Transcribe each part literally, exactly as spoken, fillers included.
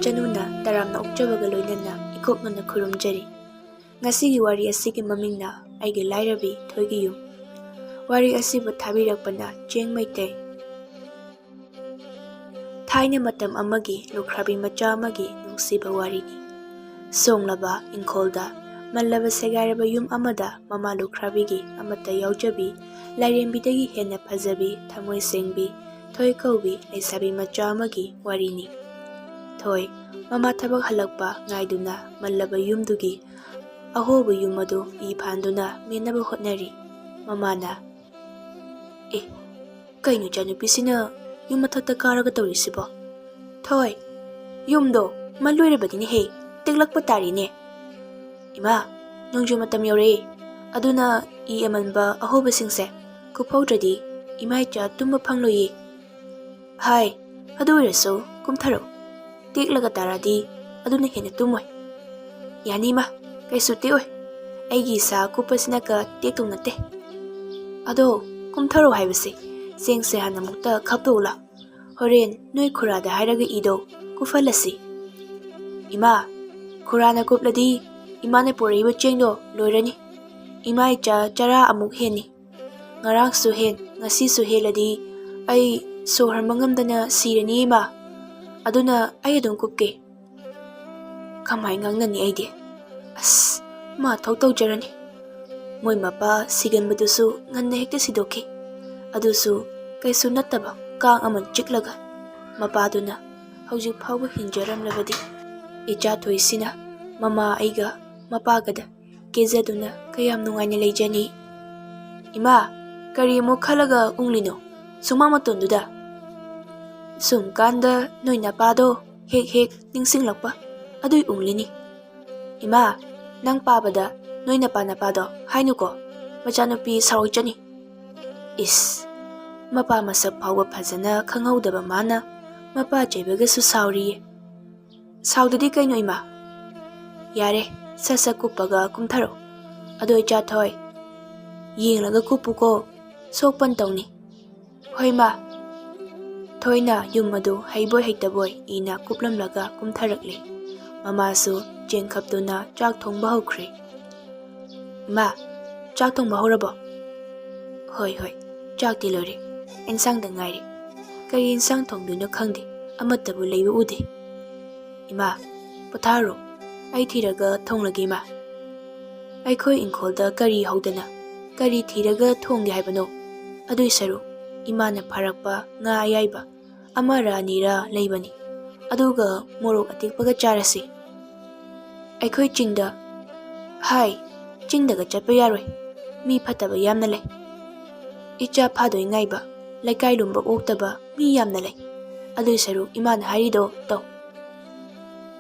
ꯆꯅꯨꯅ ꯇꯔꯥꯝꯅ ꯑꯣꯛꯆꯕꯒ ꯂꯣꯏꯅꯅ ꯏꯀꯣꯛꯅꯅ ꯈꯨꯔꯨꯝꯖꯔꯤ꯫ ꯉꯁꯤꯒꯤ ꯋꯥꯔꯤ ꯑꯁꯤꯒꯤ ꯃꯃꯤꯡꯅ ꯑꯩꯒꯤ ꯂꯥꯏꯔꯕꯤ ꯊꯣꯏꯒꯤ ꯌꯨꯝ꯫ ꯋꯥꯔꯤ ꯑꯁꯤꯕꯨ ꯊꯥꯕꯤꯔꯛꯄꯅ ꯆꯦꯡ ꯃꯩꯇꯩ꯫ ꯊꯥꯏꯅ ꯃꯇꯝ ꯑꯃꯒꯤ ꯂꯨꯈ꯭ꯔꯥꯕꯤ ꯃꯆꯥ ꯑꯃꯒꯤ ꯅꯨꯡꯁꯤꯕ ꯋꯥꯔꯤꯅꯤ꯫ ꯁꯣꯡꯂꯕ ꯏꯪꯈꯣꯜꯗ ꯃꯜꯂꯕ ꯁꯦꯒꯥꯏꯔꯕ ꯌꯨꯝ ꯑꯃꯗ ꯃꯃꯥ ꯂꯨꯈ꯭ꯔꯥꯕꯤꯒꯤ ꯑꯃꯠꯇ ꯌꯥꯎꯖꯕꯤ, ꯂꯥꯏꯔꯦꯝꯕꯤꯗꯒꯤ ꯍꯦꯟꯅ ꯐꯖꯕꯤ, ꯊꯃꯣꯏ ꯁꯦꯡꯕꯤ ꯊꯣꯏ ꯀꯧꯕꯤ ꯂꯩꯁꯥꯕꯤ ꯃꯆꯥ ꯑꯃꯒꯤ ꯋꯥꯔꯤꯅꯤ꯫ ꯊꯣꯏ, ꯃꯃꯥ ꯊꯕꯛ ꯍꯜꯂꯛꯄ ꯉꯥꯏꯗꯨꯅ ꯃꯜꯂꯕ ꯌꯨꯝꯗꯨꯒꯤ ꯑꯍꯣꯕ ꯌꯨꯝ ꯑꯗꯨ ꯏ ꯐꯥꯟꯗꯨꯅ ꯃꯦꯟꯅꯕ ꯍꯣꯠꯅꯔꯤ꯫ ꯃꯃꯥꯅ, "ꯑꯦ, ꯀꯩꯅꯣ ꯏꯆꯥꯅꯨꯄꯤꯁꯤꯅ ꯌꯨꯝ ꯃꯊꯛꯇ ꯀꯥꯔꯒ ꯇꯧꯔꯤꯁꯤꯕꯣ? ꯊꯣꯏ, ꯌꯨꯝꯗꯣ ꯃꯜ ꯂꯣꯏꯔꯕꯗꯤꯅꯦꯍꯦ, ꯇꯦꯛꯂꯛꯄ ꯇꯥꯔꯤꯅꯦ꯫ ꯏꯃꯥ, ꯅꯣꯡꯖꯨ ꯃꯇꯝ ꯌꯧꯔꯛꯑꯦ, ꯑꯗꯨꯅ ꯏ ꯑꯃꯟꯕ ꯑꯍꯣꯕꯁꯤꯡꯁꯦ ꯀꯨꯞꯍꯧꯗ꯭ꯔꯗꯤ ꯏꯃꯥ ꯏꯆꯥ ꯇꯨꯝꯕ ꯐꯪꯂꯣꯏꯌꯦ꯫ ꯍꯥꯏ, ꯑꯗꯨ ꯑꯣꯏꯔꯁꯨ ꯀꯨꯝꯊꯔꯣ, ꯇꯦꯛꯂꯒ ꯇꯥꯔꯗꯤ ꯑꯗꯨꯅ ꯍꯦꯟꯅ ꯇꯨꯝꯃꯣꯏ꯫" "ꯌꯥꯅꯤ ꯏꯃꯥ, ꯀꯩꯁꯨ ꯇꯦꯛꯑꯣꯏ, ꯑꯩꯒꯤ ꯏꯁꯥ ꯀꯨꯞꯄꯁꯤꯅꯒ ꯇꯦꯛꯇꯧ ꯅꯠꯇꯦ꯫ ꯑꯗꯣ ꯀꯨꯝꯊꯔꯣ ꯍꯥꯏꯕꯁꯦ ꯆꯦꯡꯁꯦ ꯍꯥꯟꯅ ꯑꯃꯨꯛꯇ ꯈꯞꯇꯣꯛꯎ ꯂꯥꯎ, ꯍꯣꯔꯦꯟ ꯅꯣꯏ ꯈꯨꯔꯥꯗ ꯍꯥꯏꯔꯒ ꯏꯗꯣ ꯀꯨꯞꯍꯜꯂꯁꯤ꯫" "ꯏꯃꯥ, ꯈꯨꯔꯥꯅ ꯀꯨꯞꯂꯗꯤ ꯏꯃꯥꯅ ꯄꯨꯔꯛꯏꯕ ꯆꯦꯡꯗꯣ ꯂꯣꯏꯔꯅꯤ꯫ ꯏꯃꯥ ꯏꯆꯥ ꯆꯔꯥ ꯑꯃꯨꯛ ꯍꯦꯟꯅꯤ꯫ ꯉꯔꯥꯡꯁꯨ ꯍꯦꯟ, ꯉꯁꯤꯁꯨ ꯍꯦꯜꯂꯗꯤ ꯑꯩ ꯁꯣꯔ ꯍꯣꯟꯕ ꯉꯝꯗꯅ ꯁꯤꯔꯅꯤ ꯏꯃꯥ꯫ ꯑꯗꯨꯅ ꯑꯩ ꯑꯗꯨꯝ ꯀꯨꯞꯀꯦ꯫" "ꯀꯃꯥꯏ ꯉꯥꯡꯅꯅꯤ ꯑꯩꯗꯤ? ꯑꯁ, ꯃꯥ ꯊꯣꯛ ꯇꯧꯖꯔꯅꯤ꯫" ꯃꯣꯏ ꯃꯄꯥ ꯁꯤꯒꯟꯕꯗꯨꯁꯨ ꯉꯟꯅ ꯍꯦꯛꯇ ꯁꯤꯗꯣꯛꯈꯤ꯫ ꯑꯗꯨꯁꯨ ꯀꯩꯁꯨ ꯅꯠꯇꯕ ꯀꯥꯡ ꯑꯃ ꯆꯤꯛꯂꯒ꯫ ꯃꯄꯥꯗꯨꯅ ꯍꯧꯖꯤꯛ ꯐꯥꯎꯕ ꯍꯤꯡꯖꯔꯝꯂꯕꯗꯤ ꯏꯆꯥ ꯊꯣꯏꯁꯤꯅ ꯃꯃꯥ ꯑꯩꯒ ꯃꯄꯥꯒꯗ ꯀꯦꯖꯗꯨꯅ ꯀꯌꯥꯝ ꯅꯨꯡꯉꯥꯏꯅ ꯂꯩꯖꯅꯤ꯫ "ꯏꯃꯥ, ꯀꯔꯤ ꯑꯃꯨꯛ ꯈꯜꯂꯒ ꯎꯪꯂꯤꯅꯣ ꯁꯨꯃꯥꯡ ꯃꯇꯣꯟꯗꯨꯗ?" "ꯁꯨꯝ ꯀꯥꯟꯗ ꯅꯣꯏ ꯅꯄꯥꯗꯣ ꯍꯦꯛ ꯍꯦꯛ ꯅꯤꯡꯁꯤꯡꯂꯛꯄ ꯑꯗꯨꯏ ꯎꯪꯂꯤꯅꯤ꯫" "ꯏꯃꯥ, ꯅꯪ ꯄꯥꯕꯗ ꯅꯣꯏ ꯅꯄꯥ ꯅꯄꯥꯗꯣ ꯍꯥꯏꯅꯨꯀꯣ, ꯃꯆꯥꯅꯨꯄꯤ ꯁꯥꯎꯔꯛꯆꯅꯤ꯫" ꯏꯁ, ꯃꯄꯥ ꯃꯁꯛ ꯐꯥꯎꯕ ꯐꯖꯅ ꯈꯪꯍꯧꯗꯕ ꯃꯥꯅ ꯃꯄꯥ ꯆꯩꯕꯒꯁꯨ ꯁꯥꯎꯔꯤꯌꯦ꯫ "ꯁꯥꯎꯗꯗꯤ ꯀꯩꯅꯣ ꯏꯃꯥ? ꯌꯥꯔꯦ, ꯁꯠ ꯁꯠ ꯀꯨꯞꯄꯒ ꯀꯨꯝꯊꯔꯣ꯫ ꯑꯗꯣ ꯏꯆꯥ ꯊꯣꯏ, ꯌꯦꯡꯂꯒ ꯀꯨꯞꯄꯨꯀꯣ, ꯁꯣꯛꯄꯟ ꯇꯧꯅꯤ꯫" "ꯍꯣꯏ ꯃꯥ꯫" ꯊꯣꯏꯅ ꯌꯨꯝ ꯑꯗꯨ ꯍꯩꯕꯣꯏ ꯍꯩꯇꯕꯣꯏ ꯏꯅ ꯀꯨꯞꯂꯝꯂꯒ ꯀꯨꯝꯊꯔꯛꯂꯦ꯫ ꯃꯃꯥꯁꯨ ꯆꯦꯡ ꯈꯞꯇꯨꯅ ꯆꯥꯛ ꯊꯣꯡꯕ ꯍꯧꯈ꯭ꯔꯦ꯫ "ꯏꯃꯥ, ꯆꯥꯛ ꯊꯣꯡꯕ ꯍꯧꯔꯕꯣ?" "ꯍꯣꯏ, ꯍꯣꯏ, ꯆꯥꯛꯇꯤ ꯂꯣꯏꯔꯦ꯫ ꯏꯟꯁꯥꯡꯗ ꯉꯥꯏꯔꯦ꯫ ꯀꯔꯤ ꯏꯟꯁꯥꯡ ꯊꯣꯡꯗꯣꯏꯅꯣ ꯈꯪꯗꯦ, ꯑꯃꯠꯇꯕꯨ ꯂꯩꯕ ꯎꯗꯦ꯫ ꯏꯃꯥ, ꯄꯣꯊꯥꯔꯣ, ꯑꯩ ꯊꯤꯔꯒ ꯊꯣꯡꯂꯒꯦ, ꯏꯃꯥ꯫ ꯑꯩꯈꯣꯏ ꯏꯪꯈꯣꯜꯗ ꯀꯔꯤ ꯍꯧꯗꯅ ꯀꯔꯤ ꯊꯤꯔꯒ ꯊꯣꯡꯒꯦ ꯍꯥꯏꯕꯅꯣ? ꯑꯗꯨꯏ ꯁꯔꯨꯛ ꯏꯃꯥꯅ ꯐꯥꯔꯛꯄ ꯉꯥ ꯑꯌꯥꯏꯕ ꯑꯃꯔ ꯑꯅꯤꯔ ꯂꯩꯕꯅꯤ, ꯑꯗꯨꯒ ꯃꯣꯔꯣꯛ ꯑꯇꯦꯛꯄꯒ ꯆꯥꯔꯁꯤ꯫ ꯑꯩꯈꯣꯏ ꯆꯤꯡꯗ, ꯍꯥꯏ, ꯆꯤꯡꯗꯒ ꯆꯠꯄ ꯌꯥꯔꯣꯏ, ꯃꯤ ꯐꯠꯇꯕ ꯌꯥꯝꯅ ꯂꯩ꯫ ꯏꯆꯥ ꯐꯥꯗꯣꯏ ꯉꯥꯏꯕ ꯂꯩꯀꯥꯏ ꯂꯨꯝꯕ ꯑꯣꯛꯇꯕ ꯃꯤ ꯌꯥꯝꯅ ꯂꯩ꯫ ꯑꯗꯨꯏ ꯁꯔꯨꯛ ꯏꯃꯥꯅ ꯍꯥꯏꯔꯤꯗꯣ ꯇꯧ꯫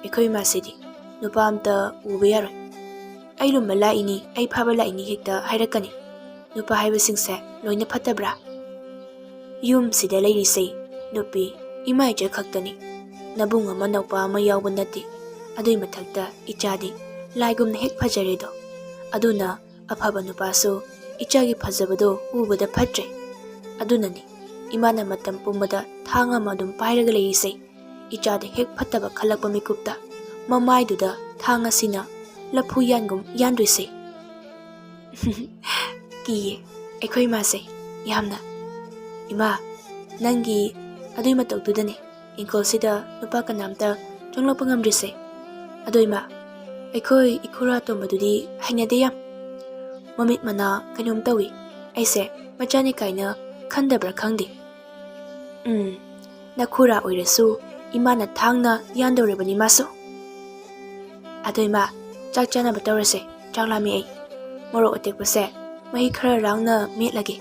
ꯑꯩꯈꯣꯏ ꯏꯃꯥꯁꯤꯗꯤ ꯅꯨꯄꯥ ꯑꯝꯇ ꯎꯕ ꯌꯥꯔꯣꯏ꯫ ꯑꯩ ꯂꯨꯝꯕ ꯂꯥꯛꯏꯅꯤ, ꯑꯩ ꯐꯥꯕ ꯂꯥꯛꯏꯅꯤ ꯍꯦꯛꯇ ꯍꯥꯏꯔꯛꯀꯅꯤ꯫ ꯅꯨꯄꯥ ꯍꯥꯏꯕꯁꯤꯡꯁꯦ ꯂꯣꯏꯅ ꯐꯠꯇꯕ꯭ꯔꯥ? ꯌꯨꯝꯁꯤꯗ ꯂꯩꯔꯤꯁꯦ ꯅꯨꯄꯤ ꯏꯃꯥ ꯏꯆꯦ ꯈꯛꯇꯅꯤ꯫ ꯅꯕꯨꯡ ꯑꯃ ꯅꯧꯄꯥ ꯑꯃ ꯌꯥꯎꯕ ꯅꯠꯇꯦ꯫ ꯑꯗꯨꯏ ꯃꯊꯛꯇ ꯏꯆꯥꯗꯤ ꯂꯥꯏꯒꯨꯝꯅ ꯍꯦꯛ ꯐꯖꯔꯦꯗꯣ꯫ ꯑꯗꯨꯅ ꯑꯐꯕ ꯅꯨꯄꯥꯁꯨ ꯏꯆꯥꯒꯤ ꯐꯖꯕꯗꯣ ꯎꯕꯗ ꯐꯠꯇ꯭ꯔꯦ꯫ ꯑꯗꯨꯅꯅꯤ ꯏꯃꯥꯅ ꯃꯇꯝ ꯄꯨꯝꯕꯗ ꯊꯥꯡ ꯑꯃ ꯑꯗꯨꯝ ꯄꯥꯏꯔꯒ ꯂꯩꯔꯤꯁꯦ꯫ ꯏꯆꯥꯗ ꯍꯦꯛ ꯐꯠꯇꯕ ꯈꯜꯂꯛꯄ ꯃꯤꯀꯨꯞꯇ ꯃꯃꯥꯏꯗꯨꯗ ꯊꯥꯡ ꯑꯁꯤꯅ ꯂꯐꯨ ꯌꯥꯟꯒꯨꯝ ꯌꯥꯟꯗꯣꯏꯁꯦ꯫ ꯀꯤꯌꯦ ꯑꯩꯈꯣꯏ ꯏꯃꯥꯁꯦ ꯌꯥꯝꯅ꯫ ꯏꯃꯥ, ꯅꯪꯒꯤ ꯑꯗꯨꯏ ꯃꯇꯧꯗꯨꯗꯅꯦ ꯏꯪꯈꯣꯜꯁꯤꯗ ꯅꯨꯄꯥ ꯀꯅꯥꯝꯇ ꯆꯪꯂꯛꯄ ꯉꯝꯗ꯭ꯔꯤꯁꯦ꯫ ꯑꯗꯣ ꯏꯃꯥ, ꯑꯩꯈꯣꯏ ꯏꯈꯨꯔꯥ ꯑꯇꯣꯝꯕꯗꯨꯗꯤ ꯍꯩꯅꯗꯦ ꯌꯥꯝ꯫ ꯃꯃꯤꯠ ꯃꯅꯥ ꯀꯩꯅꯣꯝ ꯇꯧꯏ꯫ ꯑꯩꯁꯦ ꯃꯆꯥꯅꯤ ꯀꯥꯏꯅ ꯈꯟꯗꯕ꯭ꯔꯥ ꯈꯪꯗꯦ꯫ ꯎꯝ, ꯅꯈꯨꯔꯥ ꯑꯣꯏꯔꯁꯨ ꯏꯃꯥꯅ ꯊꯥꯡꯅ ꯌꯥꯟꯗꯧꯔꯕꯅꯤ ꯃꯥꯁꯨ꯫ ꯑꯗꯣ ꯏꯃꯥ, ꯆꯥꯛ ꯆꯥꯅꯕ ꯇꯧꯔꯁꯦ, ꯆꯥꯛ ꯂꯥꯝꯃꯤ ꯑꯩ꯫ ꯃꯣꯔꯣꯛ ꯑꯇꯦꯛꯄꯁꯦ ꯃꯍꯤ ꯈꯔ ꯔꯥꯎꯅ ꯃꯦꯠꯂꯒꯦ꯫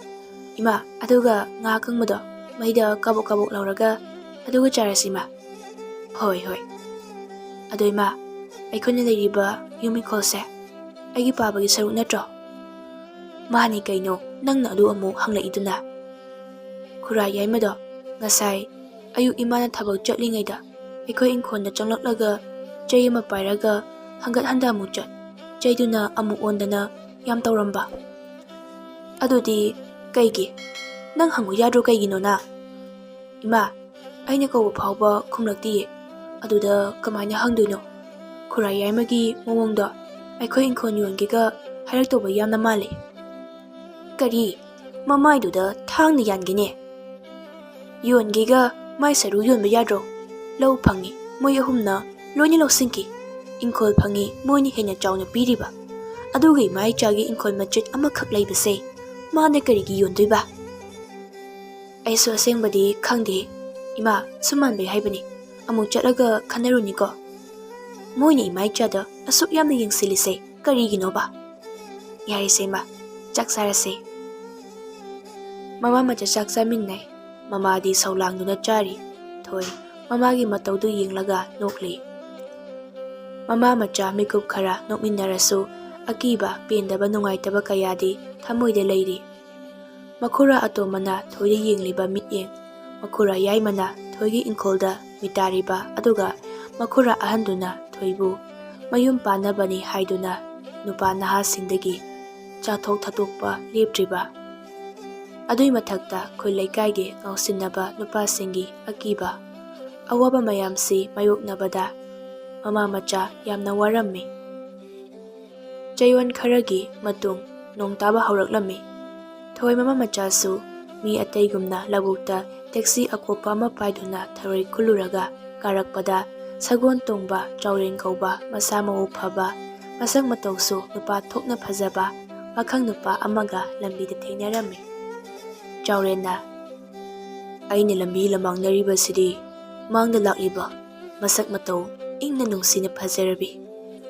ꯏꯃꯥ, ꯑꯗꯨꯒ ꯉꯥ ꯑꯀꯪꯕꯗꯣ ꯃꯩꯗ ꯀꯥꯕꯣꯛ ꯀꯥꯕꯣꯛ ꯂꯧꯔꯒ ꯑꯗꯨꯒ ꯆꯥꯔꯁꯤ ꯏꯃꯥ꯫ ꯍꯣꯏ, ꯍꯣꯏ꯫ ꯑꯗꯣ ꯏꯃꯥ, ꯑꯩꯈꯣꯏꯅ ꯂꯩꯔꯤꯕ ꯌꯨꯝ ꯏꯪꯈꯣꯜꯁꯦ ꯑꯩꯒꯤ ꯄꯥꯕꯒꯤ ꯁꯔꯨꯛ ꯅꯠꯇ꯭ꯔꯣ? ꯃꯥꯅꯤ ꯀꯩꯅꯣ, ꯅꯪꯅ ꯑꯗꯨ ꯑꯃꯨꯛ ꯍꯪꯂꯛꯏꯗꯨꯅ? ꯈꯨꯔꯥ ꯌꯥꯏꯃꯗꯣ ꯉꯁꯥꯏ ꯑꯌꯨꯛ ꯏꯃꯥꯅ ꯊꯕꯛ ꯆꯠꯂꯤꯉꯩꯗ ꯑꯩꯈꯣꯏ ꯏꯪꯈꯣꯜꯗ ꯆꯪꯂꯛꯂꯒ ꯆꯩ ꯑꯃ ꯄꯥꯏꯔꯒ ꯍꯟꯒꯠ ꯍꯟꯗ ꯑꯃꯨꯛ ꯆꯠ, ꯆꯩꯗꯨꯅ ꯑꯃꯨꯛ ꯑꯣꯟꯗꯅ ꯌꯥꯝ ꯇꯧꯔꯝꯕ꯫ ꯑꯗꯨꯗꯤ ꯀꯩꯒꯤ? ꯅꯪ ꯍꯪꯉꯨ ꯌꯥꯗ꯭ꯔꯣ ꯀꯩꯒꯤꯅꯣꯅ? "ꯏꯃꯥ, ꯑꯩꯅ ꯀꯧꯕ ꯐꯥꯎꯕ ꯈꯨꯝꯂꯛꯇꯤꯌꯦ꯫ ꯑꯗꯨꯗ ꯀꯃꯥꯏꯅ ꯍꯪꯗꯣꯏꯅꯣ? ꯈꯨꯔꯥꯏ ꯌꯥꯏꯃꯒꯤ ꯃꯑꯣꯡꯗꯣ ꯑꯩꯈꯣꯏ ꯏꯪꯈꯣꯜ ꯌꯣꯟꯒꯦꯒ ꯍꯥꯏꯔꯛꯇꯧꯕ ꯌꯥꯝꯅ ꯃꯥꯜꯂꯦ꯫ ꯀꯔꯤ? ꯃꯃꯥꯏꯗꯨꯗ ꯊꯥꯡꯅ ꯌꯥꯟꯒꯦꯅꯦ꯫ ꯌꯣꯟꯒꯦꯒ ꯃꯥꯏ ꯁꯔꯨ ꯌꯣꯟꯕ ꯌꯥꯗ꯭ꯔꯣ? ꯂꯧ ꯐꯪꯉꯤ, ꯃꯣꯏ ꯑꯍꯨꯝꯅ ꯂꯣꯏꯅ ꯂꯧꯁꯤꯟꯈꯤ꯫ ꯏꯪꯈꯣꯜ ꯐꯪꯉꯤ, ꯃꯣꯏꯅ ꯍꯦꯟꯅ ꯆꯥꯎꯅ ꯄꯤꯔꯤꯕ꯫ ꯑꯗꯨꯒ ꯏꯃꯥ ꯏꯆꯥꯒꯤ ꯏꯪꯈꯣꯜ ꯃꯆꯦꯠ ꯑꯃꯈꯛ ꯂꯩꯕꯁꯦ ꯃꯥꯅ ꯀꯔꯤꯒꯤ ꯌꯣꯟꯗꯣꯏꯕ?" "ꯑꯩꯁꯨ ꯑꯁꯦꯡꯕꯗꯤ ꯈꯪꯗꯦ꯫ ꯏꯃꯥ, ꯁꯨꯝ ꯃꯥꯟꯕꯩ ꯍꯥꯏꯕꯅꯤ꯫ ꯑꯃꯨꯛ ꯆꯠꯂꯒ ꯈꯟꯅꯔꯨꯅꯤꯀꯣ꯫ ꯃꯣꯏꯅ ꯏꯃꯥ ꯏꯆꯥꯗ ꯑꯁꯨꯛ ꯌꯥꯝꯅ ꯌꯦꯡꯁꯤꯜꯂꯤꯁꯦ ꯀꯔꯤꯒꯤꯅꯣꯕ? ꯌꯥꯔꯦꯁꯦ ꯏꯃꯥ, ꯆꯥꯛ ꯆꯥꯔꯁꯦ꯫" ꯃꯃꯥ ꯃꯆꯥ ꯆꯥꯛ ꯆꯥꯃꯤꯟꯅꯩ꯫ ꯃꯃꯥꯗꯤ ꯁꯧꯂꯥꯡꯗꯨꯅ ꯆꯥꯔꯤ꯫ ꯊꯣꯏ ꯃꯃꯥꯒꯤ ꯃꯇꯧꯗꯨ ꯌꯦꯡꯂꯒ ꯅꯣꯛꯂꯤ꯫ ꯃꯃꯥ ꯃꯆꯥ ꯃꯤꯀꯨꯞ ꯈꯔ ꯅꯣꯛꯃꯤꯟꯅꯔꯁꯨ ꯑꯀꯤꯕ, ꯄꯦꯟꯗꯕ, ꯅꯨꯡꯉꯥꯏꯇꯕ ꯀꯌꯥꯗꯤ ꯊꯃꯣꯏꯗ ꯂꯩꯔꯤ꯫ ꯃꯈꯨꯔꯥ ꯑꯇꯣꯝꯕꯅ ꯊꯣꯏꯗ ꯌꯦꯡꯂꯤꯕ ꯃꯤꯠꯌꯦꯡ ꯃꯈꯨꯔꯥ ꯌꯥꯏꯃꯅ ꯊꯣꯏꯒꯤ ꯏꯪꯈꯣꯜꯗ ꯃꯤꯇꯥꯔꯤꯕ, ꯑꯗꯨꯒ ꯃꯈꯨꯔꯥ ꯑꯍꯟꯗꯨꯅ ꯊꯣꯏꯕꯨ ꯃꯌꯨꯝ ꯄꯥꯟꯅꯕꯅꯤ ꯍꯥꯏꯗꯨꯅ ꯅꯨꯄꯥ ꯅꯍꯥꯁꯤꯡꯗꯒꯤ ꯆꯥꯊꯣꯛ ꯊꯛꯇꯣꯛꯄ ꯂꯦꯞꯇ꯭ꯔꯤꯕ, ꯑꯗꯨꯏ ꯃꯊꯛꯇ ꯈꯨꯜ ꯂꯩꯀꯥꯏꯒꯤ ꯉꯥꯎꯁꯤꯟꯅꯕ ꯅꯨꯄꯥꯁꯤꯡꯒꯤ ꯑꯀꯤꯕ ꯑꯋꯥꯕ ꯃꯌꯥꯝꯁꯤ ꯃꯥꯌꯣꯛꯅꯕꯗ ꯃꯃꯥ ꯃꯆꯥ ꯌꯥꯝꯅ ꯋꯥꯔꯝꯃꯤ꯫ ꯆꯌꯣꯜ ꯈꯔꯒꯤ ꯃꯇꯨꯡ ꯅꯣꯡ ꯇꯥꯕ ꯍꯧꯔꯛꯂꯝꯃꯤ꯫ ꯊꯣꯏ ꯃꯃꯥ ꯃꯆꯥꯁꯨ ꯃꯤ ꯑꯇꯩꯒꯨꯝꯅ ꯂꯧꯕꯨꯛꯇ ꯇꯦꯛꯁꯤ ꯑꯀꯣꯞꯄ ꯑꯃ ꯄꯥꯏꯗꯨꯅ ꯊꯔꯣꯏ ꯈꯨꯜꯂꯨꯔꯒ ꯀꯥꯔꯛꯄꯗ ꯁꯒꯣꯜ ꯇꯣꯡꯕ ꯆꯥꯎꯔꯦꯟ ꯀꯧꯕ ꯃꯁꯥ ꯃꯎ ꯐꯕ, ꯃꯁꯛ ꯃꯇꯧꯁꯨ ꯅꯨꯄꯥ ꯊꯣꯛꯅ ꯐꯖꯕ ꯄꯥꯈꯪ ꯅꯨꯄꯥ ꯑꯃꯒ ꯂꯝꯕꯤꯗ ꯊꯦꯡꯅꯔꯝꯃꯤ꯫ ꯆꯥꯎꯔꯦꯟꯅ, "ꯑꯩꯅ ꯂꯝꯕꯤ ꯂꯃꯥꯡꯅꯔꯤꯕꯁꯤꯗꯤ ꯃꯥꯡꯗ ꯂꯥꯛꯂꯤꯕ ꯃꯁꯛ ꯃꯇꯧ ꯏꯪꯅ ꯅꯨꯡꯁꯤꯅ ꯐꯖꯔꯕꯤ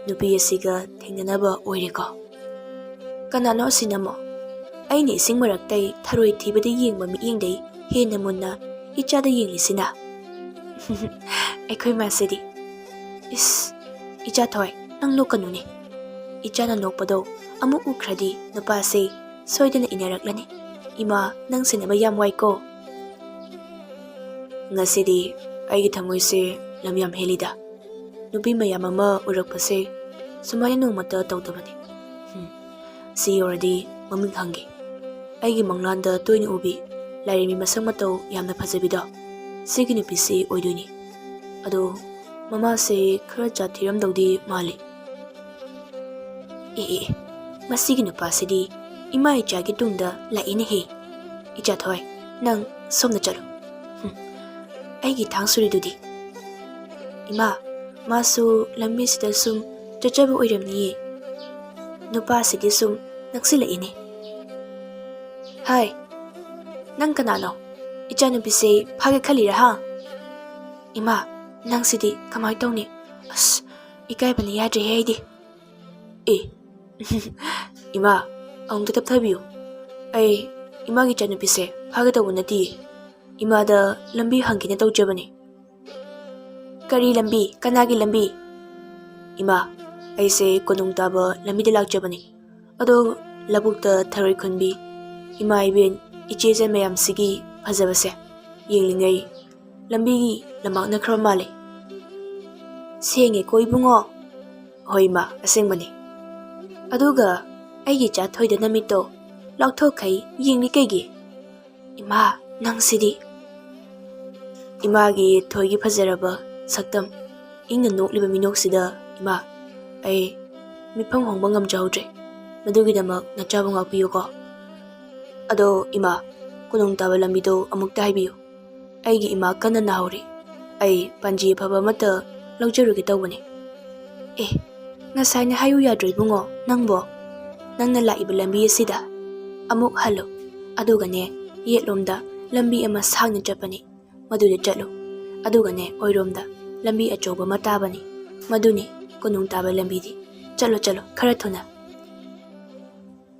ꯅꯨꯄꯤ ꯑꯁꯤꯒ ꯊꯦꯡꯅꯅꯕ ꯑꯣꯏꯔꯦꯀꯣ꯫ ꯀꯅꯥꯅꯣ ꯑꯁꯤꯅꯃꯣ? ꯑꯩꯅ ꯏꯁꯤꯡ ꯃꯔꯛꯇꯩ ꯊꯔꯣꯏ ꯊꯤꯕꯗ ꯌꯦꯡꯕ ꯃꯤꯠꯌꯦꯡꯗꯩ ꯍꯦꯟꯅ ꯃꯨꯟꯅ ꯏꯆꯥꯗ ꯌꯦꯡꯂꯤꯁꯤꯅ?" "ꯑꯩꯈꯣꯏ ꯃꯥꯁꯤꯗꯤ꯫ ꯏꯁ, ꯏꯆꯥ ꯊꯣꯏ, ꯅꯪ ꯅꯣꯛꯀꯅꯨꯅꯦ꯫ ꯏꯆꯥꯅ ꯅꯣꯛꯄꯗꯣ ꯑꯃꯨꯛ ꯎꯈ꯭ꯔꯗꯤ ꯅꯨꯄꯥꯁꯦ ꯁꯣꯏꯗꯅ ꯏꯟꯅꯔꯛꯂꯅꯤ꯫ ꯏꯃꯥ, ꯅꯪ ꯁꯦꯟꯅꯕ ꯌꯥꯝ ꯋꯥꯏꯀꯣ꯫ ꯉꯁꯤꯗꯤ ꯑꯩꯒꯤ ꯊꯃꯣꯏꯁꯦ ꯂꯝ ꯌꯥꯝ ꯍꯦꯜꯂꯤꯗ꯫ ꯅꯨꯄꯤ ꯃꯌꯥꯝ ꯑꯃ ꯎꯔꯛꯄꯁꯦ ꯁꯨꯃꯥꯏꯅ ꯅꯣꯡꯃꯇ ꯇꯧꯗꯕꯅꯤ꯫ ꯍꯨꯝ, ꯁꯤ ꯌꯧꯔꯗꯤ ꯃꯃꯤꯡ ꯈꯪꯒꯦ꯫ ꯑꯩꯒꯤ ꯃꯪꯂꯥꯟꯗ ꯇꯣꯏꯅ ꯎꯕꯤ ꯂꯥꯏꯔꯦꯝꯕꯤ ꯃꯁꯛ ꯃꯇꯧ ꯌꯥꯝꯅ ꯐꯖꯕꯤꯗꯣ, ꯁꯤꯒꯤ ꯅꯨꯄꯤꯁꯤ ꯑꯣꯏꯗꯣꯏꯅꯤ꯫ ꯑꯗꯣ ꯃꯃꯥꯁꯦ ꯈꯔ ꯖꯥꯠ ꯊꯤꯔꯝꯗꯧꯗꯤ ꯃꯥꯜꯂꯤ꯫ ꯑꯦ ꯑꯦ ꯑꯦ, ꯃꯁꯤꯒꯤ ꯅꯨꯄꯥꯁꯤꯗꯤ ꯏꯃꯥ ꯏꯆꯥꯒꯤ ꯇꯨꯡꯗ ꯂꯥꯛꯏꯅꯦꯍꯦ꯫ ꯏꯆꯥ ꯊꯣꯏ, ꯅꯪ ꯁꯣꯝꯗ ꯆꯠꯂꯨ꯫ ꯍꯨꯝ, ꯑꯩꯒꯤ ꯊꯥꯡ ꯁꯨꯔꯤꯗꯨꯗꯤ? ꯏꯃꯥ, ꯃꯥꯁꯨ ꯂꯝꯕꯤꯁꯤꯗ ꯁꯨꯝ ꯆꯠꯆꯕ ꯑꯣꯏꯔꯝꯅꯤꯌꯦ꯫ ꯅꯨꯄꯥꯁꯤꯗꯤ ꯁꯨꯝ ꯅꯛꯁꯤꯜꯂꯛꯏꯅꯦ꯫ ꯍꯥꯏ, ꯅꯪ ꯀꯅꯥꯅꯣ? ꯏꯆꯥꯅꯨꯄꯤꯁꯦ ꯐꯥꯒꯦ ꯈꯜꯂꯤꯔꯥ ꯍꯥ? ꯏꯃꯥ, ꯅꯪꯁꯤꯗꯤ ꯀꯃꯥꯏ ꯇꯧꯅꯤ? ꯑꯁ, ꯏꯀꯥꯏꯕꯅ ꯌꯥꯗ꯭ꯔꯦꯍꯦ ꯑꯩꯗꯤ꯫ ꯑꯦ, ꯏꯃꯥ, ꯑꯃꯨꯛꯇ ꯇꯞꯊꯕꯤꯌꯨ꯫ ꯑꯩ ꯏꯃꯥꯒꯤ ꯏꯆꯥꯅꯨꯄꯤꯁꯦ ꯐꯥꯒꯦ ꯇꯧꯕ ꯅꯠꯇꯤꯌꯦ꯫ ꯏꯃꯥꯗ ꯂꯝꯕꯤ ꯍꯪꯒꯦꯅ ꯇꯧꯖꯕꯅꯤ꯫ ꯀꯔꯤ ꯂꯝꯕꯤ? ꯀꯅꯥꯒꯤ ꯂꯝꯕꯤ? ꯏꯃꯥ, ꯑꯩꯁꯦ ꯀꯣꯅꯨꯡ ꯇꯥꯕ ꯂꯝꯕꯤꯗ ꯂꯥꯛꯆꯕꯅꯤ꯫ ꯑꯗꯣ ꯂꯧꯕꯨꯛꯇ ꯊꯔꯣꯏ ꯈꯨꯟꯕꯤ ꯏꯃꯥ ꯏꯕꯦꯟ ꯏꯆꯦ ꯏꯆꯟ ꯃꯌꯥꯝꯁꯤꯒꯤ ꯐꯖꯕꯁꯦ ꯌꯦꯡꯂꯤꯉꯩ ꯂꯝꯕꯤꯒꯤ ꯂꯝꯃꯥꯡꯅꯈ꯭ꯔꯕ ꯃꯥꯜꯂꯦ꯫ ꯁꯦꯡꯉꯦꯀꯣ ꯏꯕꯨꯡꯉꯣ? ꯍꯣꯏ ꯏꯃꯥ, ꯑꯁꯦꯡꯕꯅꯤ꯫ ꯑꯗꯨꯒ ꯑꯩꯒꯤ ꯏꯆꯥ ꯊꯣꯏꯗ ꯅꯃꯤꯠꯇꯣ ꯂꯥꯎꯊꯣꯛꯈꯩ ꯌꯦꯡꯂꯤ ꯀꯩꯒꯤ? ꯏꯃꯥ, ꯅꯪꯁꯤꯗꯤ꯫ ꯏꯃꯥꯒꯤ ꯊꯣꯏꯒꯤ ꯐꯖꯔꯕ ꯁꯛꯇꯝ ꯏꯪꯅ ꯅꯣꯛꯂꯤꯕ ꯃꯤꯅꯣꯛꯁꯤꯗ ꯏꯃꯥ, ꯑꯩ ꯃꯤꯐꯝ ꯍꯣꯡꯕ ꯉꯝꯖꯍꯧꯗ꯭ꯔꯦ꯫ ꯃꯗꯨꯒꯤꯗꯃꯛ ꯅꯆꯥꯕꯨ ꯉꯥꯛꯄꯤꯌꯨꯀꯣ꯫ ꯑꯗꯣ ꯏꯃꯥ, ꯀꯣꯅꯨꯡ ꯇꯥꯕ ꯂꯝꯕꯤꯗꯣ ꯑꯃꯨꯛꯇ ꯍꯥꯏꯕꯤꯌꯨ꯫ ꯑꯩꯒꯤ ꯏꯃꯥ ꯀꯟꯅ ꯅꯥꯍꯧꯔꯤ꯫ ꯑꯩ ꯄꯥꯟꯖꯤ ꯑꯐꯕ ꯑꯃꯠꯇ ꯂꯧꯖꯔꯨꯒꯦ ꯇꯧꯕꯅꯤ꯫ ꯑꯦ, ꯉꯁꯥꯏꯅ ꯍꯥꯏꯌꯨ ꯌꯥꯗ꯭ꯔꯣ ꯏꯕꯨꯡꯉꯣ, ꯅꯪꯕꯣ? ꯅꯪꯅ ꯂꯥꯛꯏꯕ ꯂꯝꯕꯤ ꯑꯁꯤꯗ ꯑꯃꯨꯛ ꯍꯜꯂꯨ, ꯑꯗꯨꯒꯅꯦ ꯌꯦꯠꯂꯣꯝꯗ ꯂꯝꯕꯤ ꯑꯃ ꯁꯥꯡꯅ ꯆꯠꯄꯅꯤ, ꯃꯗꯨꯗ ꯆꯠꯂꯨ꯫ ꯑꯗꯨꯒꯅꯦ ꯑꯣꯏꯔꯣꯝꯗ ꯂꯝꯕꯤ ꯑꯆꯧꯕ ꯑꯃ ꯇꯥꯕꯅꯤ, ꯃꯗꯨꯅꯤ ꯀꯣꯅꯨꯡ ꯇꯥꯕ ꯂꯝꯕꯤꯗꯤ꯫ ꯆꯠꯂꯣ, ꯆꯠꯂꯣ, ꯈꯔ ꯊꯨꯅ꯫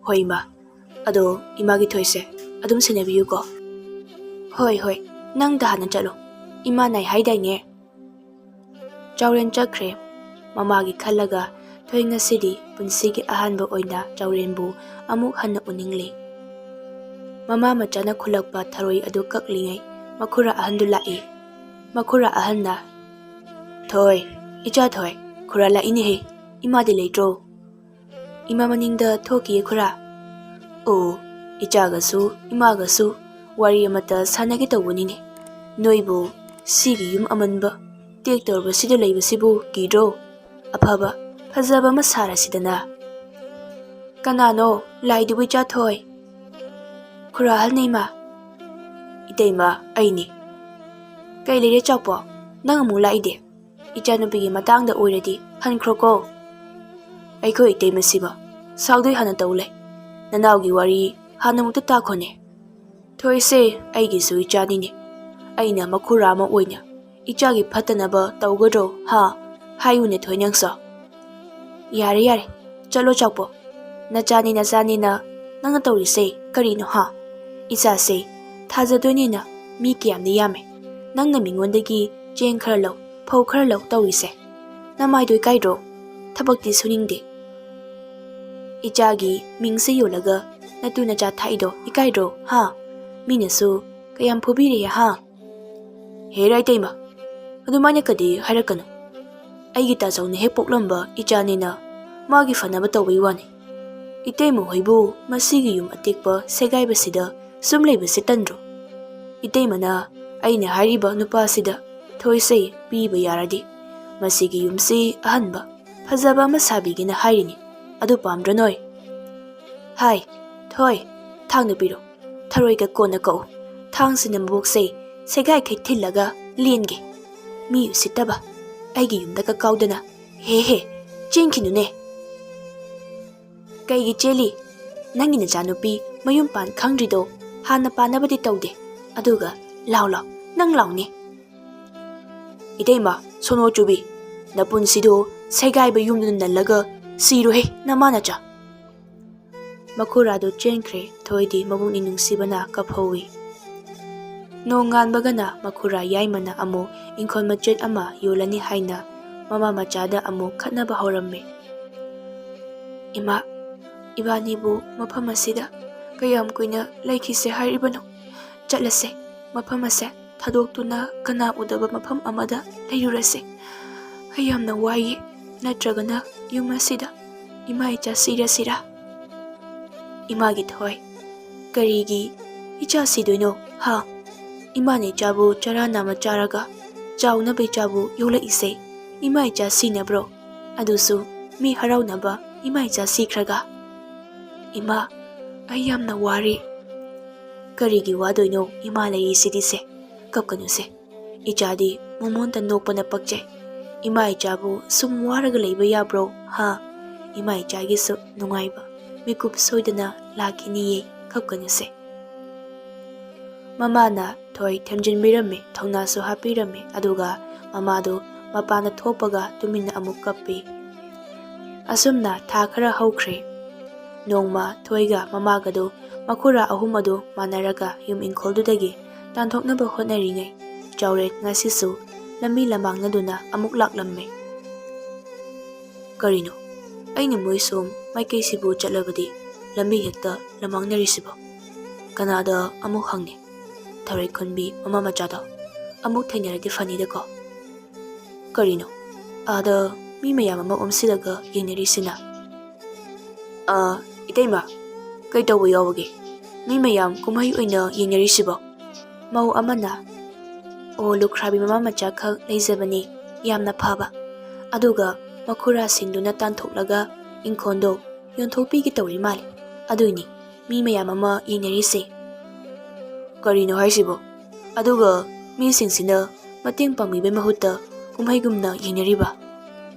ꯍꯣꯏ ꯏꯃꯥ, ꯑꯗꯣ ꯏꯃꯥꯒꯤ ꯊꯣꯏꯁꯦ ꯑꯗꯨꯝ ꯁꯦꯟꯅꯕꯤꯌꯨꯀꯣ꯫ ꯍꯣꯏ, ꯍꯣꯏ, ꯅꯪꯗ ꯍꯥꯟꯅ ꯆꯠꯂꯣ, ꯏꯃꯥ ꯅꯥꯏ ꯍꯥꯏꯗꯥꯏꯅꯦ? ꯆꯥꯎꯔꯦꯟ ꯆꯠꯈ꯭ꯔꯦ꯫ ꯃꯃꯥꯒꯤ ꯈꯜꯂꯒ ꯊꯣꯏ ꯉꯁꯤꯗꯤ ꯄꯨꯟꯁꯤꯒꯤ ꯑꯍꯥꯟꯕ ꯑꯣꯏꯅ ꯆꯥꯎꯔꯦꯟꯕꯨ ꯑꯃꯨꯛ ꯍꯟꯅ ꯎꯅꯤꯡꯂꯤ꯫ ꯃꯃꯥ ꯃꯆꯥꯅ ꯈꯨꯜꯂꯛꯄ ꯊꯔꯣꯏ ꯑꯗꯨ ꯀꯛꯂꯤꯉꯩ ꯃꯈꯨꯔꯥ ꯑꯍꯟꯗꯨ ꯂꯥꯛꯏ꯫ ꯃꯈꯨꯔꯥ ꯑꯍꯟꯅ, "ꯊꯣꯏ, ꯏꯆꯥ ꯊꯣꯏ, ꯈꯨꯔꯥ ꯂꯥꯛꯏꯅꯦꯍꯦ, ꯏꯃꯥꯗꯤ ꯂꯩꯇ꯭ꯔꯣ?" "ꯏꯃꯥ ꯃꯅꯤꯡꯗ ꯊꯣꯛꯈꯤꯌꯦ ꯈꯨꯔꯥ꯫ ꯑꯣ, ꯏꯆꯥꯒꯁꯨ ꯏꯃꯥꯒꯁꯨ ꯋꯥꯔꯤ ꯑꯃꯠꯇ ꯁꯥꯟꯅꯒꯦ ꯇꯧꯕꯅꯤꯅꯦ꯫ ꯅꯣꯏꯕꯨ ꯁꯤꯒꯤ ꯌꯨꯝ ꯑꯃꯟꯕ ꯇꯦꯛ ꯇꯧꯔꯕꯁꯤꯗ ꯂꯩꯕꯁꯤꯕꯨ ꯀꯤꯗ꯭ꯔꯣ? ꯑꯐꯕ, ꯐꯖꯕ ꯑꯃ ꯁꯥꯔꯁꯤꯗꯅ꯫ ꯀꯅꯥꯅꯣ ꯂꯥꯏꯗꯨꯕꯨ ꯏꯆꯥ ꯊꯣꯏ? ꯈꯨꯔꯥ ꯑꯍꯜꯅꯦ ꯏꯃꯥ꯫ ꯏꯇꯩꯃ, ꯑꯩꯅꯤ꯫ ꯀꯩ ꯂꯩꯔꯦ ꯆꯥꯎꯄꯣ? ꯅꯪ ꯑꯃꯨꯛ ꯂꯥꯛꯏꯗꯤ? ꯏꯆꯥꯅꯨꯄꯤꯒꯤ ꯃꯇꯥꯡꯗ ꯑꯣꯏꯔꯗꯤ ꯍꯟꯈ꯭ꯔꯣꯀꯣ꯫ ꯑꯩꯈꯣꯏ ꯏꯇꯩꯃꯁꯤꯕ ꯁꯥꯎꯗꯣꯏ ꯍꯥꯟꯅ ꯇꯧ ꯂꯩ꯫ ꯅꯅꯥꯎꯒꯤ ꯋꯥꯔꯤ ꯍꯥꯟꯅꯃꯨꯛꯇ ꯇꯥꯈꯣꯅꯦ꯫ ꯊꯣꯏꯁꯦ ꯑꯩꯒꯤꯁꯨ ꯏꯆꯥꯅꯤꯅꯦ꯫ ꯑꯩꯅ ꯃꯈꯨꯔꯥ ꯑꯃ ꯑꯣꯏꯅ ꯏꯆꯥꯒꯤ ꯐꯠꯇꯅꯕ ꯇꯧꯒꯗ꯭ꯔꯣ, ꯍꯥ? ꯍꯥꯏꯌꯨꯅꯦ ꯊꯣꯏ ꯅꯪꯁꯨ꯫ ꯌꯥꯔꯦ, ꯌꯥꯔꯦ, ꯆꯠꯂꯣ ꯆꯥꯎꯄꯣ꯫ ꯅꯆꯥꯅꯤ, ꯅꯆꯥꯅꯤꯅ ꯅꯪꯅ ꯇꯧꯔꯤꯁꯦ ꯀꯔꯤꯅꯣ, ꯍꯥ? ꯏꯆꯥꯁꯦ ꯊꯥꯖꯗꯣꯏꯅꯦꯅ ꯃꯤ ꯀꯌꯥꯝꯗꯤ ꯌꯥꯝꯃꯦ꯫ ꯅꯪꯅ ꯃꯤꯉꯣꯟꯗꯒꯤ ꯆꯦꯡ ꯈꯔ ꯂꯧ, ꯐꯧ ꯈꯔ ꯂꯧ ꯇꯧꯔꯤꯁꯦ꯫ ꯅꯃꯥꯏꯗꯣ ꯏꯀꯥꯏꯗ꯭ꯔꯣ? ꯊꯕꯛꯇꯤ ꯁꯨꯅꯤꯡꯗꯦ꯫ ꯏꯆꯥꯒꯤ ꯃꯤꯡꯁꯦ ꯌꯣꯜꯂꯒ ꯅꯇꯨ ꯅꯆꯥ ꯊꯥꯛꯏꯗꯣ ꯏꯀꯥꯏꯗ꯭ꯔꯣ, ꯍꯥ? ꯃꯤꯅꯁꯨ ꯀꯌꯥꯝ ꯐꯨꯕꯤꯔꯦ, ꯍꯥ? ꯍꯦꯔꯥ ꯏꯇꯩꯃ, ꯑꯗꯨꯃꯥꯏꯅ ꯀꯗꯤ ꯍꯥꯏꯔꯛꯀꯅꯨ꯫ ꯑꯩꯒꯤ ꯇꯥꯆꯧꯅ ꯍꯦꯛ ꯄꯣꯛꯂꯝꯕ ꯏꯆꯥꯅꯤꯅ ꯃꯥꯒꯤ ꯐꯅꯕ ꯇꯧꯕꯩ ꯋꯥꯅꯤ꯫ ꯏꯇꯩꯃ ꯍꯣꯏꯕꯨ ꯃꯁꯤꯒꯤ ꯌꯨꯝ ꯑꯇꯦꯛꯄ ꯁꯦꯒꯥꯏꯕꯁꯤꯗ ꯁꯨꯝ ꯂꯩꯕꯁꯦ ꯇꯟꯗ꯭ꯔꯣ? ꯏꯇꯩꯃꯅ ꯑꯩꯅ ꯍꯥꯏꯔꯤꯕ ꯅꯨꯄꯥꯁꯤꯗ ꯊꯣꯏꯁꯦ ꯄꯤꯕ ꯌꯥꯔꯗꯤ ꯃꯁꯤꯒꯤ ꯌꯨꯝꯁꯤ ꯑꯍꯟꯕ ꯐꯖꯕ ꯑꯃ ꯁꯥꯕꯤꯒꯦꯅ ꯍꯥꯏꯔꯤꯅꯤ꯫ ꯑꯗꯨ ꯄꯥꯝꯗ꯭ꯔꯣ ꯅꯣꯏ? ꯍꯥꯏ, ꯊꯣꯏ, ꯊꯥꯡꯅ ꯄꯤꯔꯣ꯫ ꯊꯔꯣꯏꯒ ꯀꯣꯟꯅ ꯀꯛꯎ꯫ ꯊꯥꯡꯁꯤꯅ ꯃꯕꯣꯛꯁꯦ ꯁꯦꯒꯥꯏꯈꯩ ꯊꯤꯜꯂꯒ ꯂꯦꯟꯒꯦ꯫ ꯃꯤ ꯎꯁꯤꯠꯇꯕ, ꯑꯩꯒꯤ ꯌꯨꯝꯗꯒ ꯀꯥꯎꯗꯅ꯫ ꯍꯦ ꯍꯦ, ꯆꯦꯟꯈꯤꯅꯨꯅꯦ꯫ ꯀꯩꯒꯤ ꯆꯦꯜꯂꯤ? ꯅꯪꯒꯤ ꯅꯆꯥꯅꯨꯄꯤ ꯃꯌꯨꯝ ꯄꯥꯟ ꯈꯪꯗ꯭ꯔꯤꯗꯣ ꯍꯥꯟꯅ ꯄꯥꯟꯅꯕꯗꯤ ꯇꯧꯗꯦ꯫ ꯑꯗꯨꯒ ꯂꯥꯎ ꯂꯥꯎ, ꯅꯪ ꯂꯥꯎꯅꯦ꯫ ꯏꯇꯩꯃ, ꯁꯣꯅꯣ ꯆꯨꯕꯤ, ꯅꯄꯨꯟꯁꯤꯗꯣ ꯁꯦꯒꯥꯏꯕ ꯌꯨꯝꯗꯨꯅ ꯅꯜꯂꯒ ꯁꯤꯔꯣꯍꯦ, ꯅꯃꯥ ꯅꯆꯥ꯫ ꯃꯈꯨꯔꯥꯗꯨ ꯆꯦꯟꯈ꯭ꯔꯦ꯫ ꯊꯣꯏꯗꯤ ꯃꯕꯨꯛꯅꯤꯡ ꯅꯨꯡꯁꯤꯕꯅ ꯀꯞꯍꯧꯏ꯫ ꯅꯣꯡ ꯉꯥꯟꯕꯒꯅ ꯃꯈꯨꯔꯥ ꯌꯥꯏꯃꯅ ꯑꯃꯨꯛ ꯏꯪꯈꯣꯜ ꯃꯆꯦꯠ ꯑꯃ ꯌꯣꯜꯂꯅꯤ ꯍꯥꯏꯅ ꯃꯃꯥ ꯃꯆꯥꯗ ꯑꯃꯨꯛ ꯈꯠꯅꯕ ꯍꯧꯔꯝꯃꯤ꯫ "ꯏꯃꯥ, ꯏꯕꯥꯅꯤꯕꯨ ꯃꯐꯝ ꯑꯁꯤꯗ ꯀꯌꯥꯝ ꯀꯨꯏꯅ ꯂꯩꯈꯤꯁꯦ ꯍꯥꯏꯔꯤꯕꯅꯣ? ꯆꯠꯂꯁꯦ, ꯃꯐꯝ ꯑꯁꯦ ꯊꯥꯗꯣꯛꯇꯨꯅ ꯀꯅꯥ ꯎꯗꯕ ꯃꯐꯝ ꯑꯃꯗ ꯂꯩꯔꯨꯔꯁꯦ꯫ ꯑꯩ ꯌꯥꯝꯅ ꯋꯥꯏꯌꯦ, ꯅꯠꯇ꯭ꯔꯒꯅ ꯌꯨꯝ ꯑꯁꯤꯗ ꯏꯃꯥ ꯏꯆꯥ ꯁꯤꯔꯁꯤꯔꯥ?" "ꯏꯃꯥꯒꯤ ꯊꯣꯏ, ꯀꯔꯤꯒꯤ ꯏꯆꯥ ꯁꯤꯗꯣꯏꯅꯣ, ꯍꯥ?" ꯏꯃꯥꯅ ꯏꯆꯥꯕꯨ ꯆꯔꯥ ꯅꯥꯝꯃ ꯆꯥꯔꯒ ꯆꯥꯎꯅꯕ ꯏꯆꯥꯕꯨ ꯌꯣꯛꯂꯛꯏꯁꯦ ꯏꯃꯥ ꯏꯆꯥ ꯁꯤꯅꯕ꯭ꯔꯣ? ꯑꯗꯨꯁꯨ ꯃꯤ ꯍꯔꯥꯎꯅꯕ ꯏꯃꯥ ꯏꯆꯥ ꯁꯤꯈ꯭ꯔꯒ꯫ ꯏꯃꯥ, ꯑꯩ ꯌꯥꯝꯅ ꯋꯥꯔꯦ꯫ ꯀꯔꯤꯒꯤ ꯋꯥꯗꯣꯏꯅꯣ? ꯏꯃꯥ ꯂꯩꯔꯤꯁꯤꯗꯤꯁꯦ꯫ ꯀꯞꯀꯅꯨꯁꯦ꯫ ꯏꯆꯥꯗꯤ ꯃꯃꯣꯟꯇ ꯅꯣꯛꯄꯅ ꯄꯛꯆꯩ꯫ ꯏꯃꯥ ꯏꯆꯥꯕꯨ ꯁꯨꯝ ꯋꯥꯔꯒ ꯂꯩꯕ ꯌꯥꯕ꯭ꯔꯣ? ꯍꯥ? ꯏꯃꯥ ꯏꯆꯥꯒꯤꯁꯨ ꯅꯨꯡꯉꯥꯏꯕ ꯃꯤꯀꯨꯞ ꯁꯣꯏꯗꯅ ꯂꯥꯛꯈꯤꯅꯤꯌꯦ꯫ ꯀꯞꯀꯅꯨꯁꯦ꯫ ꯃꯃꯥꯅ ꯊꯣꯏ ꯊꯦꯝꯖꯤꯟꯕꯤꯔꯝꯃꯤ, ꯊꯧꯅꯥꯁꯨ ꯍꯥꯞꯄꯤꯔꯝꯃꯤ, ꯑꯗꯨꯒ ꯃꯃꯥꯗꯨ ꯃꯄꯥꯟꯗ ꯊꯣꯛꯄꯒ ꯇꯨꯃꯤꯟꯅ ꯑꯃꯨꯛ ꯀꯞꯄꯤ꯫ ꯑꯁꯨꯝꯅ ꯊꯥ ꯈꯔ ꯍꯧꯈ꯭ꯔꯦ꯫ ꯅꯣꯡꯃ ꯊꯣꯏꯒ ꯃꯃꯥꯒꯗꯨ ꯃꯈꯨꯔꯥ ꯑꯍꯨꯝ ꯑꯗꯨ ꯃꯥꯟꯅꯔꯒ ꯌꯨꯝ ꯏꯪꯈꯣꯜꯗꯨꯗꯒꯤ ꯇꯥꯟꯊꯣꯛꯅꯕ ꯍꯣꯠꯅꯔꯤꯉꯩ, ꯆꯥꯎꯔꯦꯟ ꯉꯁꯤꯁꯨ ꯂꯝꯕꯤ ꯂꯝꯃꯥꯡꯅꯗꯨꯅ ꯑꯃꯨꯛ ꯂꯥꯛꯂꯝꯃꯤ꯫ ꯀꯔꯤꯅꯣ? ꯑꯩꯅ ꯃꯣꯏ ꯁꯣꯝ ꯃꯥꯏꯀꯩꯁꯤꯕꯨ ꯆꯠꯂꯕꯗꯤ ꯂꯝꯕꯤ ꯍꯦꯛꯇ ꯂꯝꯃꯥꯡꯅꯔꯤꯁꯤꯕꯣ? ꯀꯅꯥꯗ ꯑꯃꯨꯛ ꯍꯪꯅꯤ? ꯊꯔꯣꯏ ꯈꯨꯟꯕꯤ ꯃꯃꯥ ꯃꯆꯥꯗꯣ ꯑꯃꯨꯛ ꯊꯦꯡꯅꯔꯗꯤ ꯐꯅꯤꯗꯀꯣ꯫ ꯀꯔꯤꯅꯣ? ꯑꯥꯗ ꯃꯤ ꯃꯌꯥꯝ ꯑꯃ ꯑꯣꯝꯁꯤꯜꯂꯒ ꯌꯦꯡꯅꯔꯤꯁꯤꯅ? ꯑ, ꯏꯇꯩꯃ, ꯀꯩ ꯇꯧꯕ ꯌꯥꯎꯕꯒꯦ? ꯃꯤ ꯃꯌꯥꯝ ꯀꯨꯝꯍꯩ ꯑꯣꯏꯅ ꯌꯦꯡꯅꯔꯤꯁꯤꯕꯣ? ꯃꯧ ꯑꯃꯅ, ꯑꯣ, ꯂꯨꯈ꯭ꯔꯥꯕꯤ ꯃꯃꯥ ꯃꯆꯥ ꯈꯛ ꯂꯩꯖꯕꯅꯤ, ꯌꯥꯝꯅ ꯐꯕ꯫ ꯑꯗꯨꯒ ꯃꯈꯨꯔꯥꯁꯤꯡꯗꯨꯅ ꯇꯥꯟꯊꯣꯛꯂꯒ ꯏꯪꯈꯣꯜꯗꯣ ꯌꯣꯟꯊꯣꯛꯄꯤꯒꯦ ꯇꯧꯔꯤ ꯃꯥꯜꯂꯦ꯫ ꯑꯗꯨꯏꯅꯤ ꯃꯤ ꯃꯌꯥꯝ ꯑꯃ ꯌꯦꯡꯅꯔꯤꯁꯦ꯫ ꯀꯔꯤꯅꯣ ꯍꯥꯏꯁꯤꯕꯣ? ꯑꯗꯨꯒ ꯃꯤꯁꯤꯡꯁꯤꯅ ꯃꯇꯦꯡ ꯄꯥꯡꯕꯤꯕꯩ ꯃꯍꯨꯠꯇ ꯀꯨꯝꯍꯩꯒꯨꯝꯅ ꯌꯦꯡꯅꯔꯤꯕ?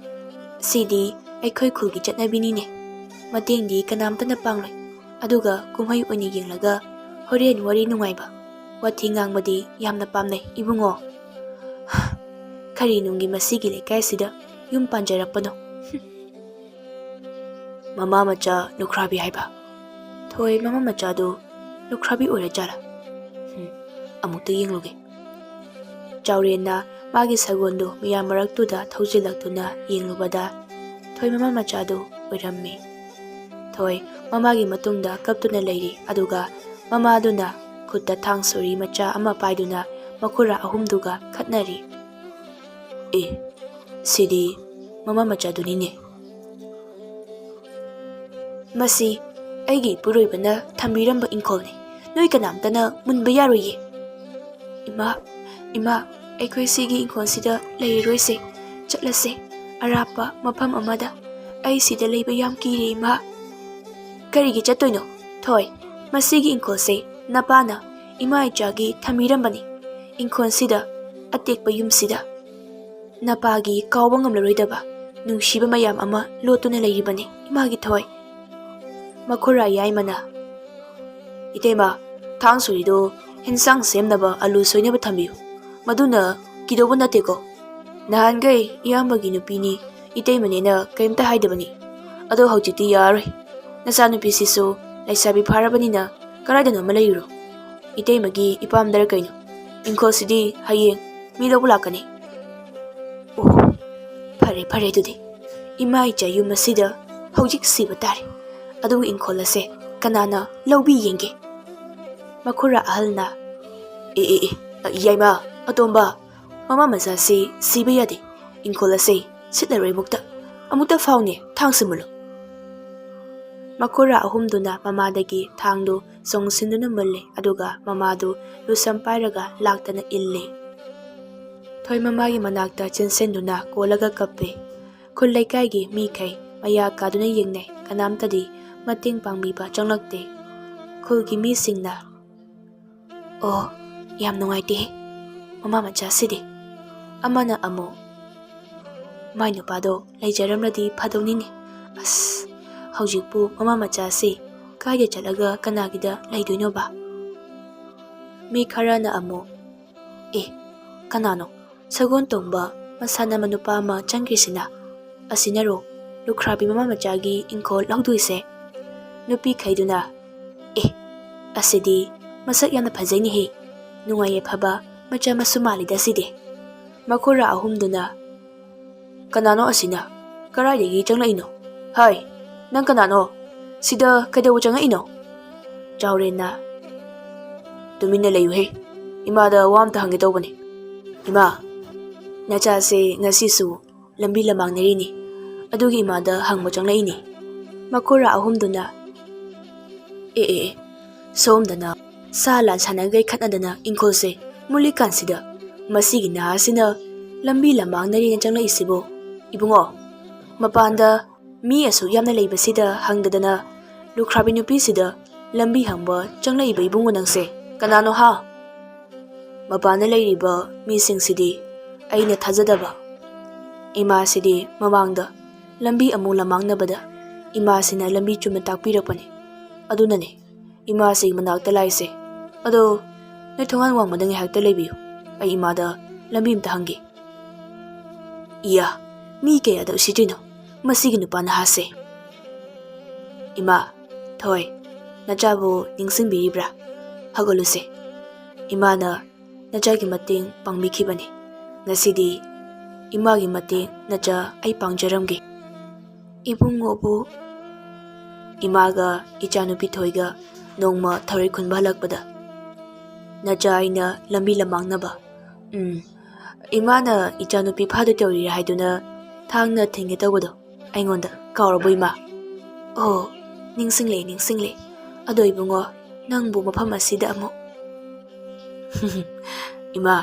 ꯁꯤꯗꯤ ꯑꯩꯈꯣꯏ ꯈꯨꯜꯒꯤ ꯆꯠꯅꯕꯤꯅꯤꯅꯦ꯫ ꯃꯇꯦꯡꯗꯤ ꯀꯅꯥꯝꯇꯅ ꯄꯥꯡꯂꯣꯏ꯫ ꯑꯗꯨꯒ ꯀꯨꯝꯍꯩ ꯑꯣꯏꯅ ꯌꯦꯡꯂꯒ ꯍꯣꯔꯦꯟ ꯋꯥꯔꯤ ꯅꯨꯡꯉꯥꯏꯕ, ꯋꯥꯊꯤ ꯉꯥꯡꯕꯗꯤ ꯌꯥꯝꯅ ꯄꯥꯝꯅꯩ ꯏꯕꯨꯡꯉꯣ꯫ ꯀꯔꯤ ꯅꯨꯡꯒꯤ ꯃꯁꯤꯒꯤ ꯂꯩꯀꯥꯏꯁꯤꯗ ꯌꯨꯝ ꯄꯥꯟꯖꯔꯛꯄꯅꯣ? ꯃꯃꯥ ꯃꯆꯥ ꯂꯨꯈ꯭ꯔꯥꯕꯤ ꯍꯥꯏꯕ꯫ ꯊꯣꯏ ꯃꯃꯥ ꯃꯆꯥꯗꯨ ꯂꯨꯈ꯭ꯔꯥꯕꯤ ꯑꯣꯏꯔꯖꯥꯠꯂꯥ? ꯍꯨꯝ, ꯑꯃꯨꯛꯇ ꯌꯦꯡꯂꯨꯒꯦ꯫ ꯆꯥꯎꯔꯦꯟꯅ ꯃꯥꯒꯤ ꯁꯒꯣꯜꯗꯨ ꯃꯤꯌꯥꯝ ꯃꯔꯛꯇꯨꯗ ꯊꯧꯖꯤꯜꯂꯛꯇꯨꯅ ꯌꯦꯡꯂꯨꯕꯗ ꯊꯣꯏ ꯃꯃꯥ ꯃꯆꯥꯗꯨ ꯑꯣꯏꯔꯝꯃꯤ꯫ ꯊꯣꯏ ꯃꯃꯥꯒꯤ ꯃꯇꯨꯡꯗ ꯀꯞꯇꯨꯅ ꯂꯩꯔꯤ, ꯑꯗꯨꯒ ꯃꯃꯥꯗꯨꯅ ꯈꯨꯠꯇ ꯊꯥꯡ ꯁꯣꯔꯤ ꯃꯆꯥ ꯑꯃ ꯄꯥꯏꯗꯨꯅ ꯃꯈꯨꯔꯥ ꯑꯍꯨꯝꯗꯨꯒ ꯈꯠꯅꯔꯤ꯫ ꯑꯦ, ꯁꯤꯗꯤ ꯃꯃꯥ ꯃꯆꯥꯗꯨꯅꯤꯅꯦ꯫ ꯃꯁꯤ ꯑꯩꯒꯤ ꯏꯄꯨꯔꯣꯏꯕꯅ ꯊꯝꯕꯤꯔꯝꯕ ꯏꯪꯈꯣꯜꯅꯤ꯫ ꯅꯣꯏ ꯀꯅꯥꯝꯇꯅ ꯃꯨꯟꯕ ꯌꯥꯔꯣꯏꯌꯦ꯫ "ꯏꯃꯥ, ꯏꯃꯥ, ꯑꯩꯈꯣꯏ ꯁꯤꯒꯤ ꯏꯪꯈꯣꯜꯁꯤꯗ ꯂꯩꯔꯔꯣꯏꯁꯦ, ꯆꯠꯂꯁꯦ ꯑꯔꯥꯞꯄ ꯃꯐꯝ ꯑꯃꯗ꯫ ꯑꯩ ꯁꯤꯗ ꯂꯩꯕ ꯌꯥꯝ ꯀꯤꯔꯦ, ꯏꯃꯥ꯫" "ꯀꯔꯤꯒꯤ ꯆꯠꯇꯣꯏꯅꯣ, ꯊꯣꯏ? ꯃꯁꯤꯒꯤ ꯏꯪꯈꯣꯜꯁꯦ ꯅꯄꯥꯅ ꯏꯃꯥ ꯏꯆꯥꯒꯤ ꯊꯝꯕꯤꯔꯝꯕꯅꯤ꯫ ꯏꯪꯈꯣꯜꯁꯤꯗ, ꯑꯇꯦꯛꯄ ꯌꯨꯝꯁꯤꯗ ꯅꯄꯥꯒꯤ ꯀꯥꯎꯕ ꯉꯝꯂꯔꯣꯏꯗꯕ ꯅꯨꯡꯁꯤꯕ ꯃꯌꯥꯝ ꯑꯃ ꯂꯣꯠꯇꯨꯅ ꯂꯩꯔꯤꯕꯅꯤ, ꯏꯃꯥꯒꯤ ꯊꯣꯏ꯫" ꯃꯈꯨꯔꯥ ꯌꯥꯏꯃꯅ, "ꯏꯇꯩꯃ, ꯊꯥꯡ ꯁꯣꯔꯤꯗꯣ ꯍꯤꯟꯁꯥꯡ ꯁꯦꯝꯅꯕ ꯑꯂꯨ ꯁꯣꯏꯅꯕ ꯊꯝꯕꯤꯌꯨ꯫ ꯃꯗꯨꯅ ꯀꯤꯗꯧꯕ ꯅꯠꯇꯦꯀꯣ꯫ ꯅꯍꯥꯟꯈꯩ ꯏꯌꯥꯝꯕꯒꯤ ꯅꯨꯄꯤꯅꯤ, ꯏꯇꯩꯃꯅꯦꯅ ꯀꯔꯤꯝꯇ ꯍꯥꯏꯗꯕꯅꯤ꯫ ꯑꯗꯣ ꯍꯧꯖꯤꯛꯇꯤ ꯌꯥꯔꯔꯣꯏ꯫ ꯅꯆꯥꯅꯨꯄꯤꯁꯤꯁꯨ ꯂꯩꯁꯥꯕꯤ ꯐꯥꯔꯕꯅꯤꯅ ꯀꯗꯥꯏꯗꯅꯣ ꯑꯃ ꯂꯩꯔꯨꯔꯣ꯫ ꯏꯇꯩꯃꯒꯤ ꯏꯄꯥꯝꯗꯔ ꯀꯩꯅꯣ? ꯏꯪꯈꯣꯜꯁꯤꯗꯤ ꯍꯌꯦꯡ ꯃꯤ ꯂꯧꯕ ꯂꯥꯛꯀꯅꯤ꯫" "ꯑꯣ, ꯐꯔꯦ, ꯐꯔꯦ, ꯑꯗꯨꯗꯤ ꯏꯃꯥ ꯏꯆꯥ ꯌꯨꯝ ꯑꯁꯤꯗ ꯍꯧꯖꯤꯛ ꯁꯤꯕ ꯇꯥꯔꯦ꯫ ꯑꯗꯨꯒ ꯏꯪꯈꯣꯜ ꯑꯁꯦ ꯀꯅꯥꯅ ꯂꯧꯕꯤ ꯌꯦꯡꯒꯦ꯫" ꯃꯈꯨꯔꯥ ꯑꯍꯜꯅ, "ꯑꯦ, ꯑꯦ, ꯑꯦ, ꯌꯥꯏꯃ, ꯑꯇꯣꯝꯕ, ꯃꯃꯥ ꯃꯆꯥꯁꯤ ꯁꯤꯕ ꯌꯥꯗꯦ꯫ ꯏꯪꯈꯣꯜ ꯑꯁꯦ ꯁꯤꯠꯂꯔꯣꯏ ꯑꯃꯨꯛꯇ꯫ ꯑꯃꯨꯛꯇ ꯐꯥꯎꯅꯦ, ꯊꯥꯡꯁꯤ ꯃꯨꯜꯂꯨ꯫" ꯃꯈꯨꯔꯥ ꯑꯍꯨꯝꯗꯨꯅ ꯃꯃꯥꯗꯒꯤ ꯊꯥꯡꯗꯨ ꯆꯣꯡꯁꯤꯟꯗꯨꯅ ꯃꯨꯜꯂꯦ, ꯑꯗꯨꯒ ꯃꯃꯥꯗꯨ ꯂꯨꯁꯝ ꯄꯥꯏꯔꯒ ꯂꯥꯛꯇꯅ ꯏꯜꯂꯦ꯫ ꯊꯣꯏ ꯃꯃꯥꯒꯤ ꯃꯅꯥꯛꯇ ꯆꯦꯟꯁꯤꯟꯗꯨꯅ ꯀꯣꯜꯂꯒ ꯀꯞꯄꯦ꯫ ꯈꯨꯜ ꯂꯩꯀꯥꯏꯒꯤ ꯃꯤꯈꯩ ꯃꯌꯥ ꯀꯥꯗꯨꯅ ꯌꯦꯡꯅꯩ, ꯀꯅꯥꯝꯇꯗꯤ ꯃꯇꯦꯡ ꯄꯥꯡꯕꯤꯕ ꯆꯪꯂꯛꯇꯦ꯫ ꯈꯨꯜꯒꯤ ꯃꯤꯁꯤꯡꯅ, "ꯑꯣ, ꯌꯥꯝ ꯅꯨꯡꯉꯥꯏꯇꯦꯍꯦ, ꯃꯃꯥ ꯃꯆꯥꯁꯤꯗꯤ꯫" ꯑꯃꯅ ꯑꯃꯨꯛ, "ꯃꯥꯏ ꯅꯨꯄꯥꯗꯣ ꯂꯩꯖꯔꯝꯂꯗꯤ ꯐꯗꯧꯅꯤꯅꯦ꯫ ꯑꯁ, ꯍꯧꯖꯤꯛꯄꯨ ꯃꯃꯥ ꯃꯆꯥꯁꯤ ꯀꯥꯏꯗ ꯆꯠꯂꯒ ꯀꯅꯥꯒꯤꯗ ꯂꯩꯗꯣꯏꯅꯣꯕ?" ꯃꯤ ꯈꯔꯅ ꯑꯃꯨꯛ, "ꯑꯦ, ꯀꯅꯥꯅꯣ ꯁꯒꯣꯜ ꯇꯣꯡꯕ ꯃꯁꯥꯟꯅꯕ ꯅꯨꯄꯥ ꯑꯃ ꯆꯪꯈ꯭ꯔꯤꯁꯤꯅ? ꯑꯁꯤꯅꯔꯣ ꯂꯨꯈ꯭ꯔꯥꯕꯤ ꯃꯃꯥ ꯃꯆꯥꯒꯤ ꯏꯪꯈꯣꯜ ꯂꯧꯗꯣꯏꯁꯦ?" ꯅꯨꯄꯤꯈꯩꯗꯨꯅ, "ꯑꯦ, ꯑꯁꯤꯗꯤ ꯃꯁꯛ ꯌꯥꯝꯅ ꯐꯖꯩꯅꯦꯍꯦ, ꯅꯨꯡꯉꯥꯏ ꯌꯥꯏꯐꯕ ꯃꯆꯥ ꯃꯁꯨ ꯃꯥꯜꯂꯤꯗ ꯁꯤꯗꯤ꯫" ꯃꯈꯨꯔꯥ ꯑꯍꯨꯝꯗꯨꯅ, "ꯀꯅꯥꯅꯣ ꯑꯁꯤꯅ? ꯀꯗꯥꯏꯗꯒꯤ ꯆꯪꯂꯛꯏꯅꯣ? ꯍꯥꯏ, ꯅꯪ ꯀꯅꯥꯅꯣ? ꯁꯤꯗ ꯀꯩꯗꯧꯕ ꯆꯪꯉꯛꯏꯅꯣ?" ꯆꯥꯎꯔꯦꯟꯅ, "ꯇꯨꯃꯤꯟꯅ ꯂꯩꯌꯨꯍꯦ, ꯏꯃꯥꯗ ꯋꯥ ꯑꯝꯇ ꯍꯪꯒꯦ ꯇꯧꯕꯅꯦ꯫ ꯏꯃꯥ, ꯅꯆꯥꯁꯦ ꯉꯁꯤꯁꯨ ꯂꯝꯕꯤ ꯂꯃꯥꯡꯅꯔꯤꯅꯤ, ꯑꯗꯨꯒꯤ ꯏꯃꯥꯗ ꯍꯪꯕ ꯆꯪꯂꯛꯏꯅꯤ꯫" ꯃꯈꯨꯔꯥ ꯑꯍꯨꯝꯗꯨꯅ, "ꯑꯦ, ꯑꯦ, ꯑꯦ, ꯁꯣꯝꯗꯅ ꯁꯥ ꯂꯥꯟ ꯁꯥꯟꯅꯈꯩ ꯈꯠꯅꯗꯅ ꯏꯪꯈꯣꯜꯁꯦ ꯃꯨꯜꯂꯤꯀꯥꯟꯁꯤꯗ ꯃꯁꯤꯒꯤ ꯅꯍꯥꯁꯤꯅ ꯂꯝꯕꯤ ꯂꯃꯥꯡꯅꯔꯦꯅ ꯆꯪꯂꯛꯏꯁꯤꯕꯨ? ꯏꯕꯨꯡꯉꯣ, ꯃꯄꯥꯟꯗ ꯃꯤ ꯑꯁꯨꯛ ꯌꯥꯝꯅ ꯂꯩꯕꯁꯤꯗ ꯍꯪꯗꯗꯅ ꯂꯨꯈ꯭ꯔꯥꯕꯤ ꯅꯨꯄꯤꯁꯤꯗ ꯂꯝꯕꯤ ꯍꯪꯕ ꯆꯪꯂꯛꯏꯕ ꯏꯕꯨꯡꯉꯣ ꯅꯪꯁꯦ ꯀꯅꯥꯅꯣ ꯍꯥ? ꯃꯄꯥꯟꯗ ꯂꯩꯔꯤꯕ ꯃꯤꯁꯤꯡꯁꯤꯗꯤ ꯑꯩꯅ ꯊꯥꯖꯗꯕ꯫ ꯏꯃꯥꯁꯤꯗꯤ ꯃꯃꯥꯡꯗ ꯂꯝꯕꯤ ꯑꯃꯨꯛ ꯂꯃꯥꯡꯅꯕꯗ ꯏꯃꯥꯁꯤꯅ ꯂꯝꯕꯤ ꯆꯨꯝꯅ ꯇꯥꯛꯄꯤꯔꯛꯄꯅꯤ꯫ ꯑꯗꯨꯅꯅꯦ ꯏꯃꯥꯁꯤꯒꯤ ꯃꯅꯥꯛꯇ ꯂꯥꯛꯏꯁꯦ꯫ ꯑꯗꯣ ꯅꯣꯏ ꯊꯣꯡꯒꯥꯟ ꯋꯥꯡꯃꯗ ꯉꯥꯏꯍꯥꯛꯇ ꯂꯩꯕꯤꯌꯨ, ꯑꯩ ꯏꯃꯥꯗ ꯂꯝꯕꯤ ꯑꯝꯇ ꯍꯪꯒꯦ꯫ ꯏꯌꯥ, ꯃꯤ ꯀꯌꯥꯗ ꯎꯁꯤꯠꯇ꯭ꯔꯤꯅꯣ ꯃꯁꯤꯒꯤ ꯅꯨꯄꯥ ꯅꯍꯥꯁꯦ? ꯏꯃꯥ, ꯊꯣꯏ, ꯅꯆꯥꯕꯨ ꯅꯤꯡꯁꯤꯡꯕꯤꯔꯤꯕ꯭ꯔꯥ? ꯍꯧꯒꯠꯂꯨꯁꯦ꯫ ꯏꯃꯥꯅ ꯅꯆꯥꯒꯤ ꯃꯇꯦꯡ ꯄꯥꯡꯕꯤꯈꯤꯕꯅꯤ꯫ ꯉꯁꯤꯗꯤ ꯏꯃꯥꯒꯤ ꯃꯇꯦꯡ ꯅꯆꯥ ꯑꯩ ꯄꯥꯡꯖꯔꯝꯒꯦ꯫ ꯏꯕꯨꯡꯉꯣꯕꯨ? ꯏꯃꯥꯒ ꯏꯆꯥꯅꯨꯄꯤ ꯊꯣꯏꯒ ꯅꯣꯡꯃ ꯊꯔꯣꯏ ꯈꯨꯟꯕ ꯍꯜꯂꯛꯄꯗ ꯅꯆꯥ ꯑꯩꯅ ꯂꯝꯕꯤ ꯂꯃꯥꯡꯅꯕ, ꯎꯝ, ꯏꯃꯥꯅ ꯏꯆꯥꯅꯨꯄꯤ ꯐꯥꯗꯣꯏ ꯇꯧꯔꯤ ꯍꯥꯏꯗꯨꯅ ꯊꯥꯡꯅ ꯊꯤꯟꯒꯦ ꯇꯧꯕꯗꯣ ꯑꯩꯉꯣꯟꯗ ꯀꯥꯎꯔꯕꯣ ꯏꯃꯥ? ꯑꯣ, ꯅꯤꯡꯁꯤꯡꯂꯦ, ꯅꯤꯡꯁꯤꯡꯂꯦ꯫ ꯑꯗꯣ ꯏꯕꯨꯡꯉꯣ, ꯅꯪꯕꯨ ꯃꯐꯝ ꯑꯁꯤꯗ ꯑꯃꯨꯛ? ꯏꯃꯥ,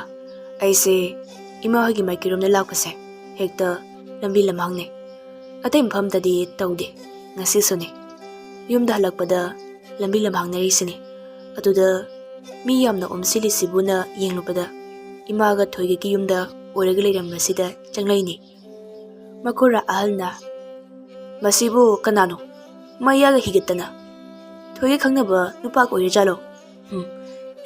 ꯑꯩꯁꯦ ꯏꯃꯥ ꯍꯣꯏꯒꯤ ꯃꯥꯏꯀꯩꯔꯣꯝꯗ ꯂꯥꯛꯄꯁꯦ ꯍꯦꯛꯇ ꯂꯝꯕꯤ ꯂꯝꯍꯥꯡꯅꯩ꯫ ꯑꯇꯩ ꯃꯐꯝꯗꯗꯤ ꯇꯧꯗꯦ, ꯉꯁꯤꯁꯨꯅꯦ꯫ ꯌꯨꯝꯗ ꯍꯜꯂꯛꯄꯗ ꯂꯝꯕꯤ ꯂꯝꯍꯥꯡꯅꯔꯤꯁꯤꯅꯤ꯫ ꯑꯗꯨꯗ ꯃꯤ ꯌꯥꯝꯅ ꯑꯣꯝꯁꯤꯜꯂꯤꯁꯤꯕꯨ ꯅ ꯌꯦꯡꯂꯨꯕꯗ ꯏꯃꯥꯒ ꯊꯣꯏꯒꯒꯤ ꯌꯨꯝꯗ ꯑꯣꯏꯔꯒ ꯂꯩꯔꯝꯕꯁꯤꯗ ꯆꯪꯂꯛꯏꯅꯤ꯫ ꯃꯈꯨꯔꯥ ꯑꯍꯜꯅ, "ꯃꯁꯤꯕꯨ ꯀꯅꯥꯅꯣ? ꯃꯌꯥꯒ ꯍꯤꯒꯠꯇꯅ ꯊꯣꯏꯒ ꯈꯪꯅꯕ ꯅꯨꯄꯥ ꯀꯣꯏꯔꯖꯥꯠꯂꯣ? ꯍꯨꯝ,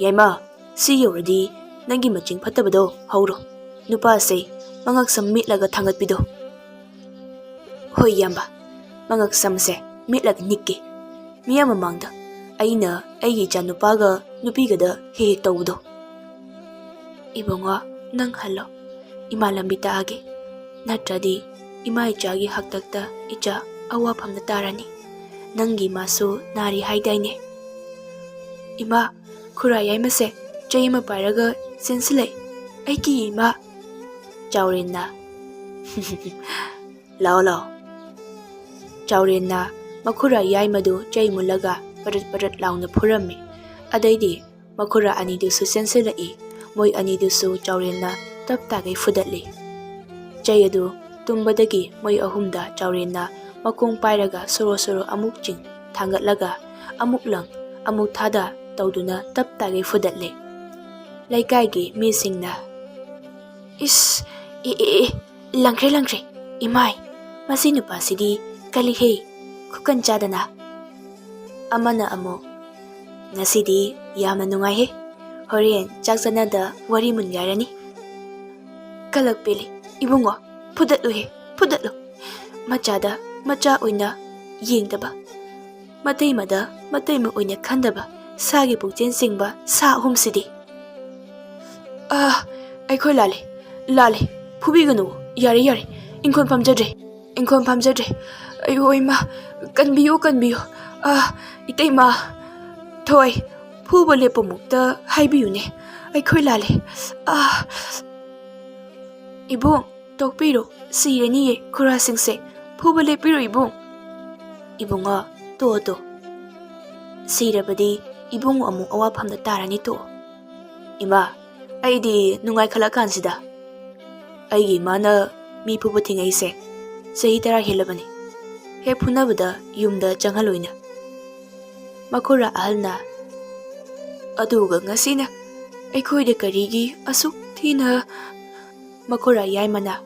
ꯌꯥꯏꯃ, ꯁꯤ ꯌꯧꯔꯗꯤ ꯅꯪꯒꯤ ꯃꯆꯤꯡ ꯐꯠꯇꯕꯗꯣ ꯍꯧꯔꯣ꯫ ꯅꯨꯄꯥꯁꯦ ꯃꯉꯛ ꯁꯝ ꯃꯤꯠꯂꯒ ꯊꯥꯡꯒꯠꯄꯤꯗꯣ꯫" "ꯍꯣꯏ ꯏꯌꯥꯝꯕ, ꯃꯉꯛ ꯁꯝꯁꯦ ꯃꯤꯠꯂꯒ ꯅꯤꯛꯀꯦ꯫ ꯃꯤꯌꯥꯝ ꯃꯃꯥꯡꯗ ꯑꯩꯅ ꯑꯩꯒꯤ ꯏꯆꯥ ꯅꯨꯄꯥꯒ ꯅꯨꯄꯤꯒꯗ ꯍꯦꯛ ꯍꯦꯛ ꯇꯧꯕꯗꯣ꯫" "ꯏꯕꯨꯡꯉꯣ, ꯅꯪ ꯍꯜꯂꯣ꯫ ꯏꯃꯥ ꯂꯝꯕꯤ ꯇꯥꯛꯑꯒꯦ꯫ ꯅꯠꯇ꯭ꯔꯗꯤ ꯏꯃꯥ ꯏꯆꯥꯒꯤ ꯍꯥꯛꯇꯛꯇ ꯏꯆꯥ ꯑꯋꯥꯐꯝꯗ ꯇꯥꯔꯅꯤ꯫ ꯅꯪꯒꯤ ꯏꯃꯥꯁꯨ ꯅꯥꯔꯤ ꯍꯥꯏꯗꯥꯏꯅꯦ?" "ꯏꯃꯥ, ꯈꯨꯔꯥ ꯌꯥꯏꯃꯁꯦ ꯆꯩ ꯑꯃ ꯄꯥꯏꯔꯒ ꯆꯦꯟꯁꯤꯜꯂꯛꯏ꯫ ꯑꯩ ꯀꯤꯌꯦ ꯏꯃꯥ꯫" ꯆꯥꯎꯔꯦꯟꯅ, "ꯂꯥꯛꯑꯣ, ꯂꯥꯛꯑꯣ꯫" ꯆꯥꯎꯔꯦꯟꯅ ꯃꯈꯨꯔꯥ ꯌꯥꯏꯃꯗꯨ ꯆꯩ ꯃꯨꯜꯂꯒ ꯄꯔꯠ ꯄꯔꯠ ꯂꯥꯎꯅ ꯐꯨꯔꯝꯃꯤ꯫ ꯑꯗꯩꯗꯤ ꯃꯈꯨꯔꯥ ꯑꯅꯤꯗꯨꯁꯨ ꯆꯦꯟꯁꯤꯜꯂꯛꯏ꯫ ꯃꯣꯏ ꯑꯅꯤꯗꯨꯁꯨ ꯆꯥꯎꯔꯦꯟꯅ ꯇꯞ ꯇꯥꯒꯩ ꯐꯨꯗꯠꯂꯤ꯫ ꯆꯩ ꯑꯗꯨ ꯇꯨꯝꯕꯗꯒꯤ ꯃꯣꯏ ꯑꯍꯨꯝꯗ ꯆꯥꯎꯔꯦꯟꯅ ꯃꯈꯣꯡ ꯄꯥꯏꯔꯒ ꯁꯣꯔꯣ ꯁꯣꯔꯣ ꯑꯃꯨꯛ ꯆꯤꯡ ꯊꯥꯡꯒꯠꯂꯒ ꯑꯃꯨꯛ ꯂꯪ ꯑꯃꯨꯛ ꯊꯥꯗ ꯇꯧꯗꯨꯅ ꯇꯞ ꯇꯥꯒꯩ ꯐꯨꯗꯠꯂꯦ꯫ ꯂꯩꯀꯥꯏꯒꯤ ꯃꯤꯁꯤꯡꯅ, "ꯏꯁ, ꯑꯦ, ꯑꯦ, ꯑꯦ, ꯂꯪꯈ꯭ꯔꯦ, ꯂꯪꯈ꯭ꯔꯦ, ꯏꯃꯥꯏ, ꯃꯁꯤ ꯅꯨꯄꯥꯁꯤꯗꯤ ꯀꯜꯂꯤꯍꯦ, ꯈꯨꯀꯟ ꯆꯥꯗꯅ!" ꯑꯃꯅ ꯑꯃꯨꯛ, "ꯉꯁꯤꯗꯤ ꯌꯥꯝꯅ ꯅꯨꯡꯉꯥꯏꯍꯦ, ꯍꯣꯔꯦꯟ ꯆꯥꯛ ꯆꯥꯅꯗ ꯋꯥꯔꯤ ꯃꯨꯟꯒꯥꯏꯔꯅꯤ꯫" ꯀꯂꯛ ꯄꯦꯜꯂꯤ, ꯏꯕꯨꯡꯉꯣ, ꯐꯨꯗꯠꯂꯨꯍꯦ, ꯐꯨꯗꯠꯂꯨ꯫ ꯃꯆꯥꯗ ꯃꯆꯥ ꯑꯣꯏꯅ ꯌꯦꯡꯗꯕ, ꯃꯇꯩꯃꯗ ꯃꯇꯩꯃ ꯑꯣꯏꯅ ꯈꯟꯗꯕ ꯁꯥꯒꯤ ꯄꯨꯛꯆꯦꯟ ꯆꯤꯡꯕ ꯁꯥ ꯑꯍꯨꯝꯁꯤꯗꯤ꯫ "ꯑꯥ, ꯑꯩꯈꯣꯏ ꯂꯥꯜꯂꯦ, ꯂꯥꯜꯂꯦ, ꯐꯨꯕꯤꯒꯅꯨ, ꯌꯥꯔꯦ, ꯌꯥꯔꯦ, ꯏꯪꯈꯣꯜ ꯐꯝꯖꯗ꯭ꯔꯦ, ꯏꯪꯈꯣꯜ ꯐꯝꯖꯗ꯭ꯔꯦ꯫ ꯑꯌꯣ ꯏꯃꯥ, ꯀꯟꯕꯤꯌꯨ, ꯀꯟꯕꯤꯌꯨ꯫ ꯑꯥ, ꯏꯇꯩꯃ, ꯊꯣꯏ, ꯐꯨꯕ ꯂꯦꯞꯄꯨꯃꯨꯛꯇ ꯍꯥꯏꯕꯤꯌꯨꯅꯦ, ꯑꯩꯈꯣꯏ ꯂꯥꯜꯂꯦ꯫ ꯑꯥ, ꯏꯕꯨꯡ, ꯇꯣꯛꯄꯤꯔꯣ, ꯁꯤꯔꯅꯤꯌꯦ ꯈꯨꯔꯥꯁꯤꯡꯁꯦ, ꯐꯨꯕ ꯂꯦꯞꯄꯤꯔꯣ ꯏꯕꯨꯡ꯫" "ꯏꯕꯨꯡꯉꯣ, ꯇꯣꯛꯑꯣ, ꯇꯣꯛꯑꯣ, ꯁꯤꯔꯕꯗꯤ ꯏꯕꯨꯡ ꯑꯃꯨꯛ ꯑꯋꯥꯐꯝꯗ ꯇꯥꯔꯅꯤ, ꯇꯣꯛꯑꯣ꯫" "ꯏꯃꯥ, ꯑꯩꯗꯤ ꯅꯨꯡꯉꯥꯏꯈꯠꯂꯛꯀꯥꯟꯁꯤꯗ꯫ ꯑꯩꯒꯤ ꯏꯃꯥꯅ ꯃꯤ ꯐꯨꯕ ꯊꯤꯡꯉꯛꯏꯁꯦ ꯆꯍꯤ ꯇꯔꯥ ꯍꯦꯜꯂꯕꯅꯤ꯫ ꯍꯦꯛ ꯐꯨꯅꯕꯗ ꯌꯨꯝꯗ ꯆꯪꯍꯜꯂꯣꯏꯅ꯫" ꯃꯈꯨꯔꯥ ꯑꯍꯜꯅ, "ꯑꯗꯨꯒ ꯉꯁꯤꯅ ꯑꯩꯈꯣꯏꯗ ꯀꯔꯤꯒꯤ ꯑꯁꯨꯛ ꯊꯤꯅ?" ꯃꯈꯨꯔꯥ ꯌꯥꯏꯃꯅ,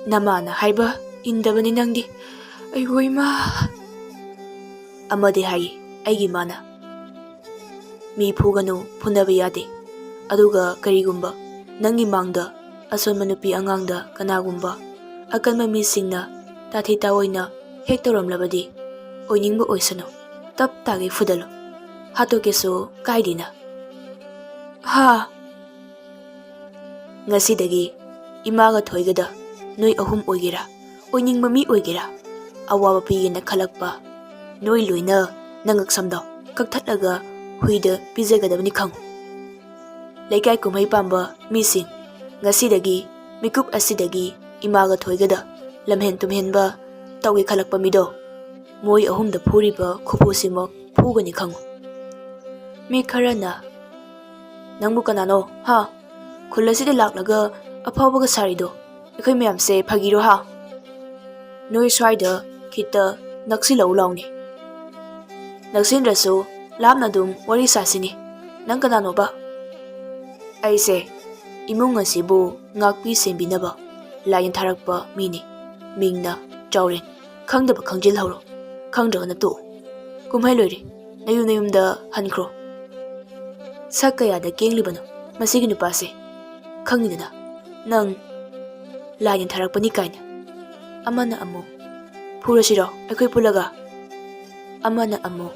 "ꯅꯃꯥꯅ ꯍꯥꯏꯕ ꯏꯟꯗꯕꯅꯤ ꯅꯪꯗꯤ꯫ ꯑꯩꯍꯣ ꯏꯃꯥ!" "ꯑꯃꯗꯤ ꯍꯥꯏꯌꯦ ꯑꯩꯒꯤ ꯏꯃꯥꯅ, ꯃꯤ ꯐꯨꯒꯅꯨ, ꯐꯨꯅꯕ ꯌꯥꯗꯦ꯫ ꯑꯗꯨꯒ ꯀꯔꯤꯒꯨꯝꯕ ꯅꯪꯒꯤ ꯃꯥꯡꯗ ꯑꯁꯣꯟꯕ ꯅꯨꯄꯤ ꯑꯉꯥꯡꯗ ꯀꯅꯥꯒꯨꯝꯕ ꯑꯀꯟꯕ ꯃꯤꯁꯤꯡꯅ ꯇꯥꯊꯤ ꯇꯥꯑꯣꯏꯅ ꯍꯦꯛ ꯇꯧꯔꯝꯂꯕꯗꯤ, ꯑꯣꯏꯅꯤꯡꯕ ꯑꯣꯏꯁꯅꯨ, ꯇꯞ ꯇꯥꯒꯩ ꯐꯨꯗꯠꯂꯨ, ꯍꯥꯠꯇꯣꯛꯀꯦꯁꯨ ꯀꯥꯏꯗꯦꯅ꯫" "ꯍꯥ?" "ꯉꯁꯤꯗꯒꯤ ꯏꯃꯥꯒ ꯊꯣꯏꯒꯗ ꯅꯣꯏ ꯑꯍꯨꯝ ꯑꯣꯏꯒꯦꯔꯥ, ꯑꯣꯏꯅꯤꯡꯕ ꯃꯤ ꯑꯣꯏꯒꯦꯔꯥ, ꯑꯋꯥꯕ ꯄꯤꯒꯦꯅ ꯈꯜꯂꯛꯄ ꯅꯣꯏ ꯂꯣꯏꯅ ꯅꯉꯛꯁꯝꯗꯣ ꯀꯛꯊꯠꯂꯒ ꯍꯨꯏꯗ ꯄꯤꯖꯒꯗꯕꯅꯤ ꯈꯪꯉꯨ꯫ ꯂꯩꯀꯥꯏ ꯀꯨꯝꯍꯩ ꯄꯥꯝꯕ ꯃꯤꯁꯤꯡ, ꯉꯁꯤꯗꯒꯤ ꯃꯤꯀꯨꯞ ꯑꯁꯤꯗꯒꯤ ꯏꯃꯥꯒ ꯊꯣꯏꯒꯗ ꯂꯝꯍꯦꯟ ꯇꯨꯝꯍꯦꯟꯕ ꯇꯧꯒꯦ ꯈꯜꯂꯛꯄ ꯃꯤꯗꯣ, ꯃꯣꯏ ꯑꯍꯨꯝꯗ ꯐꯨꯔꯤꯕ ꯈꯨꯐꯨꯁꯤꯃꯛ ꯐꯨꯒꯅꯤ ꯈꯪꯉꯨ꯫" ꯃꯤ ꯈꯔꯅ, ꯅꯪꯕꯨ ꯀꯅꯥꯅꯣ, ꯍꯥ? ꯈꯨꯜ ꯑꯁꯤꯗ ꯂꯥꯛꯂꯒ ꯑꯐꯥꯎꯕꯒ ꯁꯥꯔꯤꯗꯣ? ꯑꯩꯈꯣꯏ ꯃꯌꯥꯝꯁꯦ ꯐꯥꯒꯤꯔꯣ, ꯍꯥ? ꯅꯣꯏ ꯁ꯭ꯋꯥꯏꯗ ꯈꯤꯇ ꯅꯛꯁꯤꯜꯂꯛꯎ ꯂꯥꯎꯅꯦ꯫ ꯅꯛꯁꯤꯟꯗ꯭ꯔꯁꯨ ꯂꯥꯞꯅ ꯑꯗꯨꯝ ꯋꯥꯔꯤ ꯁꯥꯁꯤꯅꯦ꯫ ꯅꯪ ꯀꯅꯥꯅꯣꯕ? ꯑꯩꯁꯦ ꯏꯃꯨꯡ ꯑꯁꯤꯕꯨ ꯉꯥꯛꯄꯤ ꯁꯦꯟꯕꯤꯅꯕ ꯂꯥꯏꯅ ꯊꯥꯔꯛꯄ ꯃꯤꯅꯤ꯫ ꯃꯤꯡꯅ ꯆꯥꯎꯔꯦꯟ꯫ ꯈꯪꯗꯕ ꯈꯪꯖꯤꯜꯍꯧꯔꯣ, ꯈꯪꯗ꯭ꯔꯒꯅ ꯇꯣꯛꯎ꯫ ꯀꯨꯝꯍꯩ ꯂꯣꯏꯔꯦ, ꯅꯌꯨꯝ ꯅꯌꯨꯝꯗ ꯍꯟꯈ꯭ꯔꯣ꯫ ꯁꯛ ꯀꯌꯥꯗ ꯀꯦꯡꯂꯤꯕꯅꯣ ꯃꯁꯤꯒꯤ ꯅꯨꯄꯥꯁꯦ? ꯈꯪꯉꯤꯗꯅ ꯅꯪ ꯂꯥꯏꯅ ꯊꯥꯔꯛꯄꯅꯤ ꯀꯥꯏꯅ꯫ ꯑꯃꯅ ꯑꯃꯨꯛ, ꯐꯨꯔꯁꯤꯔꯣ ꯑꯩꯈꯣꯏ ꯄꯨꯜꯂꯒ? ꯑꯃꯅ ꯑꯃꯨꯛ,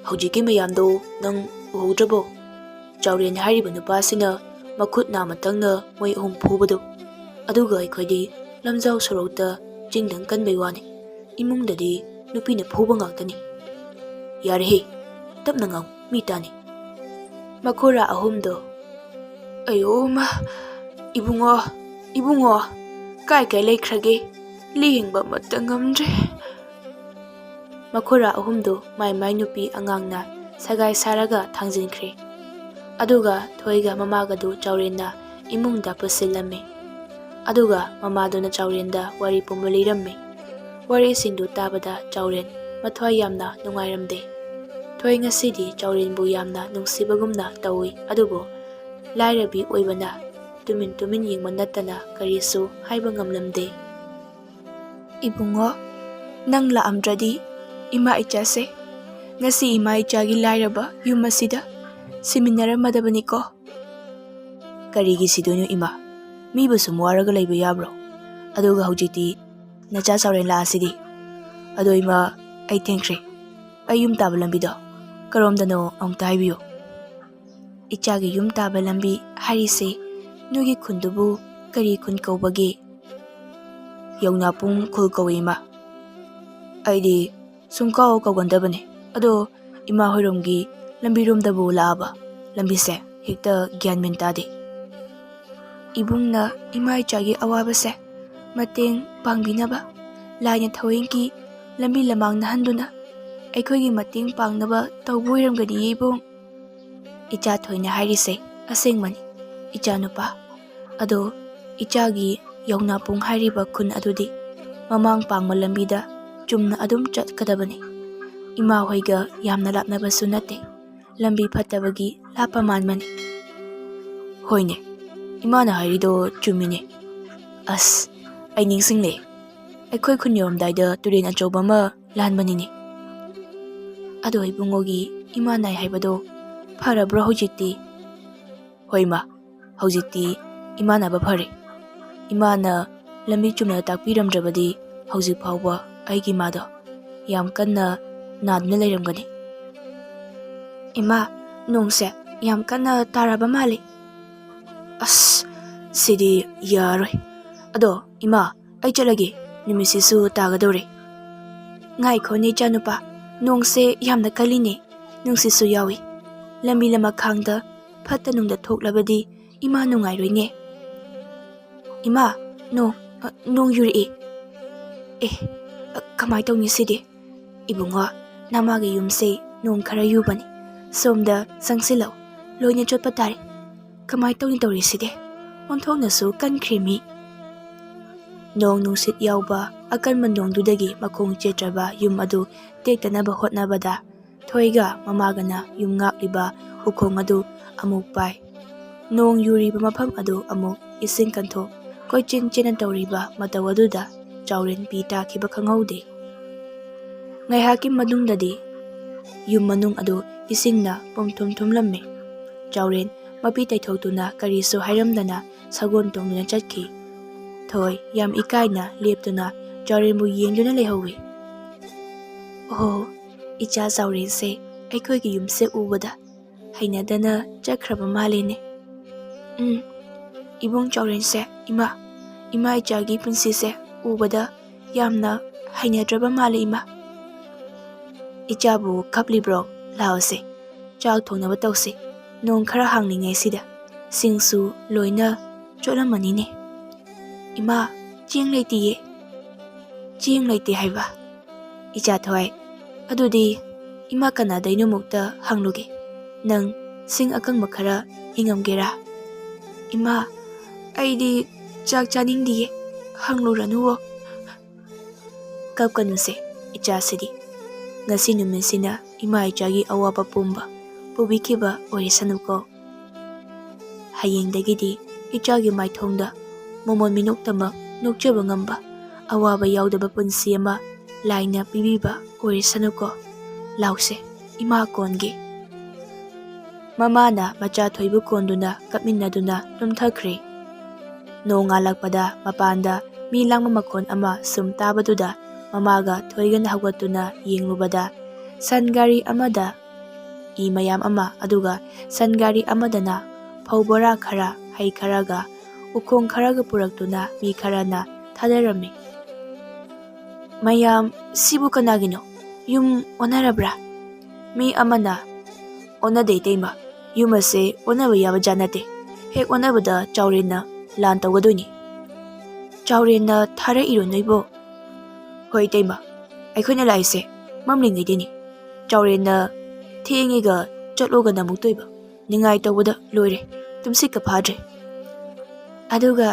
ꯍꯧꯖꯤꯛꯀꯤ ꯃꯌꯥꯝꯗꯣ ꯅꯪ ꯎꯍꯧꯗ꯭ꯔꯕꯣ? ꯆꯥꯎꯔꯦꯟ ꯍꯥꯏꯔꯤꯕ ꯅꯨꯄꯥꯁꯤꯅ ꯃꯈꯨꯠ ꯅꯥꯃꯇꯪꯅ ꯃꯣꯏ ꯑꯍꯨꯝ ꯐꯨꯕꯗꯣ꯫ ꯑꯗꯨꯒ ꯑꯩꯈꯣꯏꯗꯤ ꯂꯝꯖꯥꯎ ꯁꯣꯔꯣꯛꯇ ꯆꯤꯡꯗꯪ ꯀꯟꯕꯩ ꯋꯥꯅꯤ꯫ ꯏꯃꯨꯡꯗꯗꯤ ꯅꯨꯄꯤꯅ ꯐꯨꯕ ꯉꯥꯛꯇꯅꯤ꯫ ꯌꯥꯔꯦꯍꯦ, ꯇꯞꯅ ꯉꯥꯡ, ꯃꯤ ꯇꯥꯅꯤ꯫ ꯃꯈꯣꯔꯥ ꯑꯍꯨꯝꯗꯣ, ꯑꯌꯣ ꯃꯥ, ꯏꯕꯨꯡꯉꯣ, ꯏꯕꯨꯡꯉꯣ, ꯀꯥꯏ ꯀꯥꯏ ꯂꯩꯈ꯭ꯔꯒꯦ? ꯂꯦꯡꯕ ꯑꯃꯠꯇ ꯉꯝꯗ꯭ꯔꯦ꯫ ꯃꯈꯣꯔꯥ ꯑꯍꯨꯝꯗꯨ ꯃꯥꯏ ꯃꯥꯏ ꯅꯨꯄꯤ ꯑꯉꯥꯡꯅ ꯁꯒꯥꯏ ꯁꯥꯔꯒ ꯊꯥꯡꯖꯤꯟꯈ꯭ꯔꯦ꯫ ꯑꯗꯨꯒ ꯊꯣꯏꯒ ꯃꯃꯥꯒꯗꯨ ꯆꯥꯎꯔꯦꯟꯅ ꯏꯃꯨꯡꯗ ꯄꯨꯁꯤꯜꯂꯝꯃꯤ꯫ ꯑꯗꯨꯒ ꯃꯃꯥꯗꯨꯅ ꯆꯥꯎꯔꯦꯟꯗ ꯋꯥꯔꯤ ꯄꯨꯝꯕ ꯂꯤꯔꯝꯃꯤ꯫ ꯋꯥꯔꯤꯁꯤꯡꯗꯨ ꯇꯥꯕꯗ ꯆꯥꯎꯔꯦꯟ ꯃꯊ꯭ꯋꯥꯏ ꯌꯥꯝꯅ ꯅꯨꯡꯉꯥꯏꯔꯝꯗꯦ꯫ ꯊꯣꯏ ꯉꯁꯤꯗꯤ ꯆꯥꯎꯔꯦꯟꯕꯨ ꯌꯥꯝꯅ ꯅꯨꯡꯁꯤꯕꯒꯨꯝꯅ ꯇꯧꯏ, ꯑꯗꯨꯕꯨ ꯂꯥꯏꯔꯕꯤ ꯑꯣꯏꯕꯅ ꯇꯨꯃꯤꯟ ꯇꯨꯃꯤꯟ ꯌꯦꯡꯕ ꯅꯠꯇꯅ ꯀꯔꯤꯁꯨ ꯍꯥꯏꯕ ꯉꯝꯂꯝꯗꯦ꯫ ꯏꯕꯨꯡꯉꯣ, ꯅꯪ ꯂꯥꯛꯑꯝꯗ꯭ꯔꯗꯤ ꯏꯃꯥ ꯏꯆꯥꯁꯦ ꯉꯁꯤ ꯏꯃꯥ ꯏꯆꯥꯒꯤ ꯂꯥꯏꯔꯕ ꯌꯨꯝ ꯑꯁꯤꯗ ꯁꯤꯃꯤꯟꯅꯔꯝꯃꯗꯕꯅꯤꯀꯣ꯫ ꯀꯔꯤꯒꯤ ꯁꯤꯗꯣꯏꯅꯣ ꯏꯃꯥ? ꯃꯤꯕꯨ ꯁꯨꯝ ꯋꯥꯔꯒ ꯂꯩꯕ ꯌꯥꯕ꯭ꯔꯣ? ꯑꯗꯨꯒ ꯍꯧꯖꯤꯛꯇꯤ ꯅꯆꯥ ꯆꯥꯎꯔꯦꯟ ꯂꯥꯛꯑꯁꯤꯗꯤ꯫ ꯑꯗꯣ ꯏꯃꯥ, ꯑꯩ ꯊꯦꯡꯈ꯭ꯔꯦ꯫ ꯑꯩ ꯌꯨꯝ ꯇꯥꯕ ꯂꯝꯕꯤꯗꯣ ꯀꯔꯣꯝꯗꯅꯣ ꯑꯃꯨꯛꯇ ꯍꯥꯏꯕꯤꯌꯨ꯫ ꯏꯆꯥꯒꯤ ꯌꯨꯝ ꯇꯥꯕ ꯂꯝꯕꯤ ꯍꯥꯏꯔꯤꯁꯦ ꯅꯣꯏꯒꯤ ꯈꯨꯟꯗꯨꯕꯨ ꯀꯔꯤ ꯈꯨꯟ ꯀꯧꯕꯒꯦ? ꯌꯧꯅꯥꯄꯨꯡ ꯈꯨꯜ ꯀꯧꯏ ꯏꯃꯥ꯫ ꯑꯩꯗꯤ ꯁꯨꯡꯀꯥꯎ ꯀꯧꯒꯟꯗꯕꯅꯤ꯫ ꯑꯗꯣ ꯏꯃꯥ ꯍꯣꯏꯔꯣꯝꯒꯤ ꯂꯝꯕꯤꯔꯣꯝꯗꯕꯨ ꯂꯥꯛꯑꯕ ꯂꯝꯕꯤꯁꯦ ꯍꯦꯛꯇ ꯒ꯭ꯌꯥꯟ ꯃꯦꯟ ꯇꯥꯗꯦ꯫ ꯏꯕꯨꯡꯅ ꯏꯃꯥ ꯏꯆꯥꯒꯤ ꯑꯋꯥꯕꯁꯦ ꯃꯇꯦꯡ ꯄꯥꯡꯕꯤꯅꯕ ꯂꯥꯏꯅ ꯊꯧꯋꯦꯟꯒꯤ ꯂꯝꯕꯤ ꯂꯃꯥꯡ ꯅꯥꯍꯟꯗꯨꯅ ꯑꯩꯈꯣꯏꯒꯤ ꯃꯇꯦꯡ ꯄꯥꯡꯅꯕ ꯇꯧꯕ ꯑꯣꯏꯔꯝꯒꯅꯤꯌꯦ ꯏꯕꯨꯡ꯫ ꯏꯆꯥ ꯊꯣꯏꯅ ꯍꯥꯏꯔꯤꯁꯦ ꯑꯁꯦꯡꯕꯅꯤ, ꯏꯆꯥꯅꯨꯄꯥ꯫ ꯑꯗꯣ ꯏꯆꯥꯒꯤ ꯌꯧꯅꯥꯄꯨꯡ ꯍꯥꯏꯔꯤꯕ ꯈꯨꯟ ꯑꯗꯨꯗꯤ ꯃꯃꯥꯡ ꯄꯥꯡꯕ ꯂꯝꯕꯤꯗ ꯆꯨꯝꯅ ꯑꯗꯨꯝ ꯆꯠꯀꯗꯕꯅꯤ꯫ ꯏꯃꯥ ꯍꯣꯏꯒ ꯌꯥꯝꯅ ꯂꯥꯞꯅꯕꯁꯨ ꯅꯠꯇꯦ, ꯂꯝꯕꯤ ꯐꯠꯇꯕꯒꯤ ꯂꯥꯞꯄ ꯃꯥꯟꯕꯅꯤ꯫ ꯍꯣꯏꯅꯦ, ꯏꯃꯥꯅ ꯍꯥꯏꯔꯤꯗꯣ ꯆꯨꯝꯃꯤꯅꯦ꯫ ꯑꯁ, ꯑꯩ ꯅꯤꯡꯁꯤꯡꯂꯦ, ꯑꯩꯈꯣꯏ ꯈꯨꯟ ꯌꯧꯔꯝꯗꯥꯏꯗ ꯇꯨꯔꯦꯟ ꯑꯆꯧꯕ ꯑꯃ ꯂꯥꯟꯕꯅꯤꯅꯦ꯫ ꯑꯗꯣ ꯏꯕꯨꯡꯉꯣꯒꯤ ꯏꯃꯥ ꯅꯥꯏ ꯍꯥꯏꯕꯗꯣ ꯐꯔꯕ꯭ꯔꯣ ꯍꯧꯖꯤꯛꯇꯤ? ꯍꯣꯏ ꯏꯃꯥ, ꯍꯧꯖꯤꯛꯇꯤ ꯏꯃꯥ ꯅꯥꯕ ꯐꯔꯦ꯫ ꯏꯃꯥꯅ ꯂꯝꯕꯤ ꯆꯨꯝꯅ ꯇꯥꯛꯄꯤꯔꯝꯗ꯭ꯔꯕꯗꯤ ꯍꯧꯖꯤꯛ ꯐꯥꯎꯕ ꯑꯩꯒꯤ ꯏꯃꯥꯗꯣ ꯌꯥꯝ ꯀꯟꯅ ꯅꯥꯗꯨꯅ ꯂꯩꯔꯝꯒꯅꯤ꯫ ꯏꯃꯥ, ꯅꯣꯡꯁꯦ ꯌꯥꯝ ꯀꯟꯅ ꯇꯥꯔꯕ ꯃꯥꯜꯂꯤ꯫ ꯑꯁ, ꯁꯤꯗꯤ ꯌꯥꯔꯣꯏ꯫ ꯑꯗꯣ ꯏꯃꯥ, ꯑꯩ ꯆꯠꯂꯒꯦ, ꯅꯨꯃꯤꯠꯁꯤꯁꯨ ꯇꯥꯒꯗꯧꯔꯦ꯫ ꯉꯥꯏꯈꯣꯅꯦ ꯏꯆꯥꯅꯨꯄꯥ, ꯅꯣꯡꯁꯦ ꯌꯥꯝꯅ ꯀꯜꯂꯤꯅꯦ, ꯅꯨꯡꯁꯤꯠꯁꯨ ꯌꯥꯎꯏ꯫ ꯂꯝꯕꯤ ꯂꯃꯈꯥꯡꯗ ꯐꯠꯇ ꯅꯨꯡꯗ ꯊꯣꯛꯂꯕꯗꯤ ꯏꯃꯥ ꯅꯨꯡꯉꯥꯏꯔꯣꯏꯅꯦ꯫ ꯏꯃꯥ, ꯅꯣꯡ, ꯑ, ꯅꯣꯡ ꯌꯨꯔꯛꯏ꯫ ꯑꯦ, ꯑ, ꯀꯃꯥꯏ ꯇꯧꯅꯤ ꯁꯤꯗꯤ? ꯏꯕꯨꯡꯉꯣ, ꯅꯃꯥꯒꯤ ꯌꯨꯝꯁꯦ ꯅꯣꯡ ꯈꯔ ꯌꯨꯕꯅꯤ꯫ ꯁꯣꯝꯗ ꯆꯪꯁꯤꯜꯂꯛꯎ, ꯂꯣꯏꯅ ꯆꯣꯠꯄ ꯇꯥꯔꯦ꯫ ꯀꯃꯥꯏ ꯇꯧꯅꯤ ꯇꯧꯔꯤꯁꯤꯗꯤ? ꯑꯣꯟꯊꯣꯛꯅꯁꯨ ꯀꯟꯈ꯭ꯔꯦꯃꯤ꯫ ꯅꯣꯡ ꯅꯨꯡꯁꯤꯠ ꯌꯥꯎꯕ ꯑꯀꯟꯕ ꯅꯣꯡꯗꯨꯗꯒꯤ ꯃꯈꯣꯡ ꯆꯦꯠꯇ꯭ꯔꯕ ꯌꯨꯝ ꯑꯗꯨ ꯇꯦꯛꯇꯅꯕ ꯍꯣꯠꯅꯕꯗ ꯊꯣꯏꯒ ꯃꯃꯥꯒꯅ ꯌꯨꯝ ꯉꯥꯛꯂꯤꯕ ꯎꯈꯣꯡ ꯑꯗꯨ ꯑꯃꯨꯛ ꯄꯥꯏ꯫ ꯅꯣꯡ ꯌꯨꯔꯤꯕ ꯃꯐꯝ ꯑꯗꯨ ꯑꯃꯨꯛ ꯏꯁꯤꯡ ꯀꯟꯊꯣꯛ ꯀꯣꯏꯆꯦꯟ ꯆꯦꯟꯅ ꯇꯧꯔꯤꯕ ꯃꯇꯧ ꯑꯗꯨꯗ ꯆꯥꯎꯔꯦꯟ ꯄꯤ ꯇꯥꯈꯤꯕ ꯈꯪꯍꯧꯗꯦ꯫ ꯉꯥꯏꯍꯥꯛꯀꯤ ꯃꯅꯨꯡꯗꯗꯤ ꯌꯨꯝ ꯃꯅꯨꯡ ꯑꯗꯨ ꯏꯁꯤꯡꯅ ꯄꯨꯝꯊꯨꯝ ꯊꯨꯝꯂꯝꯃꯤ꯫ ꯆꯥꯎꯔꯦꯟ ꯃꯄꯤ ꯇꯩꯊꯣꯛꯇꯨꯅ ꯀꯔꯤꯁꯨ ꯍꯥꯏꯔꯝꯗꯅ ꯁꯒꯣꯜ ꯇꯣꯡꯗꯨꯅ ꯆꯠꯈꯤ꯫ ꯊꯣꯏ ꯌꯥꯝ ꯏꯀꯥꯏꯅ ꯂꯦꯞꯇꯨꯅ ꯆꯥꯎꯔꯦꯟꯕꯨ ꯌꯦꯡꯗꯨꯅ ꯂꯩꯍꯧꯏ꯫ "ꯑꯣꯍꯣ, ꯏꯆꯥ ꯆꯥꯎꯔꯦꯟꯁꯦ ꯑꯩꯈꯣꯏꯒꯤ ꯌꯨꯝꯁꯦ ꯎꯕꯗ ꯍꯩꯅꯗꯅ ꯆꯠꯈ꯭ꯔꯕ ꯃꯥꯜꯂꯦꯅꯦ꯫ ꯎꯝ, ꯏꯕꯨꯡ ꯆꯥꯎꯔꯦꯟꯁꯦ, ꯏꯃꯥ, ꯏꯃꯥ ꯏꯆꯥꯒꯤ ꯄꯨꯟꯁꯤꯁꯦ ꯎꯕꯗ ꯌꯥꯝꯅ ꯍꯩꯅꯗ꯭ꯔꯕ ꯃꯥꯜꯂꯦ ꯏꯃꯥ꯫ ꯏꯆꯥꯕꯨ ꯀꯞꯂꯤꯕ꯭ꯔꯣ? ꯂꯥꯛꯑꯣꯁꯦ, ꯆꯥꯛ ꯊꯣꯡꯅꯕ ꯇꯧꯁꯦ꯫ ꯅꯣꯡ ꯈꯔ ꯍꯥꯡꯂꯤꯉꯩꯁꯤꯗ ꯁꯤꯡꯁꯨ ꯂꯣꯏꯅ ꯆꯣꯠꯂꯝꯃꯅꯤꯅꯦ꯫ ꯏꯃꯥ, ꯆꯦꯡ ꯂꯩꯇꯤꯌꯦ꯫" "ꯆꯦꯡ ꯂꯩꯇꯦ ꯍꯥꯏꯕ? ꯏꯆꯥ ꯊꯣꯏ, ꯑꯗꯨꯗꯤ ꯏꯃꯥ ꯀꯅꯥꯗꯩꯅꯣꯃꯨꯛꯇ ꯍꯪꯂꯨꯒꯦ꯫ ꯅꯪ ꯁꯤꯡ ꯑꯀꯪꯕ ꯈꯔ ꯍꯤꯡꯉꯝꯒꯦꯔꯥ? ꯏꯃꯥ, ꯑꯩꯗꯤ ꯆꯥꯛ ꯆꯥꯅꯤꯡꯗꯤꯌꯦ, ꯍꯪꯂꯨꯔꯅꯨꯋꯣ꯫ ꯀꯞꯀꯅꯨꯁꯦ, ꯏꯆꯥꯁꯤꯗꯤ꯫ ꯉꯁꯤ ꯅꯨꯃꯤꯠꯁꯤꯅ ꯏꯃꯥ ꯏꯆꯥꯒꯤ ꯑꯋꯥꯕ ꯄꯨꯝꯕ ꯄꯨꯕꯤꯈꯤꯕ ꯑꯣꯏꯔꯁꯅꯨꯀꯣ꯫ ꯍꯌꯦꯡꯗꯒꯤꯗꯤ ꯏꯆꯥꯒꯤ ꯃꯥꯏꯊꯣꯡꯗ ꯃꯣꯃꯣꯟ ꯃꯤꯅꯣꯛꯇꯃꯛ ꯅꯣꯛꯆꯕ ꯉꯝꯕ, ꯑꯋꯥꯕ ꯌꯥꯎꯗꯕ ꯄꯨꯟꯁꯤ ꯑꯃ ꯂꯥꯏꯅ ꯄꯤꯕꯤꯕ ꯑꯣꯏꯔꯁꯅꯨꯀꯣ꯫ ꯂꯥꯎꯁꯦ, ꯏꯃꯥ ꯀꯣꯟꯒꯦ꯫ ꯃꯃꯥꯅ ꯃꯆꯥ ꯊꯣꯏꯕꯨ ꯀꯣꯟꯗꯨꯅ ꯀꯞꯃꯤꯟꯅꯗꯨꯅ ꯇꯨꯝꯊꯈ꯭ꯔꯦ꯫ ꯅꯣꯡꯉꯥꯜꯂꯛꯄꯗ ꯃꯄꯥꯟꯗ ꯃꯤ ꯂꯥꯡꯕ ꯃꯈꯣꯟ ꯑꯃ ꯁꯨꯝ ꯇꯥꯕꯗꯨꯗ ꯃꯃꯥꯒ ꯊꯣꯏꯒꯅ ꯍꯧꯒꯠꯇꯨꯅ ꯌꯦꯡꯂꯨꯕꯗ ꯁꯟ ꯒꯥꯔꯤ ꯑꯃꯗ ꯏ ꯃꯌꯥꯝ ꯑꯃ, ꯑꯗꯨꯒ ꯁꯟ ꯒꯥꯔꯤ ꯑꯃꯗꯅ ꯐꯧ ꯕꯣꯔꯥ ꯈꯔ, ꯍꯩ ꯈꯔꯒ ꯎꯈꯣꯡ ꯈꯔꯒ ꯄꯨꯔꯛꯇꯨꯅ ꯃꯤ ꯈꯔꯅ ꯊꯥꯗꯔꯝꯃꯤ꯫ "ꯃꯌꯥꯝ, ꯁꯤꯕꯨ ꯀꯅꯥꯒꯤꯅꯣ? ꯌꯨꯝ ꯑꯣꯟꯅꯔꯕ꯭ꯔꯥ?" ꯃꯤ ꯑꯃꯅ, "ꯑꯣꯟꯅꯗꯦ ꯏꯇꯩꯃ, ꯌꯨꯝ ꯑꯁꯦ ꯑꯣꯟꯅꯕ ꯌꯥꯕ ꯖꯥꯠ ꯅꯠꯇꯦ꯫ ꯍꯦꯛ ꯑꯣꯟꯅꯕꯗ ꯆꯥꯎꯔꯦꯟꯅ ꯂꯥꯟ ꯇꯧꯒꯗꯣꯏꯅꯤ꯫" "ꯆꯥꯎꯔꯦꯟꯅ ꯊꯥꯔꯛꯏꯔꯣ ꯅꯣꯏꯕꯣ?" "ꯍꯣꯏ ꯏꯇꯩꯃ, ꯑꯩꯈꯣꯏꯅ ꯂꯥꯛꯏꯁꯦ ꯃꯝꯂꯤꯉꯩꯗꯩꯅꯤ꯫ ꯆꯥꯎꯔꯦꯟꯅ ꯊꯦꯡꯉꯦꯒ ꯆꯠꯂꯣꯒꯅ ꯑꯃꯨꯛ ꯇꯣꯏꯕ꯫ ꯅꯤꯡꯉꯥꯏ ꯇꯧꯕꯗ ꯂꯣꯏꯔꯦ, ꯇꯨꯝꯁꯤꯠꯀ ꯐꯥꯗ꯭ꯔꯦ꯫ ꯑꯗꯨꯒ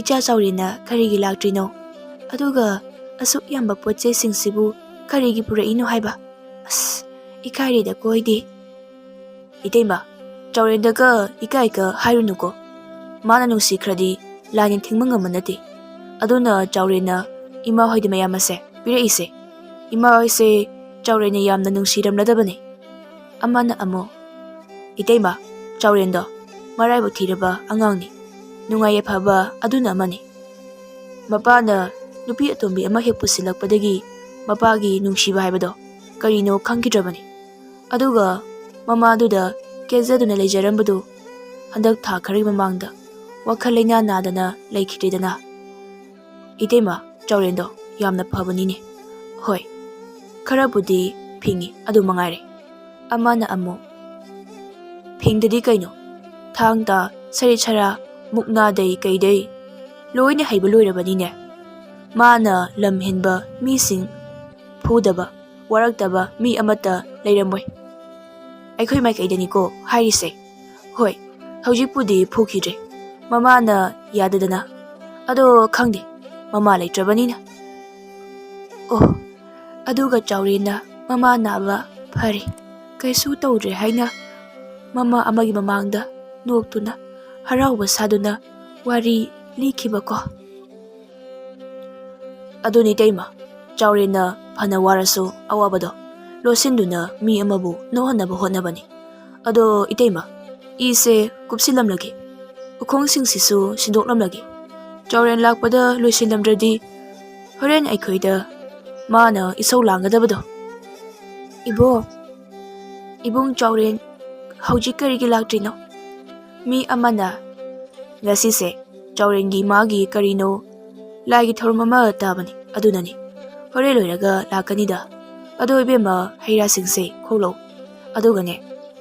ꯏꯆꯥ ꯆꯥꯎꯔꯦꯟꯅ ꯀꯔꯤꯒꯤ ꯂꯥꯛꯇ꯭ꯔꯤꯅꯣ? ꯑꯗꯨꯒ ꯑꯁꯨꯛ ꯌꯥꯝꯕ ꯄꯣꯠ ꯆꯩꯁꯤꯡꯁꯤꯕꯨ ꯀꯔꯤꯒꯤ ꯄꯨꯔꯛꯏꯅꯣ ꯍꯥꯏꯕ? ꯑꯁ, ꯏꯀꯥꯏꯔꯦꯗꯀꯣ ꯑꯩꯗꯤ꯫" "ꯏꯇꯩꯃ, ꯆꯥꯎꯔꯦꯟꯗꯒ ꯏꯀꯥꯏꯒ ꯍꯥꯏꯔꯨꯅꯨꯀꯣ꯫ ꯃꯥꯅ ꯅꯨꯡꯁꯤꯈ꯭ꯔꯗꯤ ꯂꯥꯏꯅ ꯊꯤꯡꯕ ꯉꯝꯕ ꯅꯠꯇꯦ꯫ ꯑꯗꯨꯅ ꯆꯥꯎꯔꯦꯟꯅ ꯏꯃꯥ ꯍꯣꯏꯗ ꯃꯌꯥꯝ ꯑꯁꯦ ꯄꯤꯔꯛꯏꯁꯦ꯫ ꯏꯃꯥ ꯍꯣꯏꯁꯦ ꯆꯥꯎꯔꯦꯟꯅ ꯌꯥꯝꯅ ꯅꯨꯡꯁꯤꯔꯝꯂꯗꯕꯅꯦ꯫" ꯑꯃꯅ ꯑꯃꯨꯛ, "ꯏꯇꯩꯃ, ꯆꯥꯎꯔꯦꯟꯗꯣ ꯃꯔꯥꯏꯕꯛ ꯊꯤꯔꯕ ꯑꯉꯥꯡꯅꯤ꯫ ꯅꯨꯡꯉꯥꯏ ꯌꯥꯏꯐꯕ ꯑꯗꯨꯅ ꯑꯃꯅꯤ꯫ ꯃꯄꯥꯅ ꯅꯨꯄꯤ ꯑꯇꯣꯝꯕꯤ ꯑꯃ ꯍꯦꯛ ꯄꯨꯁꯤꯜꯂꯛꯄꯗꯒꯤ ꯃꯄꯥꯒꯤ ꯅꯨꯡꯁꯤꯕ ꯍꯥꯏꯕꯗꯣ ꯀꯔꯤꯅꯣ ꯈꯪꯈꯤꯗ꯭ꯔꯕꯅꯤ꯫ ꯑꯗꯨꯒ ꯃꯃꯥꯗꯨꯗ ꯀꯦꯖꯗꯨꯅ ꯂꯩꯖꯔꯝꯕꯗꯨ ꯍꯟꯗꯛ ꯊꯥ ꯈꯔꯒꯤ ꯃꯃꯥꯡꯗ ꯋꯥꯈꯜ ꯂꯩꯅꯥ ꯅꯥꯗꯅ ꯂꯩꯈꯤꯗ꯭ꯔꯦꯗꯅ꯫ ꯏꯇꯩꯃ, ꯆꯥꯎꯔꯦꯟꯗꯣ ꯌꯥꯝꯅ ꯐꯕꯅꯤꯅꯦ꯫" "ꯍꯣꯏ, ꯈꯔꯕꯨꯗꯤ ꯐꯤꯡꯉꯤ, ꯑꯗꯨ ꯃꯉꯥꯏꯔꯦ꯫" ꯑꯃꯅ ꯑꯃꯨꯛ, "ꯐꯤꯡꯗꯗꯤ ꯀꯩꯅꯣ, ꯊꯥꯡ ꯇꯥ, ꯁꯔꯤꯠ ꯁꯔꯥ, ꯃꯨꯛꯅꯥꯗꯩ ꯀꯩꯗꯩ ꯂꯣꯏꯅ ꯍꯩꯕ ꯂꯣꯏꯔꯕꯅꯤꯅꯦ꯫ ꯃꯥꯅ ꯂꯝ ꯍꯦꯟꯕ ꯃꯤꯁꯤꯡ ꯐꯨꯗꯕ, ꯋꯥꯔꯛꯇꯕ ꯃꯤ ꯑꯃꯠꯇ ꯂꯩꯔꯝꯃꯣꯏ꯫" ꯑꯩꯈꯣꯏ ꯃꯥꯏꯀꯩꯗꯅꯤꯀꯣ ꯍꯥꯏꯔꯤꯁꯦ꯫ ꯍꯣꯏ, ꯍꯧꯖꯤꯛꯄꯨꯗꯤ ꯐꯨꯈꯤꯗ꯭ꯔꯦ, ꯃꯃꯥꯅ ꯌꯥꯗꯗꯅ꯫ ꯑꯗꯣ ꯈꯪꯗꯦ, ꯃꯃꯥ ꯂꯩꯇ꯭ꯔꯕꯅꯤꯅ꯫ ꯑꯣ, ꯑꯗꯨꯒ ꯆꯥꯎꯔꯦꯟꯅ ꯃꯃꯥ ꯅꯥꯕ ꯐꯔꯦ, ꯀꯩꯁꯨ ꯇꯧꯗ꯭ꯔꯦ ꯍꯥꯏꯅ ꯃꯃꯥ ꯑꯃꯒꯤ ꯃꯃꯥꯡꯗ ꯅꯣꯛꯇꯨꯅ ꯍꯔꯥꯎꯕ ꯁꯥꯗꯨꯅ ꯋꯥꯔꯤ ꯂꯤꯈꯤꯕꯀꯣ꯫ ꯑꯗꯨꯅꯤ ꯏꯇꯩꯃ, ꯆꯥꯎꯔꯦꯟꯅ ꯐꯅ ꯋꯥꯔꯁꯨ ꯑꯋꯥꯕꯗꯣ ꯂꯣꯠꯁꯤꯟꯗꯨꯅ ꯃꯤ ꯑꯃꯕꯨ ꯅꯣꯛꯍꯟꯅꯕ ꯍꯣꯠꯅꯕꯅꯤ꯫ ꯑꯗꯣ ꯏꯇꯩꯃ, ꯏꯁꯦ ꯀꯨꯞꯁꯤꯜꯂꯝꯂꯒꯦ, ꯎꯈꯣꯡꯁꯤꯡꯁꯤꯁꯨ ꯁꯤꯟꯗꯣꯛꯂꯝꯂꯒꯦ꯫ ꯆꯥꯎꯔꯦꯟ ꯂꯥꯛꯄꯗ ꯂꯣꯏꯁꯤꯜꯂꯝꯗ꯭ꯔꯗꯤ ꯍꯣꯔꯦꯟ ꯑꯩꯈꯣꯏꯗ ꯃꯥꯅ ꯏꯁꯧ ꯂꯥꯡꯒꯗꯕꯗꯣ꯫ ꯏꯕꯣ, ꯏꯕꯨꯡ ꯆꯥꯎꯔꯦꯟ ꯍꯧꯖꯤꯛ ꯀꯔꯤꯒꯤ ꯂꯥꯛꯇ꯭ꯔꯤꯅꯣ? ꯃꯤ ꯑꯃꯅ ꯉꯁꯤꯁꯦ ꯆꯥꯎꯔꯦꯟꯒꯤ ꯃꯥꯒꯤ ꯀꯔꯤꯅꯣ ꯂꯥꯏꯒꯤ ꯊꯧꯔꯝ ꯑꯃ ꯇꯥꯕꯅꯤ, ꯑꯗꯨꯅꯅꯤ꯫ ꯍꯣꯔꯦꯟ ꯂꯣꯏꯔꯒ ꯂꯥꯛꯀꯅꯤꯗ꯫ ꯑꯗꯣ ꯏꯕꯦꯝꯃ, ꯍꯩ ꯔꯥꯁꯤꯡꯁꯦ ꯈꯣꯛꯂꯧ꯫ ꯑꯗꯨꯒꯅꯦ,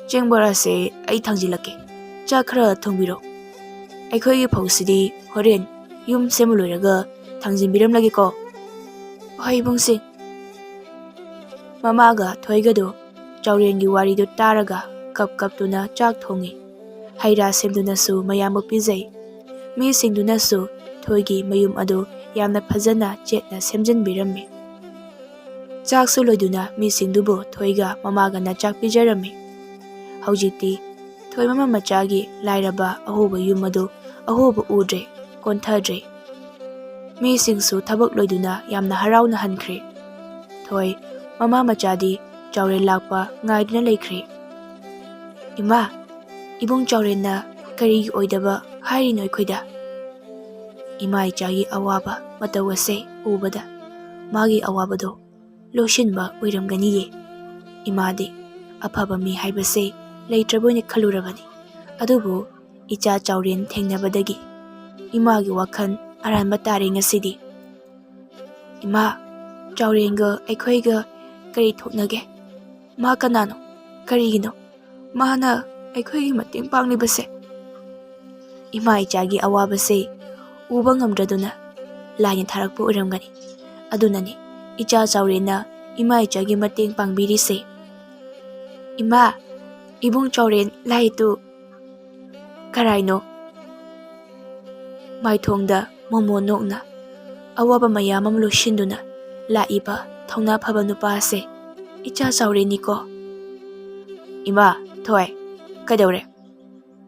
ꯆꯦꯡ ꯕꯣꯔꯥꯁꯦ ꯑꯩ ꯊꯥꯡꯖꯤꯜꯂꯛꯀꯦ꯫ ꯆꯥꯛ ꯈꯔ ꯊꯣꯡꯕꯤꯔꯣ꯫ ꯑꯩꯈꯣꯏꯒꯤ ꯐꯧꯁꯤꯗꯤ ꯍꯣꯔꯦꯟ ꯌꯨꯝ ꯁꯦꯝꯕ ꯂꯣꯏꯔꯒ ꯊꯥꯡꯖꯤꯟꯕꯤꯔꯝꯂꯒꯦꯀꯣ꯫ ꯍꯣꯏ ꯏꯕꯨꯡꯁꯤꯡ꯫ ꯃꯃꯥꯒ ꯊꯣꯏꯒꯗꯣ ꯆꯥꯎꯔꯦꯟꯒꯤ ꯋꯥꯔꯤꯗꯨ ꯇꯥꯔꯒ ꯀꯞ ꯀꯞꯇꯨꯅ ꯆꯥꯛ ꯊꯣꯡꯉꯤ꯫ ꯍꯩ ꯔꯥ ꯁꯦꯝꯗꯨꯅꯁꯨ ꯃꯌꯥꯝꯕꯨ ꯄꯤꯖꯩ꯫ ꯃꯤꯁꯤꯡꯗꯨꯅꯁꯨ ꯊꯣꯏꯒꯤ ꯃꯌꯨꯝ ꯑꯗꯨ ꯌꯥꯝꯅ ꯐꯖꯅ ꯆꯦꯠꯅ ꯁꯦꯝꯖꯤꯟꯕꯤꯔꯝꯃꯤ꯫ ꯆꯥꯛꯁꯨ ꯂꯣꯏꯗꯨꯅ ꯃꯤꯁꯤꯡꯗꯨꯕꯨ ꯊꯣꯏꯒ ꯃꯃꯥꯒꯅ ꯆꯥꯛ ꯄꯤꯖꯔꯝꯃꯤ꯫ ꯍꯧꯖꯤꯛꯇꯤ ꯊꯣꯏ ꯃꯃꯥ ꯃꯆꯥꯒꯤ ꯂꯥꯏꯔꯕ ꯑꯍꯣꯕ ꯌꯨꯝ ꯑꯗꯨ ꯑꯍꯣꯕ ꯎꯗ꯭ꯔꯦ, ꯀꯣꯟꯊꯗ꯭ꯔꯦ꯫ ꯃꯤꯁꯤꯡꯁꯨ ꯊꯕꯛ ꯂꯣꯏꯗꯨꯅ ꯌꯥꯝꯅ ꯍꯔꯥꯎꯅ ꯍꯟꯈ꯭ꯔꯦ꯫ ꯊꯣꯏ ꯃꯃꯥ ꯃꯆꯥꯗꯤ ꯆꯥꯎꯔꯦꯟ ꯂꯥꯛꯄ ꯉꯥꯏꯗꯨꯅ ꯂꯩꯈ꯭ꯔꯦ꯫ "ꯏꯃꯥ, ꯏꯕꯨꯡ ꯆꯥꯎꯔꯦꯟꯅ ꯀꯔꯤꯒꯤ ꯑꯣꯏꯗꯕ ꯍꯥꯏꯔꯤꯅꯣ ꯑꯩꯈꯣꯏꯗ?" ꯏꯃꯥ ꯏꯆꯥꯒꯤ ꯑꯋꯥꯕ ꯃꯇꯧ ꯑꯁꯦ ꯎꯕꯗ ꯃꯥꯒꯤ ꯑꯋꯥꯕꯗꯣ ꯂꯣꯏꯁꯤꯟꯕ ꯑꯣꯏꯔꯝꯒꯅꯤꯌꯦ꯫ ꯏꯃꯥꯗꯤ ꯑꯐꯕ ꯃꯤ ꯍꯥꯏꯕꯁꯦ ꯂꯩꯇ꯭ꯔꯕꯣꯏꯅ ꯈꯜꯂꯨꯔꯕꯅꯤ꯫ ꯑꯗꯨꯕꯨ ꯏꯆꯥ ꯆꯥꯎꯔꯦꯟ ꯊꯦꯡꯅꯕꯗꯒꯤ ꯏꯃꯥꯒꯤ ꯋꯥꯈꯜ ꯑꯔꯥꯟꯕ ꯇꯥꯔꯦ ꯉꯁꯤꯗꯤ꯫ "ꯏꯃꯥ, ꯆꯥꯎꯔꯦꯟꯒ ꯑꯩꯈꯣꯏꯒ ꯀꯔꯤ ꯊꯣꯛꯅꯒꯦ? ꯃꯥ ꯀꯅꯥꯅꯣ? ꯀꯔꯤꯒꯤꯅꯣ ꯃꯥꯅ ꯑꯩꯈꯣꯏꯒꯤ ꯃꯇꯦꯡ ꯄꯥꯡꯂꯤꯕꯁꯦ?" ꯏꯃꯥ ꯏꯆꯥꯒꯤ ꯑꯋꯥꯕꯁꯦ ꯎꯕ ꯉꯝꯗ꯭ꯔꯗꯨꯅ ꯂꯥꯏꯅ ꯊꯥꯔꯛꯄ ꯑꯣꯏꯔꯝꯒꯅꯤ꯫ ꯑꯗꯨꯅꯅꯤ ꯏꯆꯥ ꯆꯥꯎꯔꯦꯟꯅ ꯏꯃꯥ ꯏꯆꯥꯒꯤ ꯃꯇꯦꯡ ꯄꯥꯡꯕꯤꯔꯤꯁꯦ꯫ "ꯏꯃꯥ, "ꯏꯕꯨꯡ ꯆꯥꯎꯔꯦꯟ, ꯂꯥꯏ ꯇꯨ ꯀꯔꯥꯏꯅꯣ?" ꯃꯥꯏꯊꯣꯡꯗ ꯃꯣꯃꯣ ꯅꯣꯛꯅ ꯑꯋꯥꯕ ꯃꯌꯥꯝ ꯑꯃ ꯂꯣꯏꯁꯤꯟꯗꯨꯅ ꯂꯥꯛꯏꯕ ꯊꯧꯅꯥ ꯐꯕ ꯅꯨꯄꯥ ꯑꯁꯦ ꯏꯆꯥ ꯆꯥꯎꯔꯦꯟꯅꯤꯀꯣ꯫ "ꯏꯃꯥ, ꯊꯣꯏ, ꯀꯩꯗꯧꯔꯦ?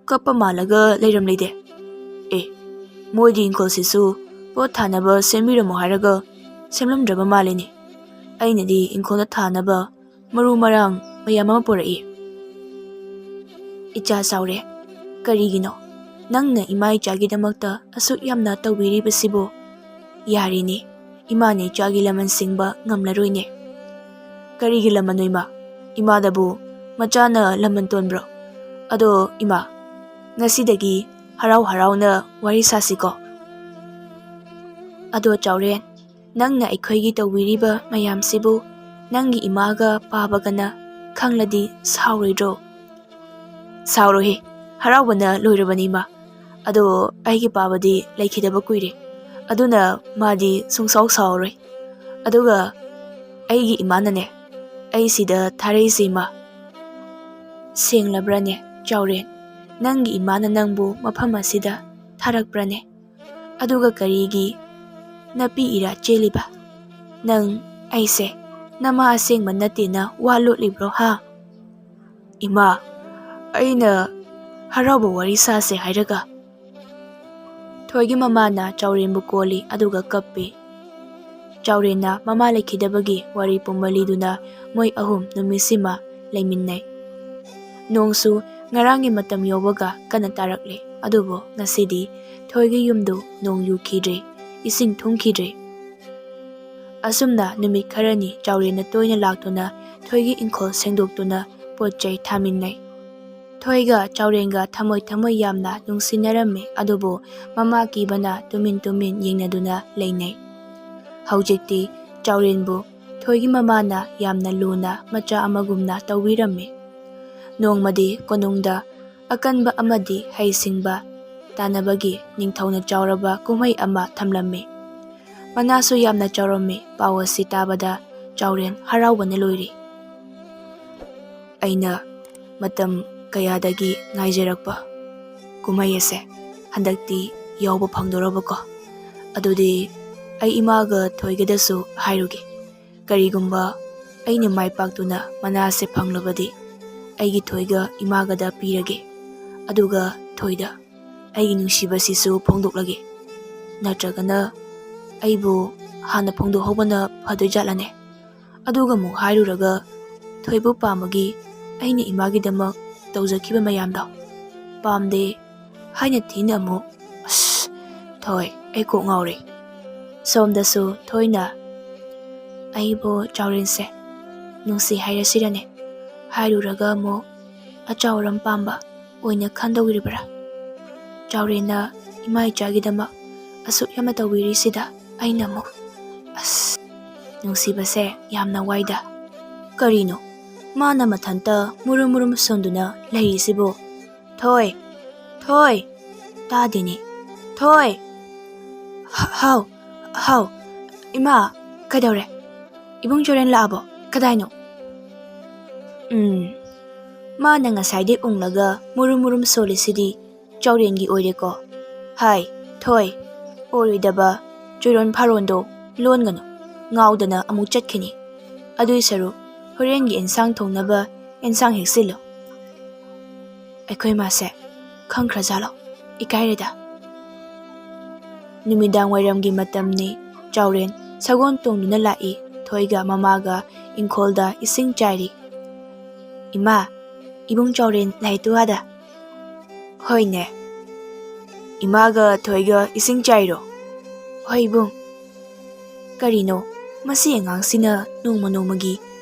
ꯀꯞꯄ ꯃꯥꯜꯂꯒ ꯂꯩꯔꯝꯂꯤꯗꯦ? ꯑꯦ, ꯃꯣꯏꯗꯤ ꯏꯪꯈꯣꯜꯁꯤꯁꯨ ꯄꯣꯠ ꯊꯥꯅꯕ ꯁꯦꯝꯕꯤꯔꯝꯃꯣ ꯍꯥꯏꯔꯒ ꯁꯦꯝꯂꯝꯗ꯭ꯔꯕ ꯃꯥꯜꯂꯤꯅꯦ꯫ ꯑꯩꯅꯗꯤ ꯏꯪꯈꯣꯜꯗ ꯊꯥꯅꯕ ꯃꯔꯨ ꯃꯔꯥꯡ ꯃꯌꯥꯝ ꯑꯃ ꯄꯨꯔꯛꯏ꯫" "ꯏꯆꯥ ꯆꯥꯎꯔꯦ, ꯀꯔꯤꯒꯤꯅꯣ ꯅꯪꯅ ꯏꯃꯥ ꯏꯆꯥꯒꯤꯗꯃꯛꯇ ꯑꯁꯨꯛ ꯌꯥꯝꯅ ꯇꯧꯕꯤꯔꯤꯕꯁꯤꯕꯨ? ꯌꯥꯔꯤꯅꯦ, ꯏꯃꯥꯅ ꯏꯆꯥꯒꯤ ꯂꯃꯟ ꯁꯤꯡꯕ ꯉꯝꯂꯔꯣꯏꯅꯦ꯫" "ꯀꯔꯤꯒꯤ ꯂꯃꯟꯅꯣ ꯏꯃꯥ? ꯏꯃꯥꯗꯕꯨ ꯃꯆꯥꯅ ꯂꯃꯟ ꯇꯣꯟꯕ꯭ꯔꯣ? ꯑꯗꯣ ꯏꯃꯥ, ꯉꯁꯤꯗꯒꯤ ꯍꯔꯥꯎ ꯍꯔꯥꯎꯅ ꯋꯥꯔꯤ ꯁꯥꯁꯤꯀꯣ꯫" "ꯑꯗꯣ ꯆꯥꯎꯔꯦꯟ, ꯅꯪꯅ ꯑꯩꯈꯣꯏꯒꯤ ꯇꯧꯕꯤꯔꯤꯕ ꯃꯌꯥꯝꯁꯤꯕꯨ ꯅꯪꯒꯤ ꯏꯃꯥꯒ ꯄꯥꯕꯒꯅ ꯈꯪꯂꯗꯤ ꯁꯥꯎꯔꯣꯏꯗ꯭ꯔꯣ?" "ꯁꯥꯎꯔꯣꯏꯍꯦ, ꯍꯔꯥꯎꯕꯅ ꯂꯣꯏꯔꯕꯅꯤ ꯏꯃꯥ꯫ ꯑꯗꯣ ꯑꯩꯒꯤ ꯄꯥꯕꯗꯤ ꯂꯩꯈꯤꯗꯕ ꯀꯨꯏꯔꯦ, ꯑꯗꯨꯅ ꯃꯥꯗꯤ ꯁꯨꯡꯁꯥꯎ ꯁꯥꯎꯔꯣꯏ꯫ ꯑꯗꯨꯒ ꯑꯩꯒꯤ ꯏꯃꯥꯅꯅꯦ ꯑꯩ ꯁꯤꯗ ꯊꯥꯔꯛꯏꯁꯦ ꯏꯃꯥ꯫" "ꯁꯦꯡꯂꯕ꯭ꯔꯅꯦ ꯆꯥꯎꯔꯦꯟ? ꯅꯪꯒꯤ ꯏꯃꯥꯅ ꯅꯪꯕꯨ ꯃꯐꯝ ꯑꯁꯤꯗ ꯊꯥꯔꯛꯄ꯭ꯔꯅꯦ? ꯑꯗꯨꯒ ꯀꯔꯤꯒꯤ ꯅꯥꯄꯤ ꯏꯔꯥ ꯆꯦꯜꯂꯤꯕ? ꯅꯪ ꯑꯩꯁꯦ ꯅꯃꯥ ꯑꯁꯦꯡꯕ ꯅꯠꯇꯦꯅ ꯋꯥ ꯂꯣꯠꯂꯤꯕ꯭ꯔꯣ ꯍꯥ?" "ꯏꯃꯥ, ꯑꯩꯅ ꯍꯔꯥꯎꯕ ꯋꯥꯔꯤ ꯁꯥꯁꯦ ꯍꯥꯏꯔꯒ꯫" ꯊꯣꯏꯒꯤ ꯃꯃꯥꯅ ꯆꯥꯎꯔꯦꯟꯕꯨ ꯀꯣꯜꯂꯤ ꯑꯗꯨꯒ ꯀꯞꯄꯤ꯫ ꯆꯥꯎꯔꯦꯟꯅ ꯃꯃꯥ ꯂꯩꯈꯤꯗꯕꯒꯤ ꯋꯥꯔꯤ ꯄꯨꯝꯕ ꯂꯤꯗꯨꯅ ꯃꯣꯏ ꯑꯍꯨꯝ ꯅꯨꯃꯤꯠꯁꯤꯃ ꯂꯩꯃꯤꯟꯅꯩ꯫ ꯅꯣꯡꯁꯨ ꯉꯔꯥꯡꯒꯤ ꯃꯇꯝ ꯌꯧꯕꯒ ꯀꯟꯅ ꯇꯥꯔꯛꯂꯦ, ꯑꯗꯨꯕꯨ ꯉꯁꯤꯗꯤ ꯊꯣꯏꯒꯤ ꯌꯨꯝꯗꯨ ꯅꯣꯡ ꯌꯨꯈꯤꯗ꯭ꯔꯦ, ꯏꯁꯤꯡ ꯊꯨꯝꯈꯤꯗ꯭ꯔꯦ꯫ ꯑꯁꯨꯝꯅ ꯅꯨꯃꯤꯠ ꯈꯔꯅꯤ ꯆꯥꯎꯔꯦꯟꯅ ꯇꯣꯏꯅ ꯂꯥꯛꯇꯨꯅ ꯊꯣꯏꯒꯤ ꯏꯪꯈꯣꯜ ꯁꯦꯡꯗꯣꯛꯇꯨꯅ ꯄꯣꯠ ꯆꯩ ꯊꯥꯃꯤꯟꯅꯩ꯫ ꯊꯣꯏꯒ ꯆꯥꯎꯔꯦꯟꯒ ꯊꯃꯣꯏ ꯊꯃꯣꯏ ꯌꯥꯝꯅ ꯅꯨꯡꯁꯤꯅꯔꯝꯃꯤ, ꯑꯗꯨꯕꯨ ꯃꯃꯥ ꯀꯤꯕꯅ ꯇꯨꯃꯤꯟ ꯇꯨꯃꯤꯟ ꯌꯦꯡꯅꯗꯨꯅ ꯂꯩꯅꯩ꯫ ꯍꯧꯖꯤꯛꯇꯤ ꯆꯥꯎꯔꯦꯟꯕꯨ ꯊꯣꯏꯒꯤ ꯃꯃꯥꯅ ꯌꯥꯝꯅ ꯂꯨꯅ ꯃꯆꯥ ꯑꯃꯒꯨꯝꯅ ꯇꯧꯕꯤꯔꯝꯃꯤ꯫ ꯅꯣꯡꯃꯗꯤ ꯀꯣꯅꯨꯡꯗ ꯑꯀꯟꯕ ꯑꯃꯗꯤ ꯍꯩꯁꯤꯡꯕ ꯇꯥꯟꯅꯕꯒꯤ ꯅꯤꯡꯊꯧꯅ ꯆꯥꯎꯔꯕ ꯀꯨꯝꯍꯩ ꯑꯃ ꯊꯝꯂꯝꯃꯤ꯫ ꯃꯅꯥꯁꯨ ꯌꯥꯝꯅ ꯆꯥꯎꯔꯝꯃꯤ꯫ ꯄꯥꯎ ꯑꯁꯤ ꯇꯥꯕꯗ ꯆꯥꯎꯔꯦꯟ ꯍꯔꯥꯎꯕꯅ ꯂꯣꯏꯔꯤ꯫ "ꯑꯩꯅ ꯃꯇꯝ ꯀꯌꯥꯗꯒꯤ ꯉꯥꯏꯖꯔꯛꯄ ꯀꯨꯝꯍꯩ ꯑꯁꯦ ꯍꯟꯗꯛꯇꯤ ꯌꯥꯎꯕ ꯐꯪꯗꯣꯔꯕꯀꯣ꯫ ꯑꯗꯨꯗꯤ ꯑꯩ ꯏꯃꯥꯒ ꯊꯣꯏꯒꯗꯁꯨ ꯍꯥꯏꯔꯨꯒꯦ꯫ ꯀꯔꯤꯒꯨꯝꯕ ꯑꯩꯅ ꯃꯥꯏ ꯄꯥꯛꯇꯨꯅ ꯃꯅꯥ ꯑꯁꯦ ꯐꯪꯂꯕꯗꯤ ꯑꯩꯒꯤ ꯊꯣꯏꯒ ꯏꯃꯥꯒꯗ ꯄꯤꯔꯒꯦ꯫ ꯑꯗꯨꯒ ꯊꯣꯏꯗ ꯑꯩꯒꯤ ꯅꯨꯡꯁꯤꯕꯁꯤꯁꯨ ꯐꯣꯡꯗꯣꯛꯂꯒꯦ꯫ ꯅꯠꯇ꯭ꯔꯒꯅ ꯑꯩꯕꯨ ꯍꯥꯟꯅ ꯐꯣꯡꯗꯣꯛꯍꯧꯕꯅ ꯐꯗꯣꯏꯖꯥꯠꯂꯅꯦ? ꯑꯗꯨꯒ ꯑꯃꯨꯛ ꯍꯥꯏꯔꯨꯔꯒ ꯊꯣꯏꯕꯨ ꯄꯥꯝꯕꯒꯤ ꯑꯩꯅ ꯏꯃꯥꯒꯤꯗꯃꯛ ꯇꯧꯖꯈꯤꯕ ꯃꯌꯥꯝꯗꯣ ꯄꯥꯝꯗꯦ ꯍꯥꯏꯅ ꯊꯤꯅ ꯑꯃꯨꯛ, ꯑꯁ, ꯊꯣꯏ, ꯑꯩ ꯀꯣꯛ ꯉꯥꯎꯔꯦ꯫ ꯁꯣꯝꯗꯁꯨ ꯊꯣꯏꯅ, "ꯑꯩꯕꯨ ꯆꯥꯎꯔꯦꯟꯁꯦ ꯅꯨꯡꯁꯤ ꯍꯥꯏꯔꯁꯤꯔꯅꯦ?" ꯍꯥꯏꯔꯨꯔꯒ ꯑꯃꯨꯛ ꯑꯆꯥꯎꯔꯝ ꯄꯥꯝꯕ ꯑꯣꯏꯅ ꯈꯟꯗꯧꯔꯤꯕ꯭ꯔꯥ? ꯆꯥꯎꯔꯦꯟꯅ ꯏꯃꯥ ꯏꯆꯥꯒꯤꯗꯃꯛ ꯑꯁꯨꯛ ꯌꯥꯝꯅ ꯇꯧꯕꯤꯔꯤꯁꯤꯗ ꯑꯩꯅ ꯑꯃꯨꯛ, ꯑꯁ, ꯅꯨꯡꯁꯤꯕꯁꯦ ꯌꯥꯝꯅ ꯋꯥꯏꯗ꯫ ꯀꯔꯤꯅꯣ ꯃꯥꯅ ꯃꯊꯟꯇ ꯃꯨꯔꯨꯝ ꯃꯨꯔꯨꯝ ꯁꯣꯟꯗꯨꯅ ꯂꯩꯔꯤꯁꯤꯕꯣ? ꯊꯣꯏ! ꯊꯣꯏ! ꯇꯥꯗꯦꯅꯦ꯫ ꯊꯣꯏ! ꯍ-, ꯍꯥꯎ! ꯍꯥꯎ! ꯏꯃꯥ! ꯀꯩꯗꯧꯔꯦ? ꯏꯕꯨꯡ ꯆꯣꯔꯦꯟ ꯂꯥꯛꯑꯕꯣ? ꯀꯗꯥꯏꯅꯣ? ꯎꯝ꯫ ꯃꯥꯅ ꯉꯁꯥꯏꯗꯩ ꯎꯪꯂꯒ ꯃꯨꯔꯨꯝ ꯃꯨꯔꯨꯝ ꯁꯣꯜꯂꯤꯁꯤꯗꯤ ꯆꯥꯎꯔꯦꯟꯒꯤ ꯑꯣꯏꯔꯦꯀꯣ꯫ ꯍꯥꯏ, ꯊꯣꯏ, ꯑꯣꯏꯔꯣꯏꯗꯕ ꯆꯨꯔꯣꯟ ꯐꯥꯔꯣꯟꯗꯣ ꯂꯣꯟꯒꯅꯨ, ꯉꯥꯎꯗꯅ ꯑꯃꯨꯛ ꯆꯠꯈꯤꯅꯤ꯫ ꯑꯗꯨꯏ ꯁꯔꯨꯛ ꯍꯣꯔꯦꯟꯒꯤ ꯑꯦꯟꯁꯥꯡ ꯊꯣꯡꯅꯕ ꯑꯦꯟꯁꯥꯡ ꯍꯦꯛꯆꯤꯜꯂꯨ꯫ ꯑꯩꯈꯣꯏ ꯃꯥꯁꯦ ꯈꯪꯈ꯭ꯔꯖꯥꯠꯂꯣ? ꯏꯀꯥꯏꯔꯦꯗ꯫ ꯅꯨꯃꯤꯗꯥꯡ ꯋꯥꯏꯔꯝꯒꯤ ꯃꯇꯝꯅꯤ꯫ ꯆꯥꯎꯔꯦꯟ ꯁꯒꯣꯜ ꯇꯣꯡꯗꯨꯅ ꯂꯥꯛꯏ꯫ ꯊꯣꯏꯒ ꯃꯃꯥꯒ ꯏꯪꯈꯣꯜꯗ ꯏꯁꯤꯡ ꯆꯥꯏꯔꯤ꯫ "ꯏꯃꯥ, ꯏꯕꯨꯡ ꯆꯥꯎꯔꯦꯟ ꯂꯥꯛꯏ ꯇꯨ ꯑꯥꯗ?" "ꯍꯣꯏꯅꯦ꯫ ꯏꯃꯥꯒ ꯊꯣꯏꯒ ꯏꯁꯤꯡ ꯆꯥꯏꯔꯣ?" "ꯍꯣꯏ ꯏꯕꯨꯡ꯫" "ꯀꯔꯤꯅꯣ ꯃꯁꯤ ꯑꯉꯥꯡꯁꯤꯅ ꯅꯣꯡꯃ ꯅꯣꯡꯃꯒꯤ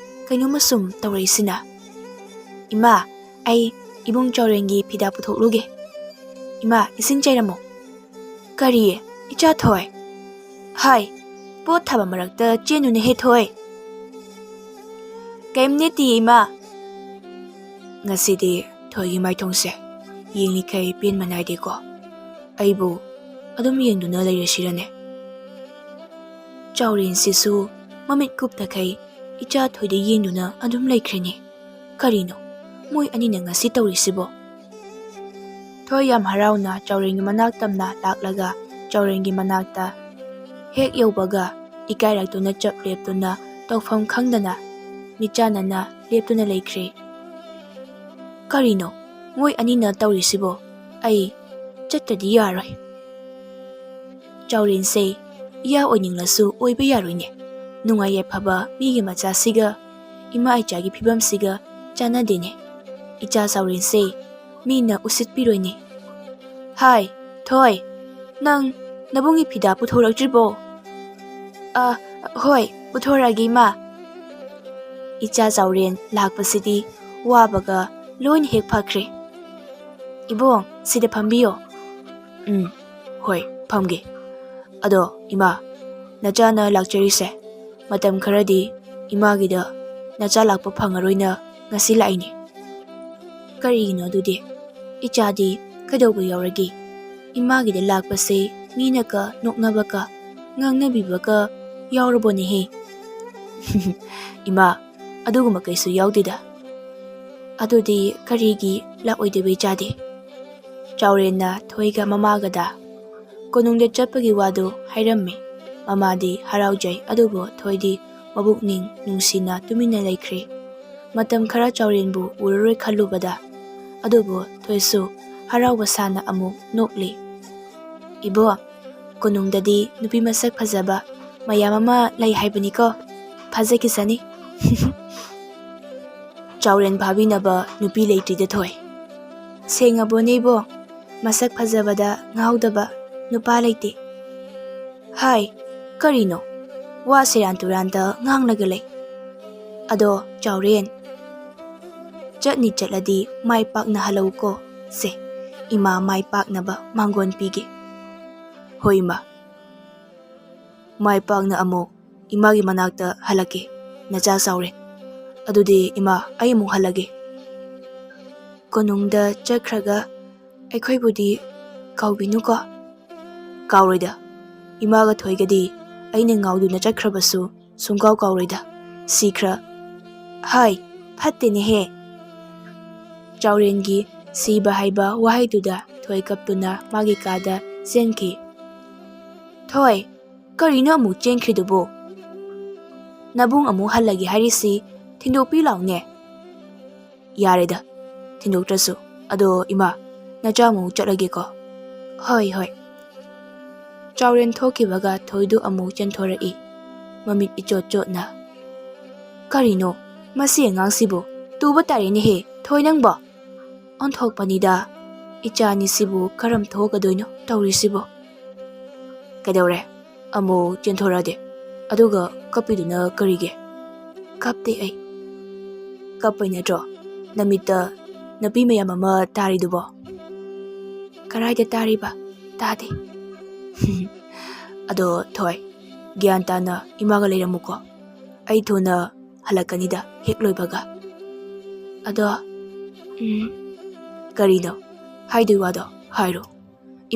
ꯀꯩꯅꯣꯝꯃ ꯁꯨꯝ ꯇꯧꯔꯛꯏꯁꯤꯅ?" "ꯏꯃꯥ, ꯑꯩ ꯏꯕꯨꯡ ꯆꯥꯎꯔꯦꯟꯒꯤ ꯐꯤꯗꯥ ꯄꯨꯊꯣꯛꯂꯨꯒꯦ꯫ ꯏꯃꯥ, ꯏꯁꯤꯡ ꯆꯥꯏꯔꯝꯃꯣ꯫" "ꯀꯔꯤ? ꯏꯆꯥ ꯊꯣꯏ?" "ꯍꯥꯏ, ꯄꯣꯠ ꯊꯥꯕ ꯃꯔꯛꯇ ꯆꯦꯟꯅꯨꯅꯦꯍꯦ ꯊꯣꯏ꯫" "ꯀꯩꯝ ꯅꯠꯇꯤꯌꯦ ꯏꯃꯥ꯫" ꯉꯁꯤꯗꯤ ꯊꯣꯏꯒꯤ ꯃꯥꯏꯊꯣꯡꯁꯦ ꯌꯦꯡꯂꯤꯈꯩ ꯄꯦꯟꯕ ꯅꯥꯏꯗꯦꯀꯣ꯫ ꯑꯩꯕꯨ ꯑꯗꯨꯝ ꯌꯦꯡꯗꯨꯅ ꯂꯩꯔꯁꯤꯔꯅꯦ? ꯆꯥꯎꯔꯦꯟꯁꯤꯁꯨ ꯃꯃꯤꯠ ꯀꯨꯞꯇꯈꯩ ꯏꯆꯥ ꯊꯣꯏꯗ ꯌꯦꯡꯗꯨꯅ ꯑꯗꯨꯝ ꯂꯩꯈ꯭ꯔꯦꯅꯦ꯫ ꯀꯔꯤꯅꯣ? ꯃꯣꯏ ꯑꯅꯤꯅ ꯉꯁꯤ ꯇꯧꯔꯤꯁꯤꯕꯣ? ꯊꯣꯏ ꯌꯥꯝ ꯍꯔꯥꯎꯅ ꯆꯥꯎꯔꯦꯟꯒꯤ ꯃꯅꯥꯛ ꯇꯝꯅ ꯂꯥꯛꯂꯒ ꯆꯥꯎꯔꯦꯟꯒꯤ ꯃꯅꯥꯛꯇ ꯍꯦꯛ ꯌꯧꯕꯒ ꯏꯀꯥꯏꯔꯛꯇꯨꯅ ꯆꯞ ꯂꯦꯞꯇꯨꯅ ꯇꯧꯐꯝ ꯈꯪꯗꯅ ꯃꯤꯠꯆꯥꯟꯅꯅ ꯂꯦꯞꯇꯨꯅ ꯂꯩꯈ꯭ꯔꯦ꯫ "ꯀꯔꯤꯅꯣ ꯃꯣꯏ ꯑꯅꯤꯅ ꯇꯧꯔꯤꯁꯤꯕꯣ? ꯑꯩ ꯆꯠꯇ꯭ꯔꯗꯤ ꯌꯥꯔꯣꯏ꯫ ꯆꯥꯎꯔꯦꯟꯁꯦ ꯏꯌꯥ ꯑꯣꯏꯅꯤꯡꯂꯁꯨ ꯑꯣꯏꯕ ꯌꯥꯔꯣꯏꯅꯦ꯫ ꯅꯨꯡꯉꯥꯏ ꯌꯥꯏꯐꯕ ꯃꯤꯒꯤ ꯃꯆꯥꯁꯤꯒ ꯏꯃꯥ ꯏꯆꯥꯒꯤ ꯐꯤꯕꯝꯁꯤꯒ ꯆꯥꯟꯅꯗꯦꯅꯦ꯫ ꯏꯆꯥ ꯆꯥꯎꯔꯦꯟꯁꯦ ꯃꯤꯅ ꯎꯁꯤꯠꯄꯤꯔꯣꯏꯅꯦ꯫ ꯍꯥꯏ, ꯊꯣꯏ, ꯅꯪ ꯅꯕꯨꯡꯒꯤ ꯐꯤꯗꯥ ꯄꯨꯊꯣꯔꯛꯇ꯭ꯔꯤꯕꯣ?" "ꯑ, ꯍꯣꯏ, ꯄꯨꯊꯣꯔꯛꯑꯒꯦ, ꯏꯃꯥ꯫" ꯏꯆꯥ ꯆꯥꯎꯔꯦꯟ ꯂꯥꯛꯄꯁꯤꯗꯤ ꯋꯥꯕꯒ ꯂꯣꯏꯅ ꯍꯦꯛ ꯐꯈ꯭ꯔꯦ꯫ "ꯏꯕꯣꯡ, ꯁꯤꯗ ꯐꯝꯕꯤꯌꯣ꯫" "ꯎꯝ, ꯍꯣꯏ, ꯐꯝꯒꯦ꯫ ꯑꯗꯣ, ꯏꯃꯥ, ꯅꯆꯥꯅ ꯂꯥꯛꯆꯔꯤꯁꯦ ꯃꯇꯝ ꯈꯔꯗꯤ ꯏꯃꯥꯒꯤꯗ ꯅꯆꯥ ꯂꯥꯛꯄ ꯐꯪꯉꯔꯣꯏꯅ ꯉꯁꯤ ꯂꯥꯛꯏꯅꯦ꯫" "ꯀꯔꯤꯒꯤꯅꯣ ꯑꯗꯨꯗꯤ? ꯏꯆꯥꯗꯤ ꯀꯩꯗꯧꯕ ꯌꯥꯎꯔꯒꯦ? ꯏꯃꯥꯒꯤꯗ ꯂꯥꯛꯄꯁꯦ ꯃꯤꯅꯒ ꯅꯣꯛꯅꯕꯒ ꯉꯥꯡꯅꯕꯤꯕꯒ ꯌꯥꯎꯔꯕꯣꯅꯦꯍꯦ꯫" "ꯏꯃꯥ, ꯑꯗꯨꯒꯨꯝꯕ ꯀꯩꯁꯨ ꯌꯥꯎꯗꯦꯗ꯫" "ꯑꯗꯨꯗꯤ ꯀꯔꯤꯒꯤ ꯂꯥꯛꯑꯣꯏꯗꯣꯏꯕ ꯏꯆꯥꯗꯤ?" ꯆꯥꯎꯔꯦꯟꯅ ꯊꯣꯏꯒ ꯃꯃꯥꯒꯗ ꯀꯣꯅꯨꯡꯗ ꯆꯠꯄꯒꯤ ꯋꯥꯗꯨ ꯍꯥꯏꯔꯝꯃꯤ꯫ ꯃꯃꯥꯗꯤ ꯍꯔꯥꯎꯖꯩ, ꯑꯗꯨꯕꯨ ꯊꯣꯏꯗꯤ ꯃꯕꯨꯛꯅꯤꯡ ꯅꯨꯡꯁꯤꯅ ꯇꯨꯃꯤꯟꯅ ꯂꯩꯈ꯭ꯔꯦ꯫ ꯃꯇꯝ ꯈꯔ ꯆꯥꯎꯔꯦꯟꯕꯨ ꯎꯔꯔꯣꯏ ꯈꯜꯂꯨꯕꯗ, ꯑꯗꯨꯕꯨ ꯊꯣꯏꯁꯨ ꯍꯔꯥꯎꯕ ꯁꯥꯅ ꯑꯃꯨꯛ ꯅꯣꯛꯂꯤ꯫ "ꯏꯕꯣ, ꯀꯣꯅꯨꯡꯗꯗꯤ ꯅꯨꯄꯤ ꯃꯁꯛ ꯐꯖꯕ ꯃꯌꯥꯝ ꯑꯃ ꯂꯩ ꯍꯥꯏꯕꯅꯤꯀꯣ꯫ ꯐꯖꯈꯤꯁꯅꯤ꯫" "ꯆꯥꯎꯔꯦꯟ ꯐꯥꯕꯤꯅꯕ ꯅꯨꯄꯤ ꯂꯩꯇ꯭ꯔꯤꯗ ꯊꯣꯏ꯫" "ꯁꯦꯡꯉꯕꯣꯅꯦ ꯏꯕꯣ? ꯃꯁꯛ ꯐꯖꯕꯗ ꯉꯥꯎꯗꯕ ꯅꯨꯄꯥ ꯂꯩꯇꯦ꯫" "ꯍꯥꯏ, ꯀꯔꯤꯅꯣ? ꯋꯥ ꯁꯦꯔꯥꯟ ꯇꯨꯔꯥꯟꯗ ꯉꯥꯡꯂꯒ ꯂꯩ꯫ ꯑꯗꯣ ꯆꯥꯎꯔꯦꯟ, ꯆꯠꯅꯤ ꯆꯠꯂꯗꯤ ꯃꯥꯏ ꯄꯥꯛꯅ ꯍꯜꯂꯛꯎꯀꯣ꯫ ꯁꯦ, ꯏꯃꯥ ꯃꯥꯏ ꯄꯥꯛꯅꯕ ꯃꯥꯡꯒꯣꯟ ꯄꯤꯒꯦ꯫" "ꯍꯣꯏ, ꯏꯃꯥ꯫ ꯃꯥꯏ ꯄꯥꯛꯅ ꯑꯃꯨꯛ ꯏꯃꯥꯒꯤ ꯃꯅꯥꯛꯇ ꯍꯜꯂꯛꯀꯦ, ꯅꯆꯥ ꯆꯥꯎꯔꯦꯟ꯫ ꯑꯗꯨꯗꯤ ꯏꯃꯥ, ꯑꯩ ꯑꯃꯨꯛ ꯍꯜꯂꯒꯦ꯫" "ꯀꯣꯅꯨꯡꯗ ꯆꯠꯈ꯭ꯔꯒ ꯑꯩꯈꯣꯏꯕꯨꯗꯤ ꯀꯥꯎꯕꯤꯅꯨꯀꯣ꯫" "ꯀꯥꯎꯔꯣꯏꯗ꯫ ꯏꯃꯥꯒ ꯊꯣꯏꯒꯗꯤ ꯑꯩꯅ ꯉꯥꯎꯗꯨꯅ ꯆꯠꯈ꯭ꯔꯕꯁꯨ ꯁꯨꯡꯀꯥꯎ ꯀꯥꯎꯔꯣꯏꯗ꯫ ꯁꯤꯈ꯭ꯔ-" "ꯍꯥꯏ, ꯐꯠꯇꯦꯅꯦꯍꯦ꯫ ꯆꯥꯎꯔꯦꯟꯒꯤ ꯁꯤꯕ ꯍꯥꯏꯕ ꯋꯥꯍꯩꯗꯨꯗ ꯊꯣꯏ ꯀꯞꯇꯨꯅ ꯃꯥꯒꯤ ꯀꯥꯗ ꯆꯦꯟꯈꯤ꯫ "ꯊꯣꯏ, ꯀꯔꯤꯅꯣ ꯑꯃꯨꯛ ꯆꯦꯟꯈ꯭ꯔꯤꯗꯨꯕꯨ? ꯅꯕꯨꯡ ꯑꯃꯨꯛ ꯍꯜꯂꯒꯦ ꯍꯥꯏꯔꯤꯁꯤ ꯊꯤꯟꯗꯣꯛꯄꯤ ꯂꯥꯎꯅꯦ꯫" "ꯌꯥꯔꯦꯗ, ꯊꯤꯟꯗꯣꯛꯇ꯭ꯔꯁꯨ꯫ ꯑꯗꯣ ꯏꯃꯥ, ꯅꯆꯥ ꯑꯃꯨꯛ ꯆꯠꯂꯒꯦꯀꯣ꯫" "ꯍꯣꯏ, ꯍꯣꯏ꯫" ꯆꯥꯎꯔꯦꯟ ꯊꯣꯛꯈꯤꯕꯒ ꯊꯣꯏꯗꯨ ꯑꯃꯨꯛ ꯆꯦꯟꯊꯣꯔꯛꯏ, ꯃꯃꯤꯠ ꯏꯆꯣꯠ ꯆꯣꯠꯅ꯫ "ꯀꯔꯤꯅꯣ ꯃꯁꯤ ꯑꯉꯥꯡꯁꯤꯕꯨ? ꯇꯨꯕ ꯇꯥꯔꯦꯅꯦꯍꯦ, ꯊꯣꯏ ꯅꯪꯕꯣ!" "ꯑꯣꯟꯊꯣꯛꯄꯅꯤꯗ, ꯏꯆꯥ ꯑꯅꯤꯁꯤꯕꯨ ꯀꯔꯝ ꯊꯣꯛꯀꯗꯣꯏꯅꯣ ꯇꯧꯔꯤꯁꯤꯕꯣ?" "ꯀꯩꯗꯧꯔꯦ? ꯑꯃꯨꯛ ꯆꯦꯟꯊꯣꯔꯛꯑꯗꯤ? ꯑꯗꯨꯒ ꯀꯞꯄꯤꯗꯨꯅ ꯀꯔꯤꯒꯤ?" "ꯀꯞꯇꯦ ꯑꯩ꯫" "ꯀꯞꯄꯩ ꯅꯠꯇ꯭ꯔꯣ ꯅꯃꯤꯠꯇ ꯅꯥꯄꯤ ꯃꯌꯥꯝ ꯑꯃ ꯇꯥꯔꯤꯗꯨꯕꯣ?" "ꯀꯔꯥꯏꯗ ꯇꯥꯔꯤꯕ? ꯇꯥꯗꯦ꯫" "ꯑꯗꯣ ꯊꯣꯏ, ꯒ꯭ꯌꯥꯟ ꯇꯥꯅ ꯏꯃꯥꯒ ꯂꯩꯔꯝꯃꯨꯀꯣ꯫ ꯑꯩ ꯊꯨꯅ ꯍꯜꯂꯛꯀꯅꯤꯗ ꯍꯦꯛ ꯂꯣꯏꯕꯒ꯫ ꯑꯗꯣ, ꯎꯝ, ꯀꯔꯤꯅꯣ? ꯍꯥꯏꯗꯣꯏ ꯋꯥꯗꯣ ꯍꯥꯏꯔꯣ꯫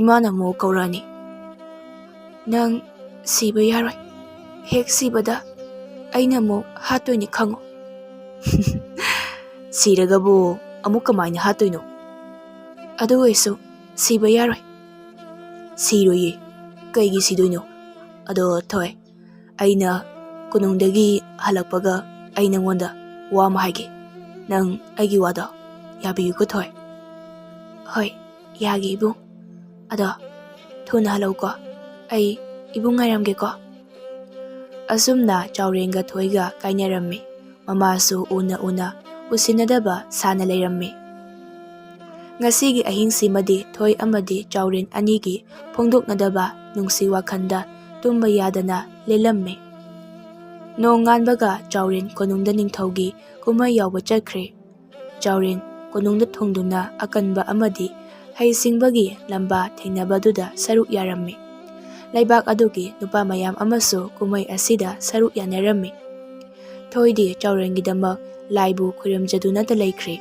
ꯏꯃꯥꯅ ꯑꯃꯨꯛ ꯀꯧꯔꯛꯑꯅꯤ꯫ ꯅꯪ ꯁꯤꯕ ꯌꯥꯔꯣꯏ꯫ ꯍꯦꯛ ꯁꯤꯕꯗ ꯑꯩꯅ ꯑꯃꯨꯛ ꯍꯥꯠꯇꯣꯏꯅꯤ ꯈꯪꯉꯨ꯫" "ꯁꯤꯔꯒꯕꯨ ꯑꯃꯨꯛ ꯀꯃꯥꯏꯅ ꯍꯥꯠꯇꯣꯏꯅꯣ? ꯑꯗꯨ ꯑꯣꯏꯁꯨ ꯁꯤꯕ ꯌꯥꯔꯣꯏ꯫" "ꯁꯤꯔꯣꯏꯌꯦ꯫ ꯀꯩꯒꯤ ꯁꯤꯗꯣꯏꯅꯣ? ꯑꯗꯣ ꯊꯣꯏ, ꯑꯩꯅ ꯀꯣꯅꯨꯡꯗꯒꯤ ꯍꯜꯂꯛꯄꯒ ꯑꯩ ꯅꯪꯉꯣꯟꯗ ꯋꯥ ꯑꯃ ꯍꯥꯏꯒꯦ꯫ ꯅꯪ ꯑꯩꯒꯤ ꯋꯥꯗꯣ ꯌꯥꯕꯤꯌꯨꯀꯣ ꯊꯣꯏ꯫" "ꯍꯣꯏ, ꯌꯥꯒꯦ ꯏꯕꯨꯡ꯫ ꯑꯗꯣ ꯊꯨꯅ ꯍꯜꯂꯛꯎꯀꯣ꯫ ꯑꯩ ꯏꯕꯨꯡ ꯉꯥꯏꯔꯝꯒꯦꯀꯣ꯫" ꯑꯁꯨꯝꯅ ꯆꯥꯎꯔꯦꯟꯒ ꯊꯣꯏꯒ ꯀꯥꯏꯅꯔꯝꯃꯤ꯫ ꯃꯃꯥꯁꯨ ꯎꯅ ꯎꯅ ꯎꯁꯤꯟꯅꯗꯕ ꯁꯥꯅ ꯂꯩꯔꯝꯃꯤ꯫ ꯉꯁꯤꯒꯤ ꯑꯍꯤꯡꯁꯤꯃꯗꯤ ꯊꯣꯏ ꯑꯃꯗꯤ ꯆꯥꯎꯔꯦꯟ ꯑꯅꯤꯒꯤ ꯐꯣꯡꯗꯣꯛꯅꯗꯕ ꯅꯨꯡꯁꯤ ꯋꯥꯈꯜꯗ ꯇꯨꯝꯕ ꯌꯥꯗꯅ ꯂꯦꯜꯂꯝꯃꯤ꯫ ꯅꯣꯡ ꯉꯥꯟꯕꯒ ꯆꯥꯎꯔꯦꯟ ꯀꯣꯅꯨꯡꯗ ꯅꯤꯡꯊꯧꯒꯤ ꯀꯨꯝꯍꯩ ꯌꯥꯎꯕ ꯆꯠꯈ꯭ꯔꯦ꯫ ꯆꯥꯎꯔꯦꯟ ꯀꯣꯅꯨꯡꯗ ꯊꯨꯡꯗꯨꯅ ꯑꯀꯟꯕ ꯑꯃꯗꯤ ꯍꯩꯁꯤꯡꯕꯒꯤ ꯂꯝꯕꯥ ꯊꯦꯡꯅꯕꯗꯨꯗ ꯁꯔꯨꯛ ꯌꯥꯔꯝꯃꯤ꯫ ꯂꯩꯕꯥꯛ ꯑꯗꯨꯒꯤ ꯅꯨꯄꯥ ꯃꯌꯥꯝ ꯑꯃꯁꯨ ꯀꯨꯝꯍꯩ ꯑꯁꯤꯗ ꯁꯔꯨꯛ ꯌꯥꯅꯔꯝꯃꯤ꯫ ꯊꯣꯏꯗꯤ ꯆꯥꯎꯔꯦꯟꯒꯤꯗꯃꯛ ꯂꯥꯏꯕꯨ ꯈꯨꯔꯨꯝꯖꯗꯨꯅꯇ ꯂꯩꯈ꯭ꯔꯦ꯫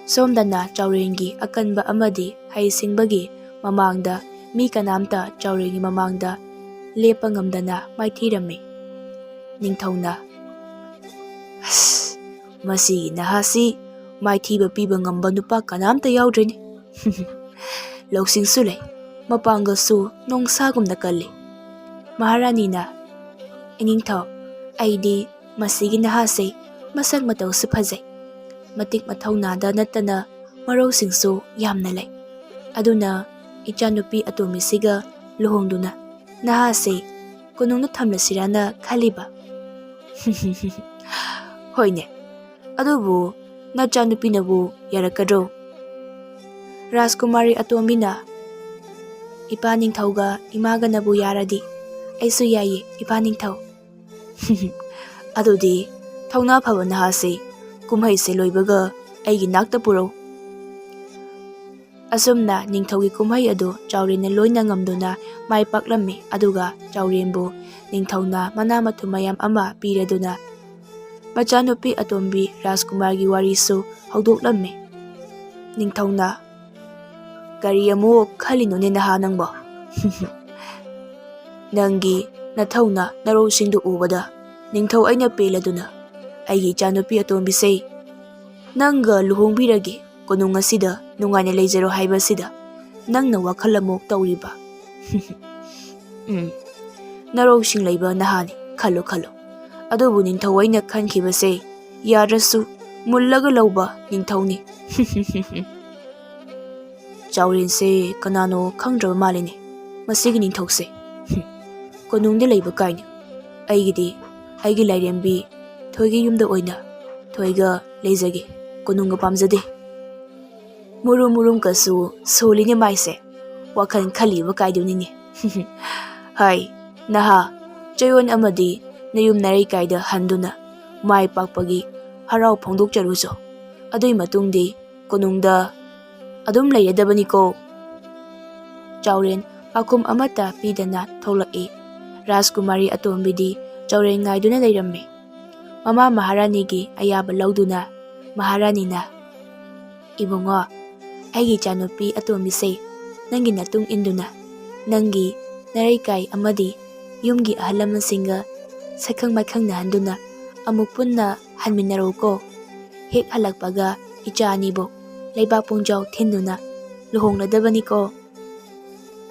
ꯁꯣꯝꯗꯅ ꯆꯥꯎꯔꯦꯟꯒꯤ ꯑꯀꯟꯕ ꯑꯃꯗꯤ ꯍꯩꯁꯤꯡꯕꯒꯤ ꯃꯃꯥꯡꯗ ꯃꯤ ꯀꯅꯥꯝꯇ ꯆꯥꯎꯔꯦꯟꯒꯤ ꯃꯃꯥꯡꯗ ꯂꯦꯞꯄ ꯉꯝꯗꯅ ꯃꯥꯏꯊꯤꯔꯝꯃꯤ꯫ ꯅꯤꯡꯊꯧꯅ, "ꯑꯁ, ꯃꯁꯤꯒꯤ ꯅꯍꯥꯁꯤ ꯃꯥꯏꯊꯤꯕ ꯄꯤꯕ ꯉꯝꯕ ꯅꯨꯄꯥ ꯀꯅꯥꯝꯇ ꯌꯥꯎꯗ꯭ꯔꯦꯅꯦ꯫ ꯂꯧꯁꯤꯡꯁꯨ ꯂꯩ, ꯃꯄꯥꯡꯒꯜꯁꯨ ꯅꯣꯡꯁꯥꯒꯨꯝꯅ ꯀꯜꯂꯤ꯫ ꯃꯍꯥꯔꯥꯅꯤꯅ, "ꯏꯅꯤꯡꯊꯧ, ꯑꯩꯗꯤ ꯃꯁꯤꯒꯤ ꯅꯍꯥꯁꯦ ꯃꯁꯛ ꯃꯇꯧꯁꯨ ꯐꯖꯩ, ꯃꯇꯤꯛ ꯃꯊꯧꯅꯥꯗ ꯅꯠꯇꯅ ꯃꯔꯧꯁꯤꯡꯁꯨ ꯌꯥꯝꯅ ꯂꯩ꯫ ꯑꯗꯨꯅ ꯏꯆꯥꯅꯨꯄꯤ ꯑꯇꯣꯝꯕꯤꯁꯤꯒ ꯂꯨꯍꯣꯡꯗꯨꯅ ꯅꯍꯥꯁꯦ ꯀꯣꯅꯨꯡꯗ ꯊꯝꯂꯁꯤꯔꯥꯅ ꯈꯜꯂꯤꯕ꯫" "ꯍꯣꯏꯅꯦ, ꯑꯗꯨꯕꯨ ꯅꯆꯥꯅꯨꯄꯤꯅꯕꯨ ꯌꯥꯔꯛꯀꯗ꯭ꯔꯣ?" ꯔꯥꯖꯀꯨꯃꯥꯔꯤ ꯑꯇꯣꯝꯕꯤꯅ, "ꯏꯄꯥ ꯅꯤꯡꯊꯧꯒ ꯏꯃꯥꯒꯅꯕꯨ ꯌꯥꯔꯗꯤ ꯑꯩꯁꯨ ꯌꯥꯏꯌꯦ, ꯏꯄꯥ ꯅꯤꯡꯊꯧ꯫" "ꯑꯗꯨꯗꯤ ꯊꯧꯅꯥ ꯐꯕ ꯅꯍꯥꯁꯦ ꯀꯨꯝꯍꯩꯁꯦ ꯂꯣꯏꯕꯒ ꯑꯩꯒꯤ ꯅꯥꯛꯇ ꯄꯨꯔꯧ꯫" ꯑꯁꯨꯝꯅ ꯅꯤꯡꯊꯧꯒꯤ ꯀꯨꯝꯍꯩ ꯑꯗꯨ ꯆꯥꯎꯔꯦꯟꯅ ꯂꯣꯏꯅ ꯉꯝꯗꯨꯅ ꯃꯥꯏ ꯄꯥꯛꯂꯝꯃꯤ꯫ ꯑꯗꯨꯒ ꯆꯥꯎꯔꯦꯟꯕꯨ ꯅꯤꯡꯊꯧꯅ ꯃꯅꯥ ꯃꯊꯨꯝ ꯃꯌꯥꯝ ꯑꯃ ꯄꯤꯔꯗꯨꯅ ꯃꯆꯥꯅꯨꯄꯤ ꯑꯇꯣꯝꯕꯤ ꯔꯥꯖꯀꯨꯃꯥꯔꯒꯤ ꯋꯥꯔꯤꯁꯨ ꯍꯧꯗꯣꯛꯂꯝꯃꯤ꯫ ꯅꯤꯡꯊꯧꯅ, "ꯀꯔꯤ ꯑꯃꯨꯛ ꯈꯜꯂꯤꯅꯣꯅꯦ ꯅꯍꯥ ꯅꯪꯕꯣ? ꯅꯪꯒꯤ ꯅꯊꯧꯅ ꯅꯔꯧꯁꯤꯡꯗꯨ ꯎꯕꯗ ꯅꯤꯡꯊꯧ ꯑꯩꯅ ꯄꯦꯜꯂꯗꯨꯅ ꯑꯩꯒꯤ ꯏꯆꯥꯅꯨꯄꯤ ꯑꯇꯣꯝꯕꯤꯁꯦ ꯅꯪꯒ ꯂꯨꯍꯣꯡꯕꯤꯔꯒꯦ, ꯀꯣꯅꯨꯡ ꯑꯁꯤꯗ ꯅꯨꯡꯉꯥꯏꯅ ꯂꯩꯖꯔꯣ ꯍꯥꯏꯕꯁꯤꯗ ꯅꯪꯅ ꯋꯥꯈꯜ ꯑꯃꯨꯛ ꯇꯧꯔꯤꯕ?" "ꯎꯝ, ꯅꯔꯧꯁꯤꯡ ꯂꯩꯕ ꯅꯍꯥꯅꯤ, ꯈꯜꯂꯨ ꯈꯜꯂꯨ꯫ ꯑꯗꯨꯕꯨ ꯅꯤꯡꯊꯧ ꯑꯩꯅ ꯈꯟꯈꯤꯕꯁꯦ ꯌꯥꯗ꯭ꯔꯁꯨ ꯃꯨꯜꯂꯒ ꯂꯧꯕ ꯅꯤꯡꯊꯧꯅꯤ꯫" "ꯆꯥꯎꯔꯦꯟꯁꯦ ꯀꯅꯥꯅꯣ ꯈꯪꯗ꯭ꯔꯕ ꯃꯥꯜꯂꯤꯅꯦ, ꯃꯁꯤꯒꯤ ꯅꯤꯡꯊꯧꯁꯦ꯫ ꯀꯣꯅꯨꯡꯗ ꯂꯩꯕ ꯀꯥꯏꯅ꯫ ꯑꯩꯒꯤꯗꯤ ꯑꯩꯒꯤ ꯂꯥꯏꯔꯦꯝꯕꯤ ꯊꯣꯏꯒꯤ ꯌꯨꯝꯗ ꯑꯣꯏꯅ ꯊꯣꯏꯒ ꯂꯩꯖꯒꯦ, ꯀꯣꯅꯨꯡꯒ ꯄꯥꯝꯖꯗꯦ꯫" ꯃꯨꯔꯨꯝ ꯃꯨꯔꯨꯝꯒꯁꯨ ꯁꯣꯜꯂꯤꯅꯦ ꯃꯥꯏꯁꯦ꯫ ꯋꯥꯈꯜ ꯈꯜꯂꯤꯕ ꯀꯥꯏꯗꯨꯅꯤꯅꯦ꯫ "ꯍꯥꯏ, ꯅꯍꯥ, ꯆꯌꯣꯜ ꯑꯃꯗꯤ ꯅꯌꯨꯝ ꯅꯔꯩꯀꯥꯏꯗ ꯍꯟꯗꯨꯅ ꯃꯥꯏ ꯄꯥꯛꯄꯒꯤ ꯍꯔꯥꯎ ꯐꯣꯡꯗꯣꯛꯆꯔꯨꯆꯣ꯫ ꯑꯗꯨꯏ ꯃꯇꯨꯡꯗꯤ ꯀꯣꯅꯨꯡꯗ ꯑꯗꯨꯝ ꯂꯩꯔꯗꯕꯅꯤꯀꯣ꯫" ꯆꯥꯎꯔꯦꯟ ꯄꯥꯎꯈꯨꯝ ꯑꯃꯠꯇ ꯄꯤꯗꯅ ꯊꯣꯛꯂꯛꯏ꯫ ꯔꯥꯖꯀꯨꯃꯥꯔꯤ ꯑꯇꯣꯝꯕꯤꯗꯤ ꯆꯥꯎꯔꯦꯟ ꯉꯥꯏꯗꯨꯅ ꯂꯩꯔꯝꯃꯤ꯫ ꯃꯃꯥ ꯃꯍꯥꯔꯥꯅꯤꯒꯤ ꯑꯌꯥꯕ ꯂꯧꯗꯨꯅ ꯃꯍꯥꯔꯥꯅꯤꯅ, "ꯏꯕꯨꯡꯉꯣ, ꯑꯩꯒꯤ ꯏꯆꯥꯅꯨꯄꯤ ꯑꯇꯣꯝꯕꯤꯁꯦ ꯅꯪꯒꯤ ꯅꯇꯨꯡ ꯏꯟꯗꯨꯅ ꯅꯪꯒꯤ ꯅꯔꯩꯀꯥꯏ ꯑꯃꯗꯤ ꯌꯨꯝꯒꯤ ꯑꯍꯜ ꯂꯃꯟꯁꯤꯡꯒ ꯁꯛꯈꯪ ꯃꯥꯏꯈꯪꯅꯍꯟꯗꯨꯅ ꯑꯃꯨꯛ ꯄꯨꯟꯅ ꯍꯟꯃꯤꯟꯅꯔꯛꯎꯀꯣ꯫ ꯍꯦꯛ ꯍꯜꯂꯛꯄꯒ ꯏꯆꯥ ꯑꯅꯤꯕꯨ ꯂꯩꯕꯥꯛ ꯄꯨꯡꯖꯥꯎ ꯊꯤꯟꯗꯨꯅ ꯂꯨꯍꯣꯡꯂꯗꯕꯅꯤꯀꯣ꯫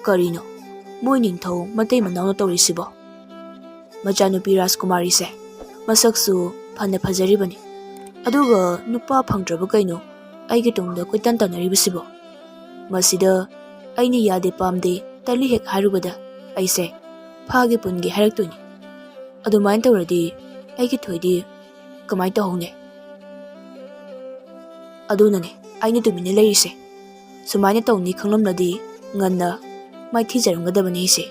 ꯀꯔꯤꯅꯣ ꯃꯣꯏ ꯅꯤꯡꯊꯧ ꯃꯇꯩ ꯃꯅꯥꯎꯅ ꯇꯧꯔꯤꯁꯤꯕꯣ? ꯃꯆꯥꯅꯨꯄꯤ ꯔꯥꯖꯀꯨꯃꯥꯔꯤꯁꯦ ꯃꯁꯛꯁꯨ ꯐꯅ ꯐꯖꯔꯤꯕꯅꯤ, ꯑꯗꯨꯒ ꯅꯨꯄꯥ ꯐꯪꯗ꯭ꯔꯕ ꯀꯩꯅꯣ ꯑꯩꯒꯤ ꯇꯨꯡꯗ ꯀꯣꯏꯇꯥꯟ ꯇꯥꯟꯅꯔꯤꯕꯁꯤꯕꯣ? ꯃꯁꯤꯗ ꯑꯩꯅ ꯌꯥꯗꯦ ꯄꯥꯝꯗꯦ ꯇꯜꯂꯤ ꯍꯦꯛ ꯍꯥꯏꯔꯨꯕꯗ ꯑꯩꯁꯦ ꯐꯥꯒꯦ ꯄꯨꯟꯒꯦ ꯍꯥꯏꯔꯛꯇꯣꯏꯅꯤ꯫ ꯑꯗꯨꯃꯥꯏꯅ ꯇꯧꯔꯗꯤ ꯑꯩꯒꯤ ꯊꯣꯏꯗꯤ ꯀꯃꯥꯏꯅ ꯇꯧꯍꯧꯅꯤ? ꯑꯗꯨꯅꯅꯦ ꯑꯩꯅ ꯇꯨꯃꯤꯟꯅ ꯂꯩꯔꯤꯁꯦ꯫ ꯁꯨꯃꯥꯏꯅ ꯇꯧꯅꯤ ꯈꯪꯂꯝꯂꯗꯤ ꯉꯟꯅ ꯃꯥꯏꯊꯤꯖꯔꯝꯒꯗꯕꯅꯤ ꯑꯩꯁꯦ꯫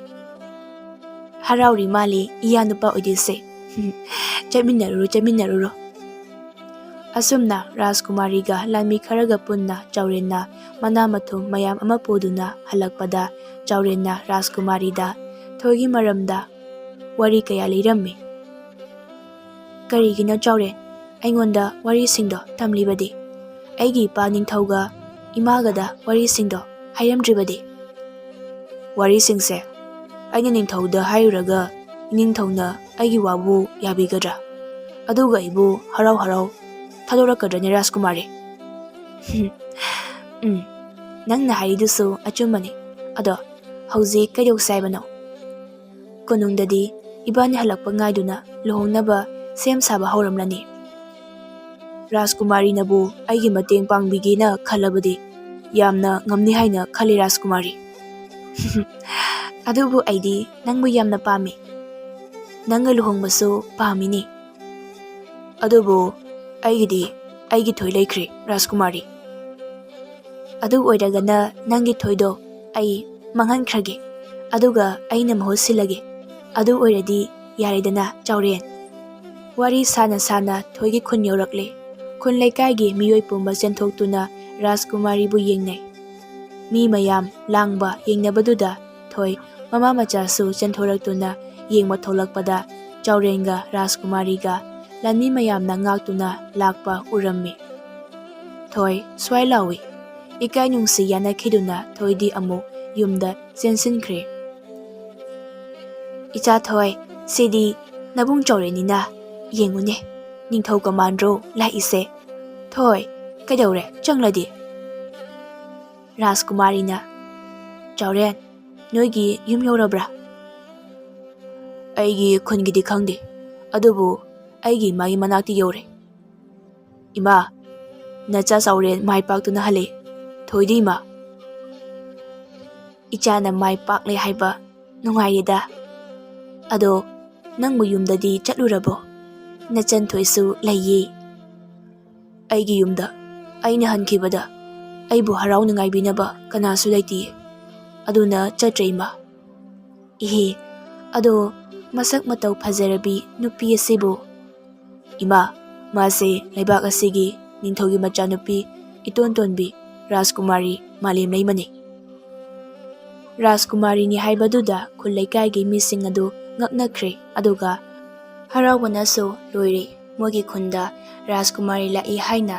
ꯍꯔꯥꯎꯔꯤ ꯃꯥꯜꯂꯤ ꯏꯌꯥ ꯅꯨꯄꯥ ꯑꯣꯏꯗꯣꯏꯁꯦ꯫ ꯆꯠꯃꯤꯟꯅꯔꯨꯔꯣ, ꯆꯠꯃꯤꯟꯅꯔꯨꯔꯣ꯫ ꯑꯁꯨꯝꯅ ꯔꯥꯖꯀꯨꯃꯥꯔꯤꯒ ꯂꯥꯟꯃꯤ ꯈꯔꯒ ꯄꯨꯟꯅ ꯆꯥꯎꯔꯦꯟꯅ ꯃꯅꯥ ꯃꯊꯨꯝ ꯃꯌꯥꯝ ꯑꯃ ꯄꯨꯗꯨꯅ ꯍꯜꯂꯛꯄꯗ ꯆꯥꯎꯔꯦꯟꯅ ꯔꯥꯖꯀꯨꯃꯥꯔꯤꯗ ꯊꯣꯏꯒꯤ ꯃꯔꯝꯗ ꯋꯥꯔꯤ ꯀꯌꯥ ꯂꯤꯔꯝꯃꯤ꯫ ꯀꯔꯤꯒꯤꯅꯣ ꯆꯥꯎꯔꯦꯟ ꯑꯩꯉꯣꯟꯗ ꯋꯥꯔꯤꯁꯤꯡꯗꯣ ꯇꯝꯂꯤꯕꯗꯤ? ꯑꯩꯒꯤ ꯏꯄꯥ ꯅꯤꯡꯊꯧꯒ ꯏꯃꯥꯒꯗ ꯋꯥꯔꯤꯁꯤꯡꯗꯣ ꯍꯥꯏꯔꯝꯗ꯭ꯔꯤꯕꯗꯤ? ꯋꯥꯔꯤꯁꯤꯡꯁꯦ ꯑꯩꯅ ꯅꯤꯡꯊꯧꯗ ꯍꯥꯏꯔꯨꯔꯒ ꯅꯤꯡꯊꯧꯅ ꯑꯩꯒꯤ ꯋꯥꯕꯨ ꯌꯥꯕꯤꯒꯗ꯭ꯔꯥ? ꯑꯗꯨꯒ ꯑꯩꯕꯨ ꯍꯔꯥꯎ ꯍꯔꯥꯎ ꯊꯥꯗꯣꯔꯛꯀꯗ꯭ꯔꯅꯦ ꯔꯥꯖꯀꯨꯃꯥꯔꯤ? ꯎꯝ, ꯅꯪꯅ ꯍꯥꯏꯔꯤꯗꯨꯁꯨ ꯑꯆꯨꯝꯕꯅꯤ꯫ ꯑꯗꯣ ꯍꯧꯖꯤꯛ ꯀꯩꯗꯧꯁꯦ ꯍꯥꯏꯕꯅꯣ? ꯀꯣꯅꯨꯡꯗꯗꯤ ꯏꯕꯥꯅꯤ ꯍꯜꯂꯛꯄ ꯉꯥꯏꯗꯨꯅ ꯂꯨꯍꯣꯡꯅꯕ ꯁꯦꯝ ꯁꯥꯕ ꯍꯧꯔꯝꯂꯅꯤ꯫ ꯔꯥꯖꯀꯨꯃꯥꯔꯤꯅꯕꯨ ꯑꯩꯒꯤ ꯃꯇꯦꯡ ꯄꯥꯡꯕꯤꯒꯦꯅ ꯈꯜꯂꯕꯗꯤ ꯌꯥꯝꯅ ꯉꯝꯅꯤ ꯍꯥꯏꯅ ꯈꯜꯂꯤ ꯔꯥꯖꯀꯨꯃꯥꯔꯤ꯫ ꯑꯗꯨꯕꯨ ꯑꯩꯗꯤ ꯅꯪꯕꯨ ꯌꯥꯝꯅ ꯄꯥꯝꯃꯤ꯫ ꯅꯪꯒ ꯂꯨꯍꯣꯡꯕꯁꯨ ꯄꯥꯝꯃꯤꯅꯤ꯫ ꯑꯗꯨꯕꯨ ꯑꯩꯒꯤꯗꯤ ꯑꯩꯒꯤ ꯊꯣꯏ ꯂꯩꯈ꯭ꯔꯦ ꯔꯥꯖꯀꯨꯃꯥꯔꯤ꯫ ꯑꯗꯨ ꯑꯣꯏꯔꯒꯅ ꯅꯪꯒꯤ ꯊꯣꯏꯗꯣ ꯑꯩ ꯃꯥꯡꯍꯟꯈ꯭ꯔꯒꯦ, ꯑꯗꯨꯒ ꯑꯩꯅ ꯃꯍꯨꯠ ꯁꯤꯜꯂꯒꯦ꯫ ꯑꯗꯨ ꯑꯣꯏꯔꯗꯤ ꯌꯥꯔꯦꯗꯅ ꯆꯥꯎꯔꯦꯟ꯫ ꯋꯥꯔꯤ ꯁꯥꯅ ꯁꯥꯅ ꯊꯣꯏꯒꯤ ꯈꯨꯟ ꯌꯧꯔꯛꯂꯦ꯫ ꯈꯨꯟ ꯂꯩꯀꯥꯏꯒꯤ ꯃꯤꯑꯣꯏ ꯄꯨꯝꯕ ꯆꯦꯟꯊꯣꯛꯇꯨꯅ ꯔꯥꯖꯀꯨꯃꯥꯔꯤꯕꯨ ꯌꯦꯡꯅꯩ꯫ ꯃꯤ ꯃꯌꯥꯝ ꯂꯥꯡꯕ ꯌꯦꯡꯅꯕꯗꯨꯗ ꯊꯣꯏ ꯃꯃꯥ ꯃꯆꯥꯁꯨ ꯆꯦꯟꯊꯣꯔꯛꯇꯨꯅ ꯌꯦꯡꯕ ꯊꯣꯛꯂꯛꯄꯗ ꯆꯥꯎꯔꯦꯟꯒ ꯔꯥꯖꯀꯨꯃꯥꯔꯤꯒ ꯂꯥꯟꯃꯤ ꯃꯌꯥꯝꯅ ꯉꯥꯛꯇꯨꯅ ꯂꯥꯛꯄ ꯎꯔꯝꯃꯤ꯫ ꯊꯣꯏ ꯁ꯭ꯋꯥꯏ ꯂꯥꯎꯏ꯫ ꯏꯀꯥꯏ ꯅꯨꯡꯁꯤ ꯌꯥꯅꯈꯤꯗꯨꯅ ꯊꯣꯏꯗꯤ ꯑꯃꯨꯛ ꯌꯨꯝꯗ ꯆꯦꯟꯁꯤꯟꯈ꯭ꯔꯦ꯫ ꯏꯆꯥ ꯊꯣꯏ, ꯁꯤꯗꯤ ꯅꯕꯨꯡ ꯆꯥꯎꯔꯦꯟꯅꯤꯅ꯫ ꯌꯦꯡꯉꯨꯅꯦ, ꯅꯤꯡꯊꯧ ꯀꯃꯥꯟꯗ꯭ꯔꯣ ꯂꯥꯛꯏꯁꯦ? ꯊꯣꯏ, "ꯀꯩꯗꯧꯔꯦ? ꯆꯪꯂꯗꯤ?" ꯔꯥꯖꯀꯨꯃꯥꯔꯤꯅ, "ꯆꯥꯎꯔꯦꯟ, ꯅꯣꯏꯒꯤ ꯌꯨꯝ ꯌꯧꯔꯕ꯭ꯔꯥ?" "ꯑꯩꯒꯤ ꯈꯨꯟꯒꯤꯗꯤ ꯈꯪꯗꯦ, ꯑꯗꯨꯕꯨ ꯑꯩꯒꯤ ꯏꯃꯥꯒꯤ ꯃꯅꯥꯛꯇꯤ ꯌꯧꯔꯦ꯫" "ꯏꯃꯥ, ꯅꯆꯥ ꯆꯥꯎꯔꯦꯟ ꯃꯥꯏ ꯄꯥꯛꯇꯨꯅ ꯍꯜꯂꯦ꯫ ꯊꯣꯏꯗꯤ ꯏꯃꯥ?" "ꯏꯆꯥꯅ ꯃꯥꯏ ꯄꯥꯛꯂꯦ ꯍꯥꯏꯕ ꯅꯨꯡꯉꯥꯏꯔꯦꯗ꯫ ꯑꯗꯣ ꯅꯪꯕꯨ ꯌꯨꯝꯗꯗꯤ ꯆꯠꯂꯨꯔꯕꯣ? ꯅꯆꯟ ꯊꯣꯏꯁꯨ ꯂꯩꯌꯦ꯫" "ꯑꯩꯒꯤ ꯌꯨꯝꯗ ꯑꯩꯅ ꯍꯟꯈꯤꯕꯗ ꯑꯩꯕꯨ ꯍꯔꯥꯎꯅ ꯉꯥꯏꯕꯤꯅꯕ ꯀꯅꯥꯁꯨ ꯂꯩꯇꯤꯌꯦ꯫ ꯑꯗꯨꯅ ꯆꯠꯇ꯭ꯔꯦ ꯏꯃꯥ꯫" "ꯏꯍꯦ, ꯑꯗꯣ ꯃꯁꯛ ꯃꯇꯧ ꯐꯖꯔꯕꯤ ꯅꯨꯄꯤ ꯑꯁꯤꯕꯨ?" "ꯏꯃꯥ, ꯃꯥꯁꯦ ꯂꯩꯕꯥꯛ ꯑꯁꯤꯒꯤ ꯅꯤꯡꯊꯧꯒꯤ ꯃꯆꯥꯅꯨꯄꯤ ꯏꯇꯣꯟ ꯇꯣꯟꯕꯤ ꯔꯥꯖꯀꯨꯃꯥꯔꯤ ꯃꯥꯂꯦꯝꯂꯩꯃꯅꯤ꯫" ꯔꯥꯖꯀꯨꯃꯥꯔꯤꯅꯤ ꯍꯥꯏꯕꯗꯨꯗ ꯈꯨꯜ ꯂꯩꯀꯥꯏꯒꯤ ꯃꯤꯁꯤꯡ ꯑꯗꯨ ꯉꯛꯅꯈ꯭ꯔꯦ, ꯑꯗꯨꯒ ꯍꯔꯥꯎꯕꯅꯁꯨ ꯂꯣꯏꯔꯦ꯫ ꯃꯣꯏꯒꯤ ꯈꯨꯟꯗ ꯔꯥꯖꯀꯨꯃꯥꯔꯤ ꯂꯥꯛꯏ ꯍꯥꯏꯅ꯫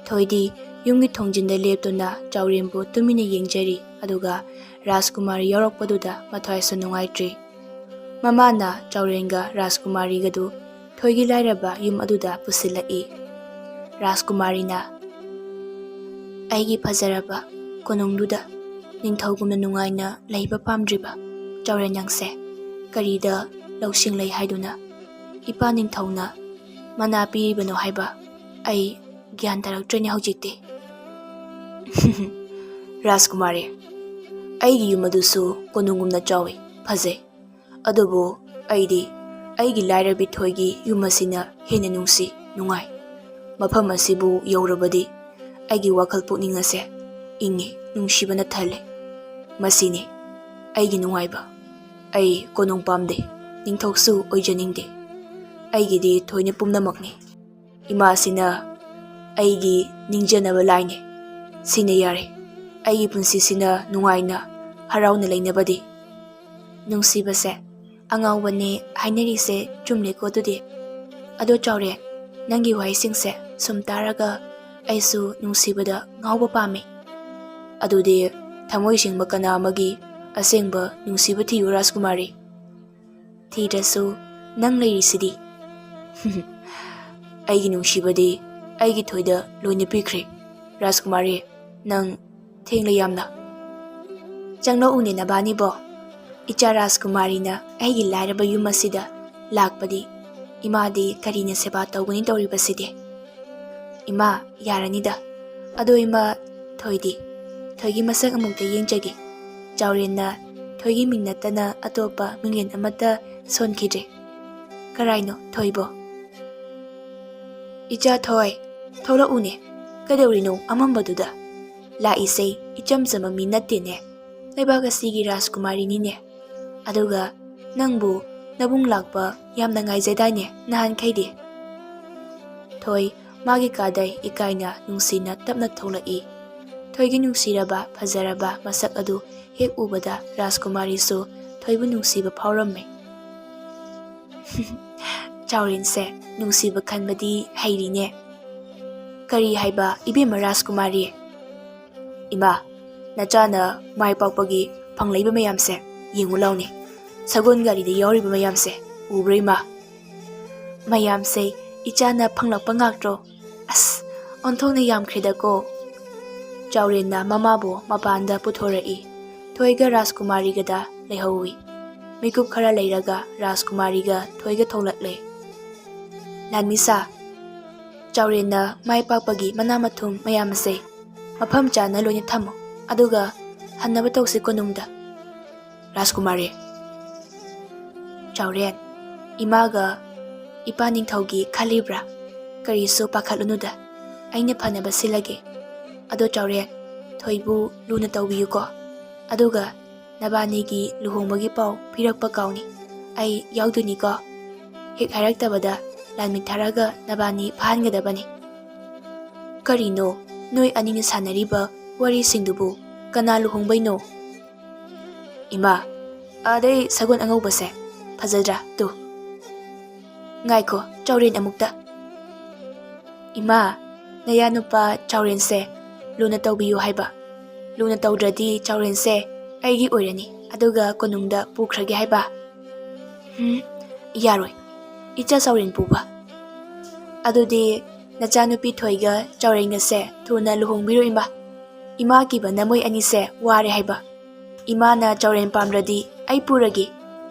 ꯊꯣꯏꯗꯤ ꯌꯨꯝꯒꯤ ꯊꯣꯡꯖꯤꯟꯗ ꯂꯦꯞꯇꯨꯅ ꯆꯥꯎꯔꯦꯟꯕꯨ ꯇꯨꯃꯤꯟꯅ ꯌꯦꯡꯖꯔꯤ, ꯑꯗꯨꯒ ꯔꯥꯖꯀꯨꯃꯥꯔꯤ ꯌꯥꯎꯔꯛꯄꯗꯨꯗ ꯃꯊ꯭ꯋꯥꯏꯁꯨ ꯅꯨꯡꯉꯥꯏꯇ꯭ꯔꯤ꯫ ꯃꯃꯥꯅ ꯆꯥꯎꯔꯦꯟꯒ ꯔꯥꯖꯀꯨꯃꯥꯔꯤꯒꯗꯨ ꯊꯣꯏꯒꯤ ꯂꯥꯏꯔꯕ ꯌꯨꯝ ꯑꯗꯨꯗ ꯄꯨꯁꯤꯜꯂꯛꯏ꯫ ꯔꯥꯖꯀꯨꯃꯥꯔꯤꯅ, "ꯑꯩꯒꯤ ꯐꯖꯔꯕ ꯀꯣꯅꯨꯡꯗꯨꯗ ꯅꯤꯡꯊꯧꯒꯨꯝꯅ ꯅꯨꯡꯉꯥꯏꯅ ꯂꯩꯕ ꯄꯥꯝꯗ꯭ꯔꯤꯕ ꯆꯥꯎꯔꯦꯟ ꯅꯪꯁꯦ ꯀꯔꯤꯗ ꯂꯧꯁꯤꯡ ꯂꯩ ꯍꯥꯏꯗꯨꯅ ꯏꯄꯥ ꯅꯤꯡꯊꯧꯅ ꯃꯅꯥ ꯄꯤꯔꯤꯕꯅꯣ ꯍꯥꯏꯕ ꯑꯩ ꯒ꯭ꯌꯥꯟ ꯇꯥꯔꯛꯇ꯭ꯔꯦꯅꯦ ꯍꯧꯖꯤꯛꯇꯤ꯫" "ꯔꯥꯖꯀꯨꯃꯥꯔꯤ, ꯑꯩꯒꯤ ꯌꯨꯝ ꯑꯗꯨꯁꯨ ꯀꯣꯅꯨꯡꯒꯨꯝꯅ ꯆꯥꯎꯏ, ꯐꯖꯩ꯫ ꯑꯗꯨꯕꯨ ꯑꯩꯗꯤ ꯑꯩꯒꯤ ꯂꯥꯏꯔꯕꯤ ꯊꯣꯏꯒꯤ ꯌꯨꯝ ꯑꯁꯤꯅ ꯍꯦꯟꯅ ꯅꯨꯡꯁꯤ, ꯅꯨꯡꯉꯥꯏ꯫ ꯃꯐꯝ ꯑꯁꯤꯕꯨ ꯌꯧꯔꯕꯗꯤ ꯑꯩꯒꯤ ꯋꯥꯈꯜ ꯄꯨꯛꯅꯤꯡ ꯑꯁꯦ ꯏꯪꯉꯤ, ꯅꯨꯡꯁꯤꯕꯅ ꯊꯜꯂꯦ꯫ ꯃꯁꯤꯅꯤ ꯑꯩꯒꯤ ꯅꯨꯡꯉꯥꯏꯕ꯫ ꯑꯩ ꯀꯣꯅꯨꯡ ꯄꯥꯝꯗꯦ, ꯅꯤꯡꯊꯧꯁꯨ ꯑꯣꯏꯖꯅꯤꯡꯗꯦ꯫ ꯑꯩꯒꯤꯗꯤ ꯊꯣꯏꯅ ꯄꯨꯝꯅꯃꯛꯅꯤ꯫ ꯏꯃꯥꯁꯤꯅ ꯑꯩꯒꯤ ꯅꯤꯡꯖꯅꯕ ꯂꯥꯏꯅꯤ꯫ ꯁꯤꯅ ꯌꯥꯔꯦ꯫ ꯑꯩꯒꯤ ꯄꯨꯟꯁꯤꯁꯤꯅ ꯅꯨꯡꯉꯥꯏꯅ, ꯍꯔꯥꯎꯅ ꯂꯩꯅꯕꯗꯤ꯫" "ꯅꯨꯡꯁꯤꯕꯁꯦ ꯑꯉꯥꯎꯕꯅꯦ ꯍꯥꯏꯅꯔꯤꯁꯦ ꯆꯨꯝꯂꯦꯀꯣ ꯑꯗꯨꯗꯤ꯫ ꯑꯗꯣ ꯆꯥꯎꯔꯦꯟ, ꯅꯪꯒꯤ ꯋꯥꯍꯩꯁꯤꯡꯁꯦ ꯁꯨꯝ ꯇꯥꯔꯒ ꯑꯩꯁꯨ ꯅꯨꯡꯁꯤꯕꯗ ꯉꯥꯎꯕ ꯄꯥꯝꯃꯤ꯫ ꯑꯗꯨꯗꯤ ꯊꯃꯣꯏ ꯁꯦꯡꯕ ꯀꯅꯥ ꯑꯃꯒꯤ ꯑꯁꯦꯡꯕ ꯅꯨꯡꯁꯤꯕ ꯊꯤꯌꯨ ꯔꯥꯖꯀꯨꯃꯥꯔꯤ꯫ ꯊꯤꯗ꯭ꯔꯁꯨ ꯅꯪ ꯂꯩꯔꯤꯁꯤꯗꯤ꯫" "ꯑꯩꯒꯤ ꯅꯨꯡꯁꯤꯕꯗꯤ ꯑꯩꯒꯤ ꯊꯣꯏꯗ ꯂꯣꯏꯅ ꯄꯤꯈ꯭ꯔꯦ꯫ ꯔꯥꯖꯀꯨꯃꯥꯔꯤ, ꯅꯪ ꯊꯦꯡꯂꯦ ꯌꯥꯝꯅ꯫ ꯆꯪꯂꯛꯎꯅꯦ ꯅꯕꯥꯅꯤꯕꯣ꯫ ꯏꯆꯥ ꯔꯥꯖꯀꯨꯃꯥꯔꯤꯅ ꯑꯩꯒꯤ ꯂꯥꯏꯔꯕ ꯌꯨꯝ ꯑꯁꯤꯗ ꯂꯥꯛꯄꯗꯤ ꯏꯃꯥꯗꯤ ꯀꯔꯤꯅ ꯁꯦꯕꯥ ꯇꯧꯒꯅꯤ ꯇꯧꯔꯤꯕꯁꯤꯗꯤ? ꯏꯃꯥ, ꯌꯥꯔꯅꯤꯗ꯫ ꯑꯗꯣ ꯏꯃꯥ, ꯊꯣꯏꯗꯤ? ꯊꯣꯏꯒꯤ ꯃꯁꯛ ꯑꯃꯨꯛꯇ ꯌꯦꯡꯖꯒꯦ꯫ ꯆꯥꯎꯔꯦꯟꯅ ꯊꯣꯏꯒꯤ ꯃꯤꯡ ꯅꯠꯇꯅ ꯑꯇꯣꯞꯄ ꯃꯤꯡꯂꯦꯟ ꯑꯃꯠꯇ ꯁꯣꯟꯈꯤꯗ꯭ꯔꯦ꯫ ꯀꯔꯥꯏꯅꯣ ꯊꯣꯏꯕꯣ? ꯏꯆꯥ ꯊꯣꯏ, ꯊꯣꯛꯂꯛꯎꯅꯦ꯫ ꯀꯩꯗꯧꯔꯤꯅꯣ ꯑꯃꯝꯕꯗꯨꯗ? ꯂꯥꯛꯏꯁꯦ ꯏꯆꯝ ꯆꯝꯕ ꯃꯤ ꯅꯠꯇꯦꯅꯦ꯫ ꯂꯩꯕꯥꯛ ꯑꯁꯤꯒꯤ ꯔꯥꯖꯀꯨꯃꯥꯔꯤꯅꯤꯅꯦ꯫ ꯑꯗꯨꯒ ꯅꯪꯕꯨ ꯅꯕꯨꯡ ꯂꯥꯛꯄ ꯌꯥꯝꯅ ꯉꯥꯏꯖꯗꯥꯏꯅꯦ ꯅꯍꯥꯟꯈꯩꯗꯤ? ꯊꯣꯏ ꯃꯥꯒꯤ ꯀꯥꯗ ꯏꯀꯥꯏꯅ ꯅꯨꯡꯁꯤꯅ ꯇꯞꯅ ꯊꯣꯛꯂꯛꯏ꯫ ꯊꯣꯏꯒꯤ ꯅꯨꯡꯁꯤꯔꯕ ꯐꯖꯔꯕ ꯃꯁꯛ ꯑꯗꯨ ꯍꯦꯛ ꯎꯕꯗ ꯔꯥꯖꯀꯨꯃꯥꯔꯤꯁꯨ ꯊꯣꯏꯕꯨ ꯅꯨꯡꯁꯤꯕ ꯐꯥꯎꯔꯝꯃꯤ꯫ ꯆꯥꯎꯔꯦꯟꯁꯦ ꯅꯨꯡꯁꯤꯕ ꯈꯟꯕꯗꯤ ꯍꯩꯔꯤꯅꯦ꯫ ꯀꯔꯤ ꯍꯥꯏꯕ ꯏꯕꯦꯝꯃ ꯔꯥꯖꯀꯨꯃꯥꯔꯤ? ꯏꯃꯥ, ꯅꯆꯥꯅ ꯃꯥꯏ ꯄꯥꯛꯄꯒꯤ ꯐꯪꯂꯛꯏꯕ ꯃꯌꯥꯝꯁꯦ ꯌꯦꯡꯉꯨ ꯂꯥꯎꯅꯦ꯫ ꯁꯒꯣꯜ ꯒꯥꯔꯤꯗ ꯌꯥꯎꯔꯤꯕ ꯃꯌꯥꯝꯁꯦ ꯎꯕ꯭ꯔꯥ ꯏꯃꯥ? ꯃꯌꯥꯝꯁꯦ ꯏꯆꯥꯅ ꯐꯪꯂꯛꯄ ꯉꯥꯛꯇ꯭ꯔꯣ? ꯑꯁ, ꯑꯣꯟꯊꯣꯛꯅ ꯌꯥꯝꯈ꯭ꯔꯦꯗꯀꯣ꯫ ꯆꯥꯎꯔꯦꯟꯅ ꯃꯃꯥꯕꯨ ꯃꯄꯥꯟꯗ ꯄꯨꯊꯣꯔꯛꯏ꯫ ꯊꯣꯏꯒ ꯔꯥꯖꯀꯨꯃꯥꯔꯤꯒꯗ ꯂꯩꯍꯧꯏ꯫ ꯃꯤꯀꯨꯞ ꯈꯔ ꯂꯩꯔꯒ ꯔꯥꯖꯀꯨꯃꯥꯔꯤꯒ ꯊꯣꯏꯒ ꯊꯣꯛꯂꯛꯂꯦ꯫ ꯂꯥꯟꯃꯤꯁꯥ, ꯆꯥꯎꯔꯦꯟꯅ ꯃꯥꯏ ꯄꯥꯛꯄꯒꯤ ꯃꯅꯥ ꯃꯊꯨꯝ ꯃꯌꯥꯝ ꯑꯁꯦ ꯃꯐꯝ ꯆꯥꯅ ꯂꯣꯏꯅ ꯊꯝꯃꯨ, ꯑꯗꯨꯒ ꯍꯟꯅꯕ ꯇꯧꯁꯤ ꯀꯣꯅꯨꯡꯗ꯫ ꯔꯥꯖꯀꯨꯃꯥꯔꯤ꯫ ꯆꯥꯎꯔꯦꯟ, ꯏꯃꯥꯒ ꯏꯄꯥ ꯅꯤꯡꯊꯧꯒꯤ ꯈꯜꯂꯤꯕ꯭ꯔꯥ? ꯀꯔꯤꯁꯨ ꯄꯥꯈꯠꯂꯨꯅꯨꯗ, ꯑꯩꯅ ꯐꯅꯕ ꯁꯤꯜꯂꯒꯦ꯫ ꯑꯗꯣ ꯆꯥꯎꯔꯦꯟ, ꯊꯣꯏꯕꯨ ꯂꯨꯅ ꯇꯧꯕꯤꯌꯨꯀꯣ꯫ ꯑꯗꯨꯒ ꯅꯕꯥꯅꯤꯒꯤ ꯂꯨꯍꯣꯡꯕꯒꯤ ꯄꯥꯎ ꯄꯤꯔꯛꯄ ꯀꯥꯎꯅꯤ꯫ ꯑꯩ ꯌꯥꯎꯗꯣꯏꯅꯤꯀꯣ꯫ ꯍꯦꯛ ꯍꯥꯏꯔꯛꯇꯕꯗ ꯂꯥꯟꯃꯤ ꯊꯥꯔꯒ ꯅꯕꯥꯅꯤ ꯐꯥꯍꯟꯒꯗꯕꯅꯤ꯫ ꯀꯔꯤꯅꯣ ꯅꯣꯏ ꯑꯅꯤꯅ ꯁꯥꯟꯅꯔꯤꯕ ꯋꯥꯔꯤꯁꯤꯡꯗꯨꯕꯨ? ꯀꯅꯥ ꯂꯨꯍꯣꯡꯕꯩꯅꯣ? ꯏꯃꯥ, ꯑꯗꯩ ꯁꯒꯣꯜ ꯑꯉꯧꯕꯁꯦ ꯐꯖꯗ꯭ꯔꯥ? ꯇꯨ꯫ ꯉꯥꯏꯈꯣ, ꯆꯥꯎꯔꯦꯟ ꯑꯃꯨꯛꯇ꯫ ꯏꯃꯥ, ꯅꯌꯥꯅꯨꯄꯥ ꯆꯥꯎꯔꯦꯟꯁꯦ ꯂꯨꯅ ꯇꯧꯕꯤꯌꯨ ꯍꯥꯏꯕ꯫ ꯂꯨꯅ ꯇꯧꯗ꯭ꯔꯗꯤ ꯆꯥꯎꯔꯦꯟꯁꯦ ꯑꯩꯒꯤ ꯑꯣꯏꯔꯅꯤ, ꯑꯗꯨꯒ ꯀꯣꯅꯨꯡꯗ ꯄꯨꯈ꯭ꯔꯒꯦ ꯍꯥꯏꯕ꯫ ꯎꯝ, ꯌꯥꯔꯣꯏ, ꯏꯆꯥ ꯆꯥꯎꯔꯦꯟ ꯄꯨꯕ꯫ ꯑꯗꯨꯗꯤ "ꯅꯆꯥꯅꯨꯄꯤ ꯊꯣꯏꯒ ꯆꯥꯎꯔꯦꯟꯒꯁꯦ ꯊꯨꯅ ꯂꯨꯍꯣꯡꯕꯤꯔꯣ ꯏꯃꯥ꯫ ꯏꯃꯥ ꯀꯤꯕꯅ ꯃꯣꯏ ꯑꯅꯤꯁꯦ ꯋꯥꯔꯦ ꯍꯥꯏꯕ꯫ ꯏꯃꯥꯅ ꯆꯥꯎꯔꯦꯟ ꯄꯥꯝꯗ꯭ꯔꯗꯤ ꯑꯩ ꯄꯨꯔꯒꯦ꯫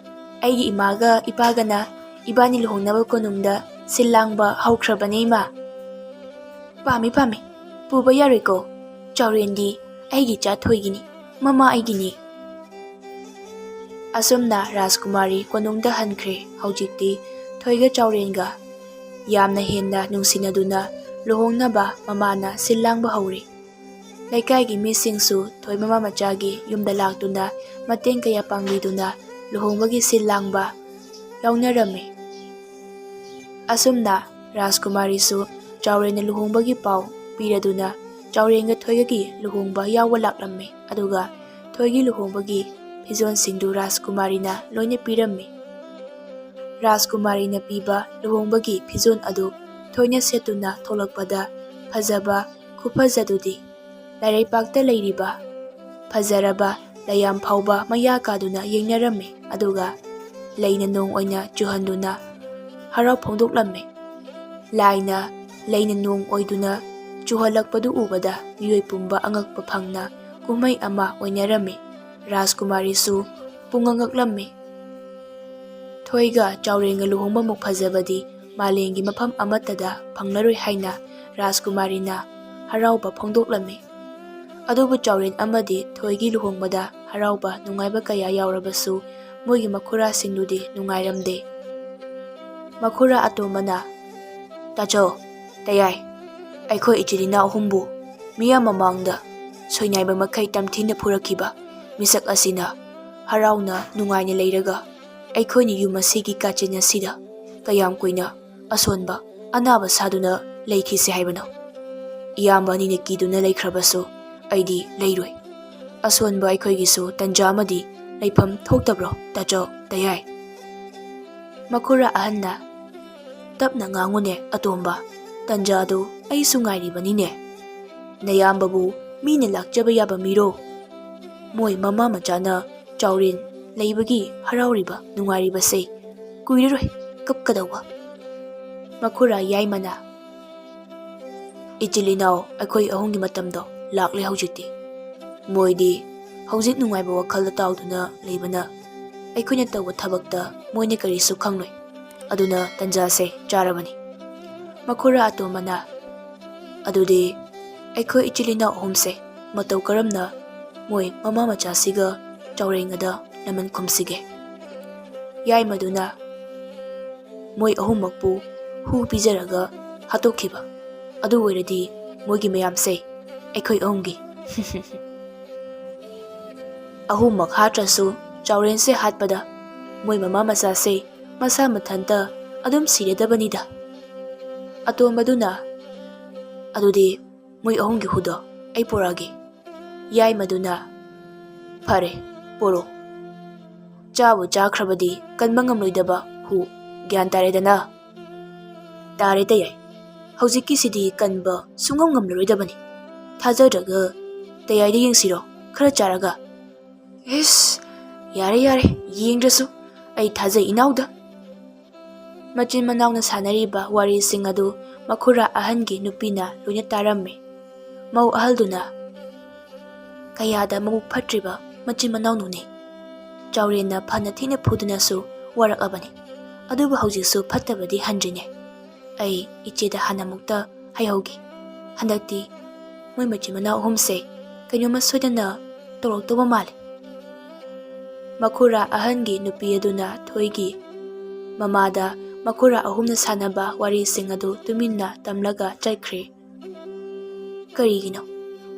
ꯑꯩꯒꯤ ꯏꯃꯥꯒ ꯏꯄꯥꯒꯅ ꯏꯕꯥꯅꯤ ꯂꯨꯍꯣꯡꯅꯕ ꯀꯣꯅꯨꯡꯗ ꯁꯤꯜ ꯂꯥꯡꯕ ꯍꯧꯈ꯭ꯔꯕꯅꯦ ꯏꯃꯥ꯫" "ꯄꯥꯝꯃꯤ, ꯄꯥꯝꯃꯤ꯫ ꯄꯨꯕ ꯌꯥꯔꯣꯏꯀꯣ꯫ ꯆꯥꯎꯔꯦꯟꯗꯤ ꯑꯩꯒꯤ ꯏꯆꯥ ꯊꯣꯏꯒꯤꯅꯤ, ꯃꯃꯥ ꯑꯩꯒꯤꯅꯤ꯫" ꯑꯁꯨꯝꯅ ꯔꯥꯖꯀꯨꯃꯥꯔꯤ ꯀꯣꯅꯨꯡꯗ ꯍꯟꯈ꯭ꯔꯦ꯫ ꯍꯧꯖꯤꯛꯇꯤ ꯊꯣꯏꯒ ꯆꯥꯎꯔꯦꯟꯒ ꯌꯥꯝꯅ ꯍꯦꯟꯅ ꯅꯨꯡꯁꯤꯅꯗꯨꯅ ꯂꯨꯍꯣꯡꯅꯕ ꯃꯃꯥꯅ ꯁꯤꯜ ꯂꯥꯡꯕ ꯍꯧꯔꯦ꯫ ꯂꯩꯀꯥꯏꯒꯤ ꯃꯤꯁꯤꯡꯁꯨ ꯊꯣꯏ ꯃꯃꯥ ꯃꯆꯥꯒꯤ ꯌꯨꯝꯗ ꯂꯥꯛꯇꯨꯅ ꯃꯇꯦꯡ ꯀꯌꯥ ꯄꯥꯡꯕꯤꯗꯨꯅ ꯂꯨꯍꯣꯡꯕꯒꯤ ꯁꯤꯜ ꯂꯥꯡꯕ ꯌꯥꯎꯅꯔꯝꯃꯤ꯫ ꯑꯁꯨꯝꯅ ꯔꯥꯖꯀꯨꯃꯥꯔꯤꯁꯨ ꯆꯥꯎꯔꯦꯟꯅ ꯂꯨꯍꯣꯡꯕꯒꯤ ꯄꯥꯎ ꯄꯤꯔꯗꯨꯅ ꯆꯥꯎꯔꯦꯟꯒ ꯊꯣꯏꯒꯒꯤ ꯂꯨꯍꯣꯡꯕ ꯌꯥꯎꯕ ꯂꯥꯛꯂꯝꯃꯤ꯫ ꯑꯗꯨꯒ ꯊꯣꯏꯒꯤ ꯂꯨꯍꯣꯡꯕꯒꯤ ꯐꯤꯖꯣꯜꯁꯤꯡꯗꯨ ꯔꯥꯖꯀꯨꯃꯥꯔꯤꯅ ꯂꯣꯏꯅ ꯄꯤꯔꯝꯃꯤ꯫ ꯔꯥꯖꯀꯨꯃꯥꯔꯤꯅ ꯄꯤꯕ ꯂꯨꯍꯣꯡꯕꯒꯤ ꯐꯤꯖꯣꯜ ꯑꯗꯨ ꯊꯣꯏꯅ ꯁꯦꯠꯇꯨꯅ ꯊꯣꯛꯂꯛꯄꯗ ꯐꯖꯕ ꯈꯨꯐꯖꯗꯨꯗꯤ ꯂꯥꯏꯔꯩꯄꯥꯛꯇ ꯂꯩꯔꯤꯕ ꯐꯖꯔꯕ ꯂꯩꯌꯥꯝ ꯐꯥꯎꯕ ꯃꯌꯥ ꯀꯥꯗꯨꯅ ꯌꯦꯡꯅꯔꯝꯃꯤ꯫ ꯑꯗꯨꯒ ꯂꯩꯅ ꯅꯣꯡ ꯑꯣꯏꯅ ꯆꯨꯍꯟꯗꯨꯅ ꯍꯔꯥꯎ ꯐꯣꯡꯗꯣꯛꯂꯝꯃꯤ꯫ ꯂꯥꯏꯅ ꯂꯩꯅ ꯅꯣꯡ ꯑꯣꯏꯗꯨꯅ ꯆꯨꯍꯜꯂꯛꯄꯗꯨ ꯎꯕꯗ ꯃꯤꯑꯣꯏ ꯄꯨꯝꯕ ꯑꯉꯛꯄ ꯐꯪꯅ ꯀꯨꯝꯍꯩ ꯑꯃ ꯑꯣꯏꯅꯔꯝꯃꯤ꯫ ꯔꯥꯖꯀꯨꯃꯥꯔꯤꯁꯨ ꯄꯨꯡꯉꯛ ꯉꯛꯂꯝꯃꯤ꯫ ꯊꯣꯏꯒ ꯆꯥꯎꯔꯦꯟꯒ ꯂꯨꯍꯣꯡꯕꯃꯨꯛ ꯐꯖꯕꯗꯤ ꯃꯥꯂꯦꯝꯒꯤ ꯃꯐꯝ ꯑꯃꯠꯇꯗ ꯐꯪꯂꯔꯣꯏ ꯍꯥꯏꯅ ꯔꯥꯖꯀꯨꯃꯥꯔꯤꯅ ꯍꯔꯥꯎꯕ ꯐꯣꯡꯗꯣꯛꯂꯝꯃꯤ꯫ ꯑꯗꯨꯕꯨ ꯆꯥꯎꯔꯦꯟ ꯑꯃꯗꯤ ꯊꯣꯏꯒꯤ ꯂꯨꯍꯣꯡꯕꯗ ꯍꯔꯥꯎꯕ ꯅꯨꯡꯉꯥꯏꯕ ꯀꯌꯥ ꯌꯥꯎꯔꯕꯁꯨ ꯃꯣꯏꯒꯤ ꯃꯈꯨꯔꯥꯁꯤꯡꯗꯨꯗꯤ ꯅꯨꯡꯉꯥꯏꯔꯝꯗꯦ꯫ ꯃꯈꯨꯔꯥ ꯑꯇꯣꯝꯕꯅ, "ꯇꯥꯆꯧ, ꯇꯌꯥꯏ, ꯑꯩꯈꯣꯏ ꯏꯆꯤꯜ ꯏꯅꯥꯎ ꯑꯍꯨꯝꯕꯨ ꯃꯤꯌꯥꯝ ꯃꯃꯥꯡꯗ ꯁꯣꯏꯅꯥꯏꯕ ꯃꯈꯩ ꯇꯝꯊꯤꯅ ꯐꯨꯔꯛꯈꯤꯕ ꯃꯤꯁꯛ ꯑꯁꯤꯅ ꯍꯔꯥꯎꯅ ꯅꯨꯡꯉꯥꯏꯅ ꯂꯩꯔꯒ ꯑꯩꯈꯣꯏꯅ ꯌꯨꯝ ꯑꯁꯤꯒꯤ ꯀꯥꯆꯤꯟ ꯑꯁꯤꯗ ꯀꯌꯥꯝ ꯀꯨꯏꯅ ꯑꯁꯣꯟꯕ ꯑꯅꯥꯕ ꯁꯥꯗꯨꯅ ꯂꯩꯈꯤꯁꯦ ꯍꯥꯏꯕꯅꯣ? ꯏꯌꯥꯝꯕ ꯑꯅꯤꯅ ꯀꯤꯗꯨꯅ ꯂꯩꯈ꯭ꯔꯕꯁꯨ ꯑꯩꯗꯤ ꯂꯩꯔꯣꯏ꯫ ꯑꯁꯣꯟꯕ ꯑꯩꯈꯣꯏꯒꯤꯁꯨ ꯇꯟꯖꯥ ꯑꯃꯗꯤ ꯂꯩꯐꯝ ꯊꯣꯛꯇꯕ꯭ꯔꯣ, ꯇꯥꯆꯧ, ꯇꯌꯥꯏ?" ꯃꯈꯨꯔꯥ ꯑꯍꯟꯅ, "ꯇꯞꯅ ꯉꯥꯡꯉꯨꯅꯦ ꯑꯇꯣꯝꯕ, ꯇꯟꯖꯥꯗꯨ ꯑꯩꯁꯨ ꯉꯥꯏꯔꯤꯕꯅꯤꯅꯦ꯫ ꯅꯌꯥꯝꯕꯕꯨ ꯃꯤꯅ ꯂꯥꯛꯆꯕ ꯌꯥꯕ ꯃꯤꯔꯣ? ꯃꯣꯏ ꯃꯃꯥ ꯃꯆꯥꯅ ꯆꯥꯎꯔꯦꯟ ꯂꯩꯕꯒꯤ ꯍꯔꯥꯎꯔꯤꯕ ꯅꯨꯡꯉꯥꯏꯔꯤꯕꯁꯦ ꯀꯨꯏꯔꯔꯣꯏ ꯀꯞꯀꯗꯧꯕ꯫" ꯃꯈꯨꯔꯥ ꯌꯥꯏꯃꯅ, ꯏꯆꯤꯜ ꯏꯅꯥꯎ ꯑꯩꯈꯣꯏ ꯑꯍꯨꯝꯒꯤ ꯃꯇꯝꯗꯣ ꯂꯥꯛꯂꯦ ꯍꯧꯖꯤꯛꯇꯤ꯫ ꯃꯣꯏꯗꯤ ꯍꯧꯖꯤꯛ ꯅꯨꯡꯉꯥꯏꯕ ꯋꯥꯈꯜꯗ ꯇꯥꯎꯗꯨꯅ ꯂꯩꯕꯅ, ꯑꯩꯈꯣꯏꯅ ꯇꯧꯕ ꯊꯕꯛꯇ ꯃꯣꯏꯅ ꯀꯔꯤꯁꯨ ꯈꯪꯂꯣꯏ꯫ ꯑꯗꯨꯅ ꯇꯟꯖꯥꯁꯦ ꯆꯥꯔꯕꯅꯤ꯫ ꯃꯈꯨꯔꯥ ꯑꯇꯣꯝꯕꯅ, "ꯑꯗꯨꯗꯤ ꯑꯩꯈꯣꯏ ꯏꯆꯤꯜ ꯏꯅꯥꯎ ꯑꯍꯨꯝꯁꯦ ꯃꯇꯧ ꯀꯔꯝꯅ ꯃꯣꯏ ꯃꯃꯥ ꯃꯆꯥꯁꯤꯒ ꯆꯥꯎꯔꯦꯡꯒꯗ ꯂꯃꯟ ꯈꯨꯝꯁꯤꯒꯦ?" ꯌꯥꯏꯃꯗꯨꯅ, "ꯃꯣꯏ ꯑꯍꯨꯝꯃꯛꯄꯨ ꯍꯨ ꯄꯤꯖꯔꯒ ꯍꯥꯠꯇꯣꯛꯈꯤꯕ꯫ ꯑꯗꯨ ꯑꯣꯏꯔꯗꯤ ꯃꯣꯏꯒꯤ ꯃꯌꯥꯝꯁꯦ ꯑꯩꯈꯣꯏ ꯑꯍꯨꯝꯒꯤ꯫" "ꯑꯍꯨꯝꯃꯛ ꯍꯥꯠꯇ꯭ꯔꯁꯨ ꯆꯥꯎꯔꯦꯟꯁꯦ ꯍꯥꯠꯄꯗ ꯃꯣꯏ ꯃꯃꯥ ꯃꯆꯥꯁꯦ ꯃꯁꯥ ꯃꯊꯟꯇ ꯑꯗꯨꯝ ꯁꯤꯔꯗꯕꯅꯤꯗ꯫" ꯑꯇꯣꯝꯕꯗꯨꯅ, "ꯑꯗꯨꯗꯤ ꯃꯣꯏ ꯑꯍꯨꯝꯒꯤ ꯍꯨꯗꯣ ꯑꯩ ꯄꯨꯔꯛꯑꯒꯦ꯫" ꯌꯥꯏꯃꯗꯨꯅ, "ꯐꯔꯦ, ꯄꯨꯔꯛꯑꯣ꯫ ꯆꯥꯕꯨ ꯆꯥꯈ꯭ꯔꯕꯗꯤ ꯀꯟꯕ ꯉꯝꯂꯣꯏꯗꯕ ꯍꯨ, ꯒ꯭ꯌꯥꯟ ꯇꯥꯔꯦꯗꯅ?" "ꯇꯥꯔꯦ ꯇꯌꯥꯏ꯫ ꯍꯧꯖꯤꯛꯀꯤꯁꯤꯗꯤ ꯀꯟꯕ ꯁꯨꯡꯉꯝ ꯉꯝꯂꯔꯣꯏꯗꯕꯅꯤ꯫ ꯊꯥꯖꯗ꯭ꯔꯒ ꯇꯌꯥꯏꯗ ꯌꯦꯡꯁꯤꯔꯣ, ꯈꯔ ꯆꯥꯔꯒ?" "ꯏꯁ, ꯌꯥꯔꯦ ꯌꯥꯔꯦ, ꯌꯦꯡꯗ꯭ꯔꯁꯨ ꯑꯩ ꯊꯥꯖꯩ ꯏꯅꯥꯎꯗ꯫" ꯃꯆꯤꯟ ꯃꯅꯥꯎꯅ ꯁꯥꯟꯅꯔꯤꯕ ꯋꯥꯔꯤꯁꯤꯡ ꯑꯗꯨ ꯃꯈꯨꯔꯥ ꯑꯍꯟꯒꯤ ꯅꯨꯄꯤꯅ ꯂꯣꯏꯅ ꯇꯥꯔꯝꯃꯤ꯫ ꯃꯧ ꯑꯍꯜꯗꯨꯅ, "ꯀꯌꯥꯗ ꯃꯕꯨꯛ ꯐꯠꯇ꯭ꯔꯤꯕ ꯃꯆꯤꯟ ꯃꯅꯥꯎꯅꯨꯅꯦ꯫ ꯆꯥꯎꯔꯦꯟꯅ ꯐꯅ ꯊꯤꯅ ꯐꯨꯗꯨꯅꯁꯨ ꯋꯥꯔꯛꯂꯕꯅꯤ꯫ ꯑꯗꯨꯕꯨ ꯍꯧꯖꯤꯛꯁꯨ ꯐꯠꯇꯕꯗꯤ ꯍꯟꯗ꯭ꯔꯤꯅꯦ꯫ ꯑꯩ ꯏꯆꯦꯗ ꯍꯥꯟꯅꯃꯨꯛꯇ ꯍꯥꯏꯍꯧꯒꯦ꯫ ꯍꯟꯗꯛꯇꯤ ꯃꯣꯏ ꯃꯆꯤꯟ ꯃꯅꯥꯎ ꯑꯍꯨꯝꯁꯦ ꯀꯩꯅꯣꯝꯃ ꯁꯣꯏꯗꯅ ꯇꯧꯔꯛꯇꯧꯕ ꯃꯥꯜꯂꯦ꯫" ꯃꯈꯨꯔꯥ ꯑꯍꯟꯒꯤ ꯅꯨꯄꯤ ꯑꯗꯨꯅ ꯊꯣꯏꯒꯤ ꯃꯃꯥꯗ ꯃꯈꯨꯔꯥ ꯑꯍꯨꯝꯅ ꯁꯥꯟꯅꯕ ꯋꯥꯔꯤꯁꯤꯡ ꯑꯗꯨ ꯇꯨꯃꯤꯟꯅ ꯇꯝꯂꯒ ꯆꯠꯈ꯭ꯔꯦ꯫ "ꯀꯔꯤꯒꯤꯅꯣ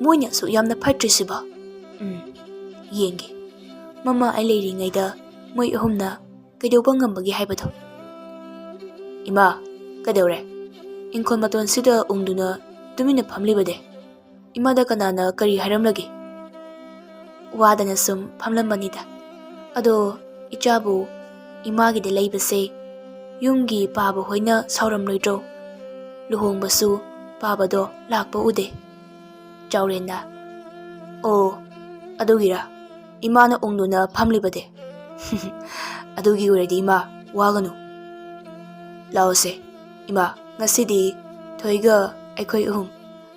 ꯃꯣꯏꯅ ꯑꯁꯨꯛ ꯌꯥꯝꯅ ꯐꯠꯇ꯭ꯔꯤꯁꯤꯕꯣ? ꯎꯝ, ꯌꯦꯡꯒꯦ꯫ ꯃꯃꯥ ꯑꯩ ꯂꯩꯔꯤꯉꯩꯗ ꯃꯣꯏ ꯑꯍꯨꯝꯅ ꯀꯩꯗꯧꯕ ꯉꯝꯕꯒꯦ ꯍꯥꯏꯕꯗꯣ꯫" "ꯏꯃꯥ, ꯀꯩꯗꯧꯔꯦ? ꯏꯪꯈꯣꯜ ꯃꯇꯣꯟꯁꯤꯗ ꯎꯪꯗꯨꯅ ꯇꯨꯃꯤꯟꯅ ꯐꯝꯂꯤꯕꯗꯤ? ꯏꯃꯥꯗ ꯀꯅꯥꯅ ꯀꯔꯤ ꯍꯥꯏꯔꯝꯂꯒꯦ?" "ꯋꯥꯗꯅ ꯁꯨꯝ ꯐꯝꯂꯝꯕꯅꯤꯗ꯫ ꯑꯗꯣ ꯏꯆꯥꯕꯨ ꯏꯃꯥꯒꯤꯗ ꯂꯩꯕꯁꯦ ꯌꯨꯝꯒꯤ ꯄꯥꯕ ꯍꯣꯏꯅ ꯁꯥꯎꯔꯝꯂꯣꯏꯗ꯭ꯔꯣ? ꯂꯨꯍꯣꯡꯕꯁꯨ ꯄꯥꯕꯗꯣ ꯂꯥꯛꯄ ꯎꯗꯦ꯫" ꯆꯥꯎꯔꯦꯟꯅ, "ꯑꯣ, ꯑꯗꯨꯒꯤꯔꯥ ꯏꯃꯥꯅ ꯎꯪꯗꯨꯅ ꯐꯝꯂꯤꯕꯗꯤ? ꯑꯗꯨꯒꯤ ꯑꯣꯏꯔꯗꯤ ꯏꯃꯥ, ꯋꯥꯒꯅꯨ꯫ ꯂꯥꯛꯑꯣꯁꯦ ꯏꯃꯥ, ꯉꯁꯤꯗꯤ ꯊꯣꯏꯒ ꯑꯩꯈꯣꯏ ꯑꯍꯨꯝ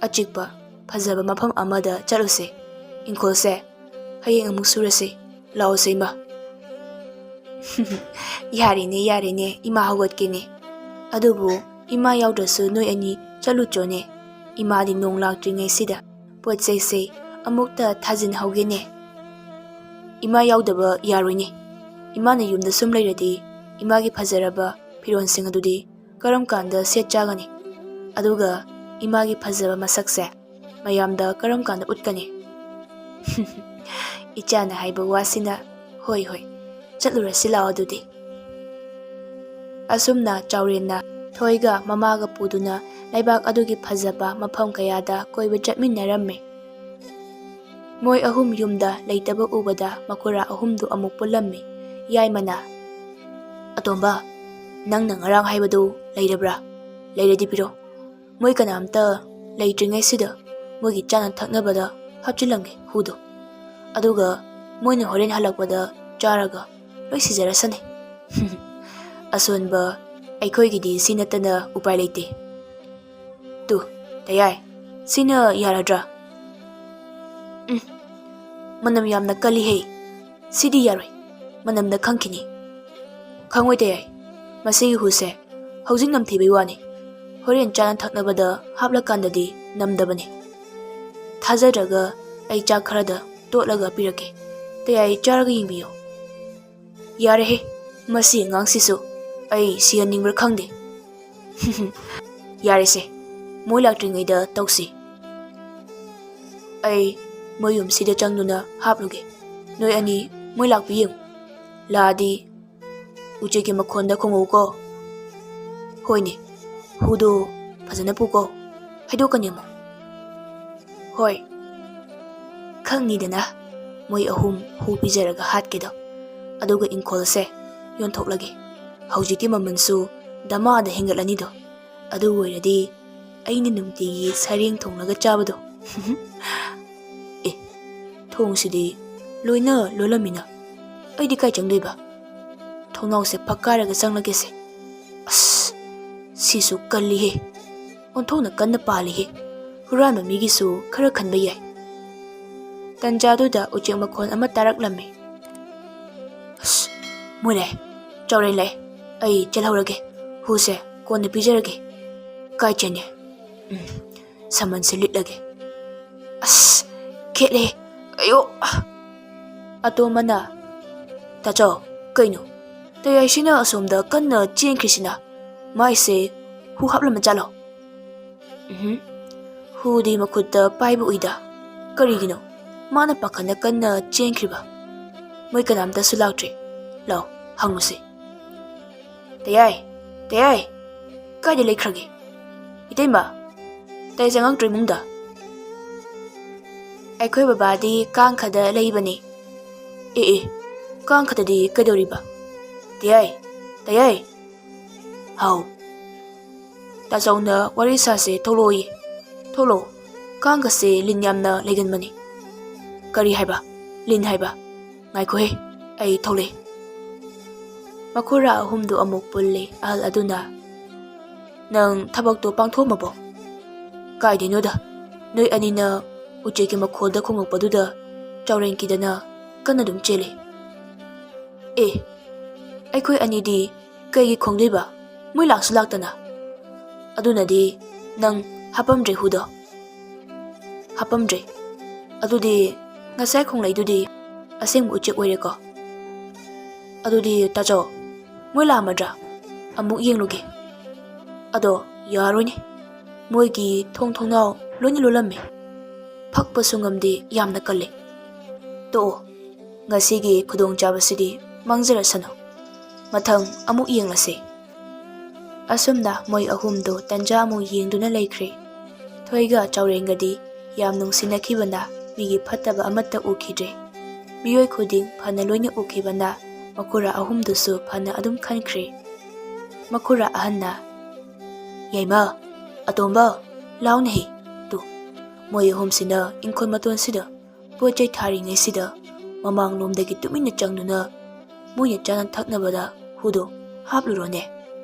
ꯑꯆꯤꯛꯄ ꯐꯖꯕ ꯃꯐꯝ ꯑꯃꯗ ꯆꯠꯂꯨꯁꯦ꯫ ꯏꯪꯈꯣꯜꯁꯦ ꯍꯌꯦꯡ ꯑꯃꯨꯛ ꯁꯨꯔꯁꯤ꯫ ꯂꯥꯛꯑꯣꯁꯦ, ꯏꯃꯥ꯫ ꯌꯥꯔꯦꯅꯦ, ꯌꯥꯔꯦꯅꯦ, ꯏꯃꯥ ꯍꯧꯒꯠꯀꯦꯅꯦ꯫ ꯑꯗꯨꯕꯨ ꯏꯃꯥ ꯌꯥꯎꯗ꯭ꯔꯁꯨ ꯅꯣꯏ ꯑꯅꯤ ꯆꯠꯂꯨꯆꯣꯅꯦ꯫ ꯏꯃꯥꯗꯤ ꯅꯣꯡ ꯂꯥꯛꯇ꯭ꯔꯤꯉꯩꯁꯤꯗ ꯄꯣꯠ ꯆꯩꯁꯦ ꯑꯃꯨꯛꯇ ꯊꯥꯖꯤꯟꯍꯧꯒꯦꯅꯦ꯫ ꯏꯃꯥ ꯌꯥꯎꯗꯕ ꯌꯥꯔꯣꯏꯅꯦ꯫ ꯏꯃꯥꯅ ꯌꯨꯝꯗ ꯁꯨꯝ ꯂꯩꯔꯗꯤ ꯏꯃꯥꯒꯤ ꯐꯖꯔꯕ ꯐꯤꯔꯣꯜꯁꯤꯡ ꯑꯗꯨꯗꯤ ꯀꯔꯝ ꯀꯥꯟꯗ ꯁꯦꯠ ꯆꯥꯒꯅꯤ? ꯑꯗꯨꯒ ꯏꯃꯥꯒꯤ ꯐꯖꯕ ꯃꯁꯛꯁꯦ ꯃꯌꯥꯝꯗ ꯀꯔꯝ ꯀꯥꯟꯗ ꯎꯠꯀꯅꯤ? ꯏꯆꯥꯅ ꯍꯥꯏꯕ ꯋꯥꯁꯤꯅ, ꯍꯣꯏ, ꯍꯣꯏ, ꯆꯠꯂꯨꯔꯁꯤ ꯂꯥꯛꯑꯣ ꯑꯗꯨꯗꯤ꯫ ꯑꯁꯨꯝꯅ ꯆꯥꯎꯔꯦꯟꯅ ꯊꯣꯏꯒ ꯃꯃꯥꯒ ꯄꯨꯗꯨꯅ ꯂꯩꯕꯥꯛ ꯑꯗꯨꯒꯤ ꯐꯖꯕ ꯃꯐꯝ ꯀꯌꯥꯗ ꯀꯣꯏꯕ ꯆꯠꯃꯤꯟꯅꯔꯝꯃꯤ꯫ ꯃꯣꯏ ꯑꯍꯨꯝ ꯌꯨꯝꯗ ꯂꯩꯇꯕ ꯎꯕꯗ ꯃꯈꯨꯔꯥ ꯑꯍꯨꯝꯗꯨ ꯑꯃꯨꯛ ꯄꯨꯜꯂꯝꯃꯤ꯫ ꯌꯥꯏꯃꯅ, "ꯑꯇꯣꯝꯕ, ꯅꯪꯅ ꯉꯔꯥꯡ ꯍꯥꯏꯕꯗꯨ ꯂꯩꯔꯕ꯭ꯔꯥ? ꯂꯩꯔꯗꯤ ꯄꯤꯔꯣ꯫ ꯃꯣꯏ ꯀꯅꯥꯝꯇ ꯂꯩꯇ꯭ꯔꯤꯉꯩꯁꯤꯗ ꯃꯣꯏꯒꯤ ꯆꯥꯅ ꯊꯛꯅꯕꯗ ꯍꯥꯞꯆꯤꯜꯂꯝꯒꯦ ꯍꯨꯗꯣ꯫ ꯑꯗꯨꯒ ꯃꯣꯏꯅ ꯍꯣꯔꯦꯟ ꯍꯜꯂꯛꯄꯗ ꯆꯥꯔꯒ ꯂꯣꯏ ꯁꯤꯖꯔꯁꯅꯤ꯫ ꯑꯁꯣꯟꯕ ꯑꯩꯈꯣꯏꯒꯤꯗꯤ ꯁꯤ ꯅꯠꯇꯅ ꯎꯄꯥꯏ ꯂꯩꯇꯦ꯫ ꯇꯨ, ꯇꯌꯥꯏ, ꯁꯤꯅ ꯌꯥꯔꯗ꯭ꯔꯥ?" "ꯎꯝ, ꯃꯅꯝ ꯌꯥꯝꯅ ꯀꯜꯂꯤꯍꯦ꯫ ꯁꯤꯗꯤ ꯌꯥꯔꯣꯏ, ꯃꯅꯝꯗ ꯈꯪꯈꯤꯅꯤ꯫" "ꯈꯪꯉꯣꯏ ꯇꯌꯥꯏ, ꯃꯁꯤꯒꯤ ꯍꯨꯁꯦ ꯍꯧꯖꯤꯛ ꯅꯝꯊꯤꯕꯩ ꯋꯥꯅꯤ, ꯍꯣꯔꯦꯟ ꯆꯥꯅ ꯊꯛꯅꯕꯗ ꯍꯥꯞꯂꯀꯥꯟꯗꯗꯤ ꯅꯝꯗꯕꯅꯤ꯫ ꯊꯥꯖꯗ꯭ꯔꯒ ꯑꯩ ꯆꯥꯛ ꯈꯔꯗ ꯇꯣꯠꯂꯒ ꯄꯤꯔꯛꯀꯦ, ꯇꯌꯥꯏ ꯆꯥꯔꯒ ꯌꯦꯡꯕꯤꯌꯨ꯫" "ꯌꯥꯔꯦꯍꯦ, ꯃꯁꯤ ꯑꯉꯥꯡꯁꯤꯁꯨ ꯑꯩ ꯁꯤꯍꯟꯅꯤꯡꯕ꯭ꯔꯥ ꯈꯪꯗꯦ꯫" "ꯌꯥꯔꯦꯁꯦ, ꯃꯣꯏ ꯂꯥꯛꯇ꯭ꯔꯤꯉꯩꯗ ꯇꯧꯁꯤ꯫ ꯑꯩ ꯃꯣꯏ ꯌꯨꯝꯁꯤꯗ ꯆꯪꯗꯨꯅ ꯍꯥꯞꯂꯨꯒꯦ꯫ ꯅꯣꯏ ꯑꯅꯤ ꯃꯣꯏ ꯂꯥꯛꯄꯤ ꯌꯦꯡꯉꯨ꯫ ꯂꯥꯛꯑꯗꯤ ꯎꯆꯦꯛꯀꯤ ꯃꯈꯣꯟꯗ ꯈꯣꯡꯉꯧꯀꯣ꯫" "ꯍꯣꯏꯅꯦ, ꯍꯨꯗꯣ ꯐꯖꯅ ꯄꯨꯀꯣ, ꯍꯥꯏꯗꯣꯛꯀꯅꯤ ꯑꯃꯨꯛ꯫" "ꯍꯣꯏ, ꯈꯪꯅꯤꯗꯅ ꯃꯣꯏ ꯑꯍꯨꯝ ꯍꯨ ꯄꯤꯖꯔꯒ ꯍꯥꯠꯀꯦꯗꯣ, ꯑꯗꯨꯒ ꯏꯪꯈꯣꯜꯁꯦ ꯌꯣꯟꯊꯣꯛꯂꯒꯦ꯫ ꯍꯧꯖꯤꯛꯇꯤ ꯃꯃꯜꯁꯨ ꯗꯃꯥꯗ ꯍꯦꯟꯒꯠꯂꯅꯤꯗꯣ, ꯑꯗꯨ ꯑꯣꯏꯔꯗꯤ ꯑꯩꯅ ꯅꯨꯡꯇꯤꯒꯤ ꯁꯔꯦꯡ ꯊꯣꯡꯂꯒ ꯆꯥꯕꯗꯣ꯫" "ꯑꯦ, ꯊꯣꯡꯁꯤꯗꯤ ꯂꯣꯏꯅ ꯂꯣꯜꯂꯝꯃꯤꯅ, ꯑꯩꯗꯤ ꯀꯥꯏ ꯆꯪꯗꯣꯏꯕ? ꯊꯣꯡꯅꯥꯎꯁꯦ ꯐꯛ ꯀꯥꯏꯔꯒ ꯆꯪꯂꯒꯦꯁꯦ꯫ ꯑꯁ, ꯁꯤꯁꯨ ꯀꯜꯂꯤꯍꯦ꯫ ꯑꯣꯟꯊꯣꯛꯅ ꯀꯟꯅ ꯄꯥꯜꯂꯤꯍꯦ꯫ ꯍꯨꯔꯥꯟꯕ ꯃꯤꯒꯤꯁꯨ ꯈꯔ ꯈꯟꯕ ꯌꯥꯏ꯫ ꯇꯟꯖꯥꯗꯨꯗ ꯎꯆꯦꯛ ꯃꯈꯣꯟ ꯑꯃ ꯇꯥꯔꯛꯂꯝꯃꯤ꯫ "ꯑꯁ, ꯃꯣꯏ ꯂꯥꯛꯑꯦ, ꯆꯥꯎꯔꯦꯟ ꯂꯥꯛꯑꯦ꯫ ꯑꯩ ꯆꯦꯜꯍꯧꯔꯒꯦ꯫ ꯍꯨꯁꯦ ꯀꯣꯟꯅ ꯄꯤꯖꯔꯒꯦ꯫ ꯀꯥꯏ ꯆꯦꯟꯒꯦ? ꯎꯝ, ꯁꯃꯟꯁꯦ ꯂꯤꯠꯂꯒꯦ꯫ ꯑꯁ, ꯈꯦꯠꯂꯦ꯫ ꯑꯌꯣ!" ꯑꯇꯣꯝꯕꯅ, "ꯇꯥꯆꯧ, ꯀꯩꯅꯣ? ꯇꯌꯥꯏꯁꯤꯅ ꯑꯁꯣꯝꯗ ꯀꯟꯅ ꯆꯦꯟꯈ꯭ꯔꯤꯁꯤꯅ? ꯃꯥꯏꯁꯦ ꯍꯨ ꯍꯥꯞꯂꯝꯃ ꯆꯠꯂꯣ?" "ꯎꯝ, ꯍꯨꯗꯤ ꯃꯈꯨꯠꯇ ꯄꯥꯏꯕ ꯎꯏꯗ꯫ ꯀꯔꯤꯒꯤꯅꯣ ꯃꯥꯅ ꯄꯥꯈꯠꯅ ꯀꯟꯅ ꯆꯦꯟꯈ꯭ꯔꯤꯕ? ꯃꯣꯏ ꯀꯅꯥꯝꯇꯁꯨ ꯂꯥꯛꯇ꯭ꯔꯤ꯫ ꯂꯥꯎ, ꯍꯪꯉꯨꯁꯦ꯫ ꯇꯌꯥꯏ, ꯇꯌꯥꯏ, ꯀꯥꯏꯗ ꯂꯩꯈ꯭ꯔꯒꯦ? ꯏꯇꯩꯃ, ꯇꯌꯥꯏ ꯆꯪꯉꯛꯇ꯭ꯔꯣ ꯏꯃꯨꯡꯗ?" "ꯑꯩꯈꯣꯏ ꯕꯕꯥꯗꯤ ꯀꯥꯡꯈꯗ ꯂꯩꯕꯅꯤ꯫" "ꯑꯦ ꯑꯦ, ꯀꯥꯡꯈꯗꯗꯤ ꯀꯩꯗꯧꯔꯤꯕ? ꯇꯌꯥꯏ, ꯇꯌꯥꯏ!" "ꯍꯥꯎ?" "ꯇꯥꯆꯧꯅ ꯋꯥꯔꯤ ꯁꯥꯁꯦ ꯊꯣꯛꯂꯛꯑꯣꯌꯦ꯫ ꯊꯣꯛꯂꯛꯑꯣ, ꯀꯥꯡꯒꯁꯦ ꯂꯤꯟ ꯌꯥꯝꯅ ꯂꯩꯒꯟꯕꯅꯤ꯫" "ꯀꯔꯤ ꯍꯥꯏꯕ? ꯂꯤꯟ ꯍꯥꯏꯕ? ꯉꯥꯏꯈꯣꯍꯦ, ꯑꯩ ꯊꯣꯛꯂꯛꯑꯦ꯫" ꯃꯈꯨꯔꯥ ꯑꯍꯨꯝꯗꯨ ꯑꯃꯨꯛ ꯄꯨꯜꯂꯦ꯫ ꯑꯍꯜ ꯑꯗꯨꯅ, "ꯅꯪ ꯊꯕꯛꯇꯣ ꯄꯥꯡꯊꯣꯛꯑꯝꯃꯕꯣ?" "ꯀꯥꯏꯗꯩꯅꯣꯗ, ꯅꯣꯏ ꯑꯅꯤꯅ ꯎꯆꯦꯛꯀꯤ ꯃꯈꯣꯜꯗ ꯈꯣꯡꯉꯛꯄꯗꯨꯗ ꯆꯥꯎꯔꯦꯟ ꯀꯤꯗꯅ ꯀꯟꯅ ꯑꯗꯨꯝ ꯆꯦꯜꯂꯦ꯫" "ꯑꯦ, ꯑꯩꯈꯣꯏ ꯑꯅꯤꯗꯤ ꯀꯩꯒꯤ ꯈꯣꯡꯗꯣꯏꯕ? ꯃꯣꯏ ꯂꯥꯛꯁꯨ ꯂꯥꯛꯇꯅ꯫" "ꯑꯗꯨꯅꯗꯤ ꯅꯪ ꯍꯥꯄꯝꯗ꯭ꯔꯦ ꯍꯨꯗꯣ?" "ꯍꯥꯄꯝꯗ꯭ꯔꯦ꯫ ꯑꯗꯨꯗꯤ ꯉꯁꯥꯏ ꯈꯣꯡꯂꯩꯗꯨꯗꯤ ꯑꯁꯦꯡꯕ ꯎꯆꯦꯛ ꯑꯣꯏꯔꯦꯀꯣ? ꯑꯗꯨꯗꯤ ꯇꯥꯆꯧ, ꯃꯣꯏ ꯂꯥꯛꯑꯝꯃꯗ꯭ꯔꯥ? ꯑꯃꯨꯛ ꯌꯦꯡꯂꯨꯒꯦ꯫ ꯑꯗꯣ ꯌꯥꯔꯣꯏꯅꯦ, ꯃꯣꯏꯒꯤ ꯊꯣꯡ ꯊꯣꯡꯅꯥꯎ ꯂꯣꯏꯅ ꯂꯣꯜꯂꯝꯃꯦ꯫ ꯐꯛꯄꯁꯨ ꯉꯝꯗꯦ, ꯌꯥꯝꯅ ꯀꯜꯂꯦ꯫ ꯇꯣꯛꯑꯣ, ꯉꯁꯤꯒꯤ ꯈꯨꯗꯣꯡꯆꯥꯕꯁꯤꯗꯤ ꯃꯥꯡꯖꯔꯁꯅꯨ꯫ ꯃꯊꯪ ꯑꯃꯨꯛ ꯌꯦꯡꯂꯁꯤ꯫" ꯑꯁꯨꯝꯅ ꯃꯣꯏ ꯑꯍꯨꯝꯗꯨ ꯇꯟꯖꯥ ꯑꯃꯨꯛ ꯌꯦꯡꯗꯨꯅ ꯂꯩꯈ꯭ꯔꯦ꯫ ꯊꯣꯏꯒ ꯆꯥꯎꯔꯦꯟꯒꯗꯤ ꯌꯥꯝ ꯅꯨꯡꯁꯤꯅꯈꯤꯕꯅ ꯃꯤꯒꯤ ꯐꯠꯇꯕ ꯑꯃꯠꯇ ꯎꯈꯤꯗ꯭ꯔꯦ꯫ ꯃꯤꯑꯣꯏ ꯈꯨꯗꯤꯡ ꯐꯅ ꯂꯣꯏꯅ ꯎꯈꯤꯕꯅ ꯃꯈꯨꯔꯥ ꯑꯍꯨꯝꯗꯨꯁꯨ ꯐꯅ ꯑꯗꯨꯝ ꯈꯟꯈ꯭ꯔꯦ꯫ ꯃꯈꯨꯔꯥ ꯑꯍꯟꯅ, "ꯌꯥꯏꯃ, ꯑꯇꯣꯝꯕ, ꯂꯥꯎꯅꯦꯍꯦ꯫ ꯇꯨ, ꯃꯣꯏ ꯑꯍꯨꯝꯁꯤꯅ ꯏꯪꯈꯣꯜ ꯃꯇꯣꯟꯁꯤꯗ ꯄꯣꯠ ꯆꯩ ꯊꯥꯔꯤꯉꯩꯁꯤꯗ ꯃꯃꯥꯡꯂꯣꯝꯗꯒꯤ ꯇꯨꯃꯤꯟꯅ ꯆꯪꯗꯨꯅ ꯃꯣꯏꯅ ꯆꯥꯅ ꯊꯛꯅꯕꯗ ꯍꯨꯗꯣ ꯍꯥꯞꯂꯨꯔꯣꯅꯦ꯫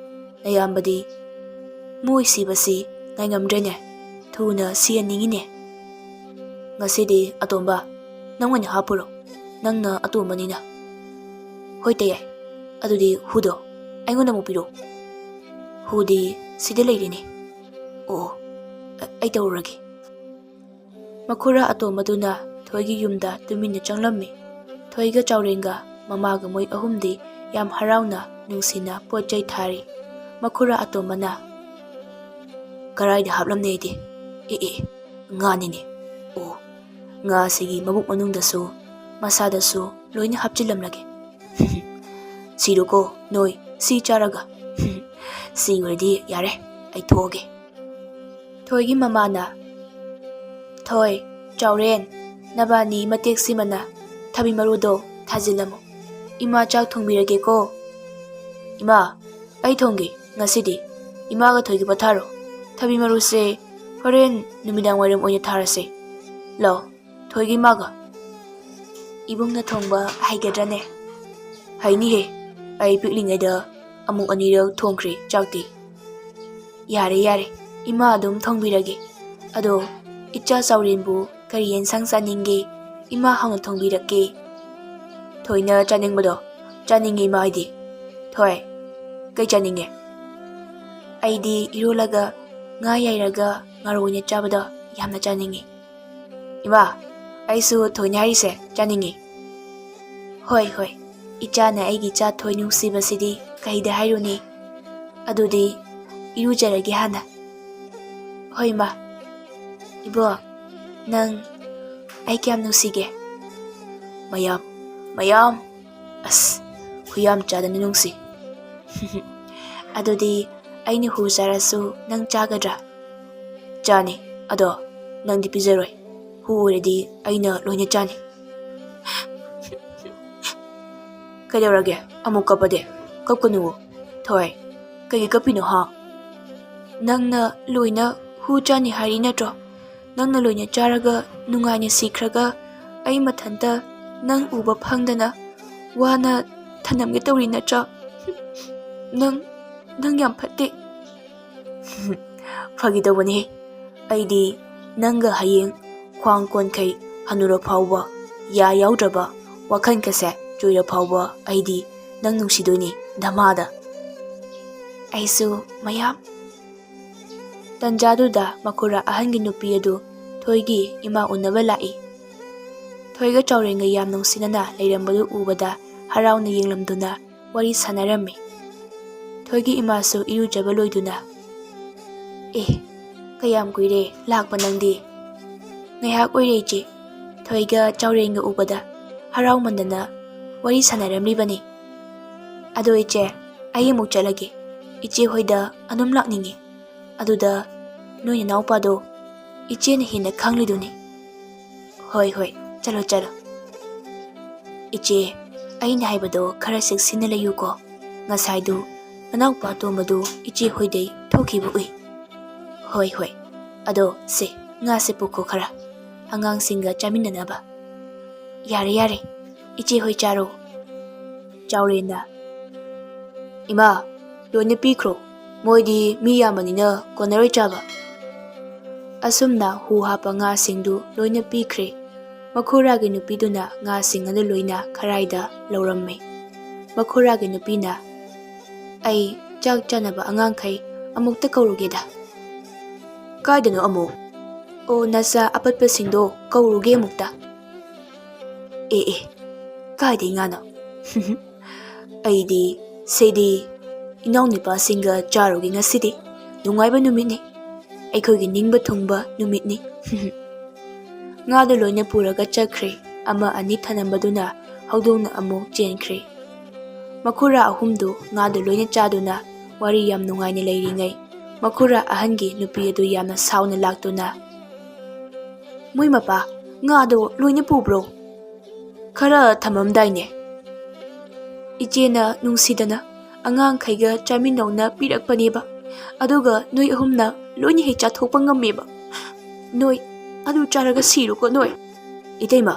ꯅꯌꯥꯝꯕꯗꯤ ꯃꯣꯏ ꯁꯤꯕꯁꯤ ꯉꯥꯏꯉꯝꯗ꯭ꯔꯦꯅꯦ꯫ ꯊꯨꯅ ꯁꯤꯍꯟꯅꯤꯡꯉꯤꯅꯦ꯫ ꯉꯁꯤꯗꯤ ꯑꯇꯣꯝꯕ, ꯅꯪ ꯑꯣꯏꯅ ꯍꯥꯞꯄꯨꯔꯣ꯫ ꯅꯪꯅ ꯑꯇꯣꯝꯕꯅꯤꯅ꯫ ꯍꯣꯏ ꯇꯌꯥꯏ꯫ ꯑꯗꯨꯗꯤ ꯍꯨꯗꯣ ꯑꯩꯉꯣꯟꯗ ꯑꯃꯨꯛ ꯄꯤꯔꯣ꯫ ꯍꯨꯗꯤ ꯁꯤꯗ ꯂꯩꯔꯦꯅꯦ꯫ ꯑꯣ, ꯑ-, ꯑꯩ ꯇꯧꯔꯨꯔꯒꯦ꯫ ꯃꯈꯨꯔꯥ ꯑꯇꯣꯝꯕꯗꯨꯅ ꯊꯣꯏꯒꯤ ꯌꯨꯝꯗ ꯇꯨꯃꯤꯟꯅ ꯆꯪꯂꯝꯃꯤ꯫ ꯊꯣꯏꯒ ꯆꯥꯎꯔꯦꯟꯒ ꯃꯃꯥꯒ ꯃꯣꯏ ꯑꯍꯨꯝꯗꯤ ꯌꯥꯝ ꯍꯔꯥꯎꯅ ꯅꯨꯡꯁꯤꯅ ꯄꯣꯠ ꯆꯩ ꯊꯥꯔꯤ꯫ ꯃꯈꯨꯔꯥ ꯑꯇꯣꯝꯕꯅ, "ꯀꯔꯥꯏꯗ ꯍꯥꯞꯂꯝꯅꯦ ꯑꯩꯗꯤ? ꯑꯦ, ꯑꯦ, ꯉꯥꯅꯤꯅꯦ꯫ ꯑꯣ, ꯉꯥꯁꯤꯒꯤ ꯃꯕꯨꯛ ꯃꯅꯨꯡꯗꯁꯨ, ꯃꯁꯥꯗꯁꯨ ꯂꯣꯏꯅ ꯍꯥꯞꯆꯤꯜꯂꯝꯂꯒꯦ꯫ ꯁꯤꯔꯣꯀꯣ ꯅꯣꯏ, ꯁꯤ ꯆꯥꯔꯒ꯫ ꯁꯤꯈ꯭ꯔꯗꯤ ꯌꯥꯔꯦ, ꯑꯩ ꯊꯣꯛꯑꯒꯦ꯫" ꯊꯣꯏꯒꯤ ꯃꯃꯥꯅ, "ꯊꯣꯏ, ꯆꯥꯎꯔꯦꯟ, ꯅꯕꯥꯅꯤ ꯃꯇꯦꯛ ꯁꯤꯃꯅ ꯊꯕꯤ ꯃꯔꯨꯗꯣ ꯊꯥꯖꯤꯜꯂꯝꯃꯨ꯫ ꯏꯃꯥ ꯆꯥꯛ ꯊꯣꯡꯕꯤꯔꯒꯦꯀꯣ꯫" "ꯏꯃꯥ, ꯑꯩ ꯊꯣꯡꯒꯦ ꯉꯁꯤꯗꯤ꯫ ꯏꯃꯥꯒ ꯊꯣꯏꯒ ꯄꯣꯊꯥꯔꯣ꯫ ꯊꯕꯤ ꯃꯔꯨꯁꯦ ꯍꯣꯔꯦꯟ ꯅꯨꯃꯤꯗꯥꯡ ꯋꯥꯏꯔꯝ ꯑꯣꯏꯅ ꯊꯥꯔꯁꯦ꯫ ꯂꯥꯛꯑꯣ, ꯊꯣꯏꯒꯤ ꯏꯃꯥꯒ꯫" "ꯏꯕꯨꯡꯅ ꯊꯣꯡꯕ ꯍꯩꯒꯗ꯭ꯔꯅꯦ?" "ꯍꯩꯅꯤꯍꯦ, ꯑꯩ ꯄꯤꯛꯂꯤꯉꯩꯗ ꯑꯃꯨꯛ ꯑꯅꯤꯔꯛ ꯊꯣꯡꯈ꯭ꯔꯦ ꯆꯥꯛꯇꯤ꯫" "ꯌꯥꯔꯦ, ꯌꯥꯔꯦ, ꯏꯃꯥ ꯑꯗꯨꯝ ꯊꯣꯡꯕꯤꯔꯒꯦ꯫ ꯑꯗꯣ ꯏꯆꯥ ꯆꯥꯎꯔꯦꯟꯕꯨ ꯀꯔꯤ ꯌꯦꯟꯁꯥꯡ ꯆꯥꯅꯤꯡꯒꯦ? ꯏꯃꯥ ꯍꯥꯎꯅ ꯊꯣꯡꯕꯤꯔꯛꯀꯦ꯫" "ꯊꯣꯏꯅ ꯆꯥꯅꯤꯡꯕꯗꯣ ꯆꯥꯅꯤꯡꯉꯤ ꯏꯃꯥ ꯑꯩꯗꯤ꯫ ꯊꯣꯏ, ꯀꯩ ꯆꯥꯅꯤꯡꯉꯦ?" "ꯑꯩꯗꯤ ꯏꯔꯣꯜꯂꯒ ꯉꯥ ꯌꯥꯏꯔꯒ ꯉꯥꯔꯣꯏꯅ ꯆꯥꯕꯗꯣ ꯌꯥꯝꯅ ꯆꯥꯅꯤꯡꯉꯤ꯫" "ꯏꯃꯥ, ꯑꯩꯁꯨ ꯊꯣꯏꯅ ꯍꯥꯏꯔꯤꯁꯦ ꯆꯥꯅꯤꯡꯉꯤ꯫" "ꯍꯣꯏ, ꯍꯣꯏ, ꯏꯆꯥꯅ ꯑꯩꯒꯤ ꯏꯆꯥ ꯊꯣꯏ ꯅꯨꯡꯁꯤꯕꯁꯤꯗꯤ ꯀꯩꯗ ꯍꯥꯏꯔꯨꯅꯤ꯫ ꯑꯗꯨꯗꯤ ꯏꯔꯨꯖꯔꯒꯦ ꯍꯥꯟꯅ꯫" "ꯍꯣꯏ, ꯃꯥ꯫ ꯏꯕꯣ, ꯅꯪ ꯑꯩ ꯀꯌꯥꯝ ꯅꯨꯡꯁꯤꯒꯦ?" "ꯃꯌꯥꯝ, ꯃꯌꯥꯝ꯫ ꯑꯁ, ꯍꯨꯏꯌꯥꯝ ꯆꯥꯗꯅ ꯅꯨꯡꯁꯤ꯫" "ꯑꯗꯨꯗꯤ ꯑꯩꯅ ꯍꯨ ꯆꯥꯔꯁꯨ ꯅꯪ ꯆꯥꯒꯗ꯭ꯔꯥ?" "ꯆꯥꯅꯤ, ꯑꯗꯣ ꯅꯪꯗꯤ ꯄꯤꯖꯔꯣꯏ꯫ ꯍꯨ ꯑꯣꯏꯔꯗꯤ ꯑꯩꯅ ꯂꯣꯏꯅ ꯆꯥꯅꯤ꯫" "ꯀꯩꯗꯧꯔꯒꯦ? ꯑꯃꯨꯛ ꯀꯞꯄꯗꯤ? ꯀꯞꯀꯅꯨꯋꯣ꯫ ꯊꯣꯏ, ꯀꯩꯒꯤ ꯀꯞꯄꯤꯅꯣ, ꯍꯥ?" "ꯅꯪꯅ ꯂꯣꯏꯅ ꯍꯨ ꯆꯥꯅꯤ ꯍꯥꯏꯔꯤ ꯅꯠꯇ꯭ꯔꯣ? ꯅꯪꯅ ꯂꯣꯏꯅ ꯆꯥꯔꯒ ꯅꯨꯡꯉꯥꯏꯅ ꯁꯤꯈ꯭ꯔꯒ ꯑꯩ ꯃꯊꯟꯇ ꯅꯪ ꯎꯕ ꯐꯪꯗꯅ ꯋꯥꯅ ꯊꯅꯝꯒꯦ ꯇꯧꯔꯤ ꯅꯠꯇ꯭ꯔꯣ? ꯅꯪ, ꯅꯪ ꯌꯥꯝ ꯐꯠꯇꯦ꯫" ꯐꯥꯒꯤ ꯇꯧꯕꯅꯦ꯫ ꯑꯩꯗꯤ ꯅꯪꯒ ꯍꯌꯦꯡ ꯈ꯭ꯋꯥꯡ ꯀꯣꯟꯈꯩ ꯍꯅꯨꯔ ꯐꯥꯎꯕ, ꯌꯥ ꯌꯥꯎꯗ꯭ꯔꯕ ꯋꯥꯈꯜ ꯈꯁꯦ ꯆꯣꯏꯔ ꯐꯥꯎꯕ ꯑꯩꯗꯤ ꯅꯪ ꯅꯨꯡꯁꯤꯗꯣꯏꯅꯤ ꯙꯃꯥꯗ꯫ ꯑꯩꯁꯨ ꯃꯌꯥꯝ꯫ ꯇꯟꯖꯥꯗꯨꯗ ꯃꯈꯨꯔꯥ ꯑꯍꯟꯒꯤ ꯅꯨꯄꯤ ꯑꯗꯨ ꯊꯣꯏꯒꯤ ꯏꯃꯥ ꯎꯅꯕ ꯂꯥꯛꯏ꯫ ꯊꯣꯏꯒ ꯆꯥꯎꯔꯦꯟꯒ ꯌꯥꯝ ꯅꯨꯡꯁꯤꯅꯅ ꯂꯩꯔꯝꯕꯗꯨ ꯎꯕꯗ ꯍꯔꯥꯎꯅ ꯌꯦꯡꯂꯝꯗꯨꯅ ꯋꯥꯔꯤ ꯁꯥꯟꯅꯔꯝꯃꯤ꯫ ꯊꯣꯏꯒꯤ ꯏꯃꯥꯁꯨ ꯏꯔꯨꯖꯕ ꯂꯣꯏꯗꯨꯅ, "ꯑꯦ, ꯀꯌꯥꯝ ꯀꯨꯏꯔꯦ ꯂꯥꯛꯄ ꯅꯪꯗꯤ?" "ꯉꯥꯏꯍꯥꯛ ꯑꯣꯏꯔꯦ ꯏꯆꯦ, ꯊꯣꯏꯒ ꯆꯥꯎꯔꯦꯟꯒ ꯎꯕꯗ ꯍꯔꯥꯎꯃꯟꯗꯅ ꯋꯥꯔꯤ ꯁꯥꯟꯅꯔꯝꯂꯤꯕꯅꯤ꯫ ꯑꯗꯣ ꯏꯆꯦ, ꯑꯩ ꯑꯃꯨꯛ ꯆꯠꯂꯒꯦ꯫ ꯏꯆꯦ ꯍꯣꯏꯗ ꯑꯗꯨꯝ ꯂꯥꯛꯅꯤꯡꯉꯤ꯫ ꯑꯗꯨꯗ ꯅꯣꯏ ꯅꯅꯥꯎꯄꯥꯗꯣ ꯏꯆꯦꯅ ꯍꯦꯟꯅ ꯈꯪꯂꯤꯗꯨꯅꯤ꯫" "ꯍꯣꯏ, ꯍꯣꯏ, ꯆꯠꯂꯣ, ꯆꯠꯂꯣ꯫" "ꯏꯆꯦ, ꯑꯩꯅ ꯍꯥꯏꯕꯗꯣ ꯈꯔ ꯆꯦꯛꯁꯤꯟꯅ ꯂꯩꯌꯨꯀꯣ꯫ ꯉꯁꯥꯏꯗꯨ ꯅꯅꯥꯎꯄꯥ ꯑꯇꯣꯝꯕꯗꯨ ꯏꯆꯦ ꯍꯣꯏꯗꯩ ꯊꯣꯛꯈꯤꯕ ꯎꯏ꯫" "ꯍꯣꯏ, ꯍꯣꯏ꯫ ꯑꯗꯣ ꯁꯦ, ꯉꯥꯁꯦ ꯄꯨꯈꯣ ꯈꯔ, ꯑꯉꯥꯡꯁꯤꯡꯒ ꯆꯥꯃꯤꯟꯅꯅꯕ꯫" "ꯌꯥꯔꯦ, ꯌꯥꯔꯦ, ꯏꯆꯦ ꯍꯣꯏ ꯆꯥꯔꯣ꯫" ꯆꯥꯎꯔꯦꯟꯅ, "ꯏꯃꯥ, ꯂꯣꯏꯅ ꯄꯤꯈ꯭ꯔꯣ꯫ ꯃꯣꯏꯗꯤ ꯃꯤ ꯌꯥꯝꯕꯅꯤꯅ ꯀꯣꯟꯅꯔꯣꯏ ꯆꯥꯕ꯫" ꯑꯁꯨꯝꯅ ꯍꯨ ꯍꯥꯞꯄ ꯉꯥꯁꯤꯡꯗꯨ ꯂꯣꯏꯅ ꯄꯤꯈ꯭ꯔꯦ꯫ ꯃꯈꯨꯔꯥꯒꯤ ꯅꯨꯄꯤꯗꯨꯅ ꯉꯥꯁꯤꯡ ꯑꯗꯨ ꯂꯣꯏꯅ ꯈꯔꯥꯏꯗ ꯂꯧꯔꯝꯃꯤ꯫ ꯃꯈꯨꯔꯥꯒꯤ ꯅꯨꯄꯤꯅ, "ꯑꯩ ꯆꯥꯛ ꯆꯥꯅꯕ ꯑꯉꯥꯡꯈꯩ ꯑꯃꯨꯛꯇ ꯀꯧꯔꯨꯒꯦꯗ꯫" "ꯀꯥꯏꯗꯅꯣ ꯑꯃꯨꯛ?" "ꯑꯣ, ꯅꯆꯥ ꯑꯄꯠꯄꯁꯤꯡꯗꯣ ꯀꯧꯔꯨꯒꯦ ꯑꯃꯨꯛꯇ꯫" "ꯑꯦ, ꯑꯦ, ꯀꯥꯏꯗꯩ ꯉꯥꯅꯣ? ꯑꯩꯗꯤ ꯁꯤꯗꯤ ꯏꯅꯥꯎꯅꯨꯄꯥꯁꯤꯡꯒ ꯆꯥꯔꯨꯒꯦ ꯉꯁꯤꯗꯤ꯫ ꯅꯨꯡꯉꯥꯏꯕ ꯅꯨꯃꯤꯠꯅꯤ꯫ ꯑꯩꯈꯣꯏꯒꯤ ꯅꯤꯡꯕ ꯊꯨꯡꯕ ꯅꯨꯃꯤꯠꯅꯤ꯫" ꯉꯥꯗꯨ ꯂꯣꯏꯅ ꯄꯨꯔꯒ ꯆꯠꯈ꯭ꯔꯦ꯫ ꯑꯃ ꯑꯅꯤ ꯊꯅꯝꯕꯗꯨꯅ ꯍꯧꯗꯣꯡꯅ ꯑꯃꯨꯛ ꯆꯦꯟꯈ꯭ꯔꯦ꯫ ꯃꯈꯨꯔꯥ ꯑꯍꯨꯝꯗꯨ ꯉꯥꯗꯨ ꯂꯣꯏꯅ ꯆꯥꯗꯨꯅ ꯋꯥꯔꯤ ꯌꯥꯝ ꯅꯨꯡꯉꯥꯏꯅ ꯂꯩꯔꯤꯉꯩ, ꯃꯈꯨꯔꯥ ꯑꯍꯟꯒꯤ ꯅꯨꯄꯤ ꯑꯗꯨ ꯌꯥꯝꯅ ꯁꯥꯎꯅ ꯂꯥꯛꯇꯨꯅ, "ꯃꯣꯏ ꯃꯄꯥ, ꯉꯥꯗꯣ ꯂꯣꯏꯅ ꯄꯨꯕ꯭ꯔꯣ? ꯈꯔ ꯊꯝꯃꯝꯗꯥꯏꯅꯦ?" "ꯏꯆꯦꯅ ꯅꯨꯡꯁꯤꯗꯅ ꯑꯉꯥꯡꯈꯩꯒ ꯆꯥꯃꯤꯟꯅꯧꯅ ꯄꯤꯔꯛꯄꯅꯦꯕ, ꯑꯗꯨꯒ ꯅꯣꯏ ꯑꯍꯨꯝꯅ ꯂꯣꯏꯅ ꯍꯦꯛ ꯆꯥꯊꯣꯛꯄ ꯉꯝꯃꯦꯕ꯫ ꯅꯣꯏ ꯑꯗꯨ ꯆꯥꯔꯒ ꯁꯤꯔꯣꯀꯣ ꯅꯣꯏ꯫" "ꯏꯇꯩꯃ,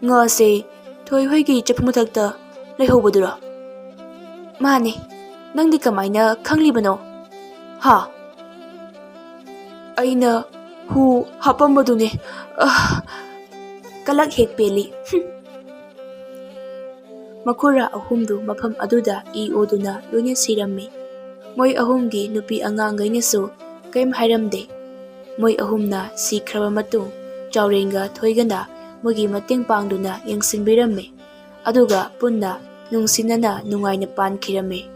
ꯉꯥꯁꯦ ꯊꯣꯏ ꯍꯣꯏꯒꯤ ꯆꯐꯨ ꯃꯊꯛꯇ ꯂꯩꯍꯧꯕꯗꯨꯔꯣ?" "ꯃꯥꯅꯦ꯫ ꯅꯪꯗꯤ ꯀꯃꯥꯏꯅ ꯈꯪꯂꯤꯕꯅꯣ?" "ꯍꯥ?" ꯑꯩꯅ ꯍꯨ ꯍꯥꯞꯄꯝꯕꯗꯨꯅꯦ꯫ ꯑ, ꯀꯂꯛ ꯍꯦꯛ ꯄꯦꯜꯂꯤ꯫ ꯍꯨꯝ꯫ ꯃꯈꯨꯔꯥ ꯑꯍꯨꯝꯗꯨ ꯃꯐꯝ ꯑꯗꯨꯗ ꯏ ꯑꯣꯗꯨꯅ ꯂꯣꯏꯅ ꯁꯤꯔꯝꯃꯤ꯫ ꯃꯣꯏ ꯑꯍꯨꯝꯒꯤ ꯅꯨꯄꯤ ꯑꯉꯥꯡꯈꯩꯅꯁꯨ ꯀꯔꯤꯝ ꯍꯥꯏꯔꯝꯗꯦ꯫ ꯃꯣꯏ ꯑꯍꯨꯝꯅ ꯁꯤꯈ꯭ꯔꯕ ꯃꯇꯨꯡ ꯆꯥꯎꯔꯦꯟꯒ ꯊꯣꯏꯒꯅ ꯃꯣꯏꯒꯤ ꯃꯇꯦꯡ ꯄꯥꯡꯗꯨꯅ ꯌꯦꯡꯁꯤꯟꯕꯤꯔꯝꯃꯤ꯫ ꯑꯗꯨꯒ ꯄꯨꯟꯅ ꯅꯨꯡꯁꯤꯅꯅ ꯅꯨꯡꯉꯥꯏꯅ ꯄꯥꯟꯈꯤꯔꯝꯃꯤ꯫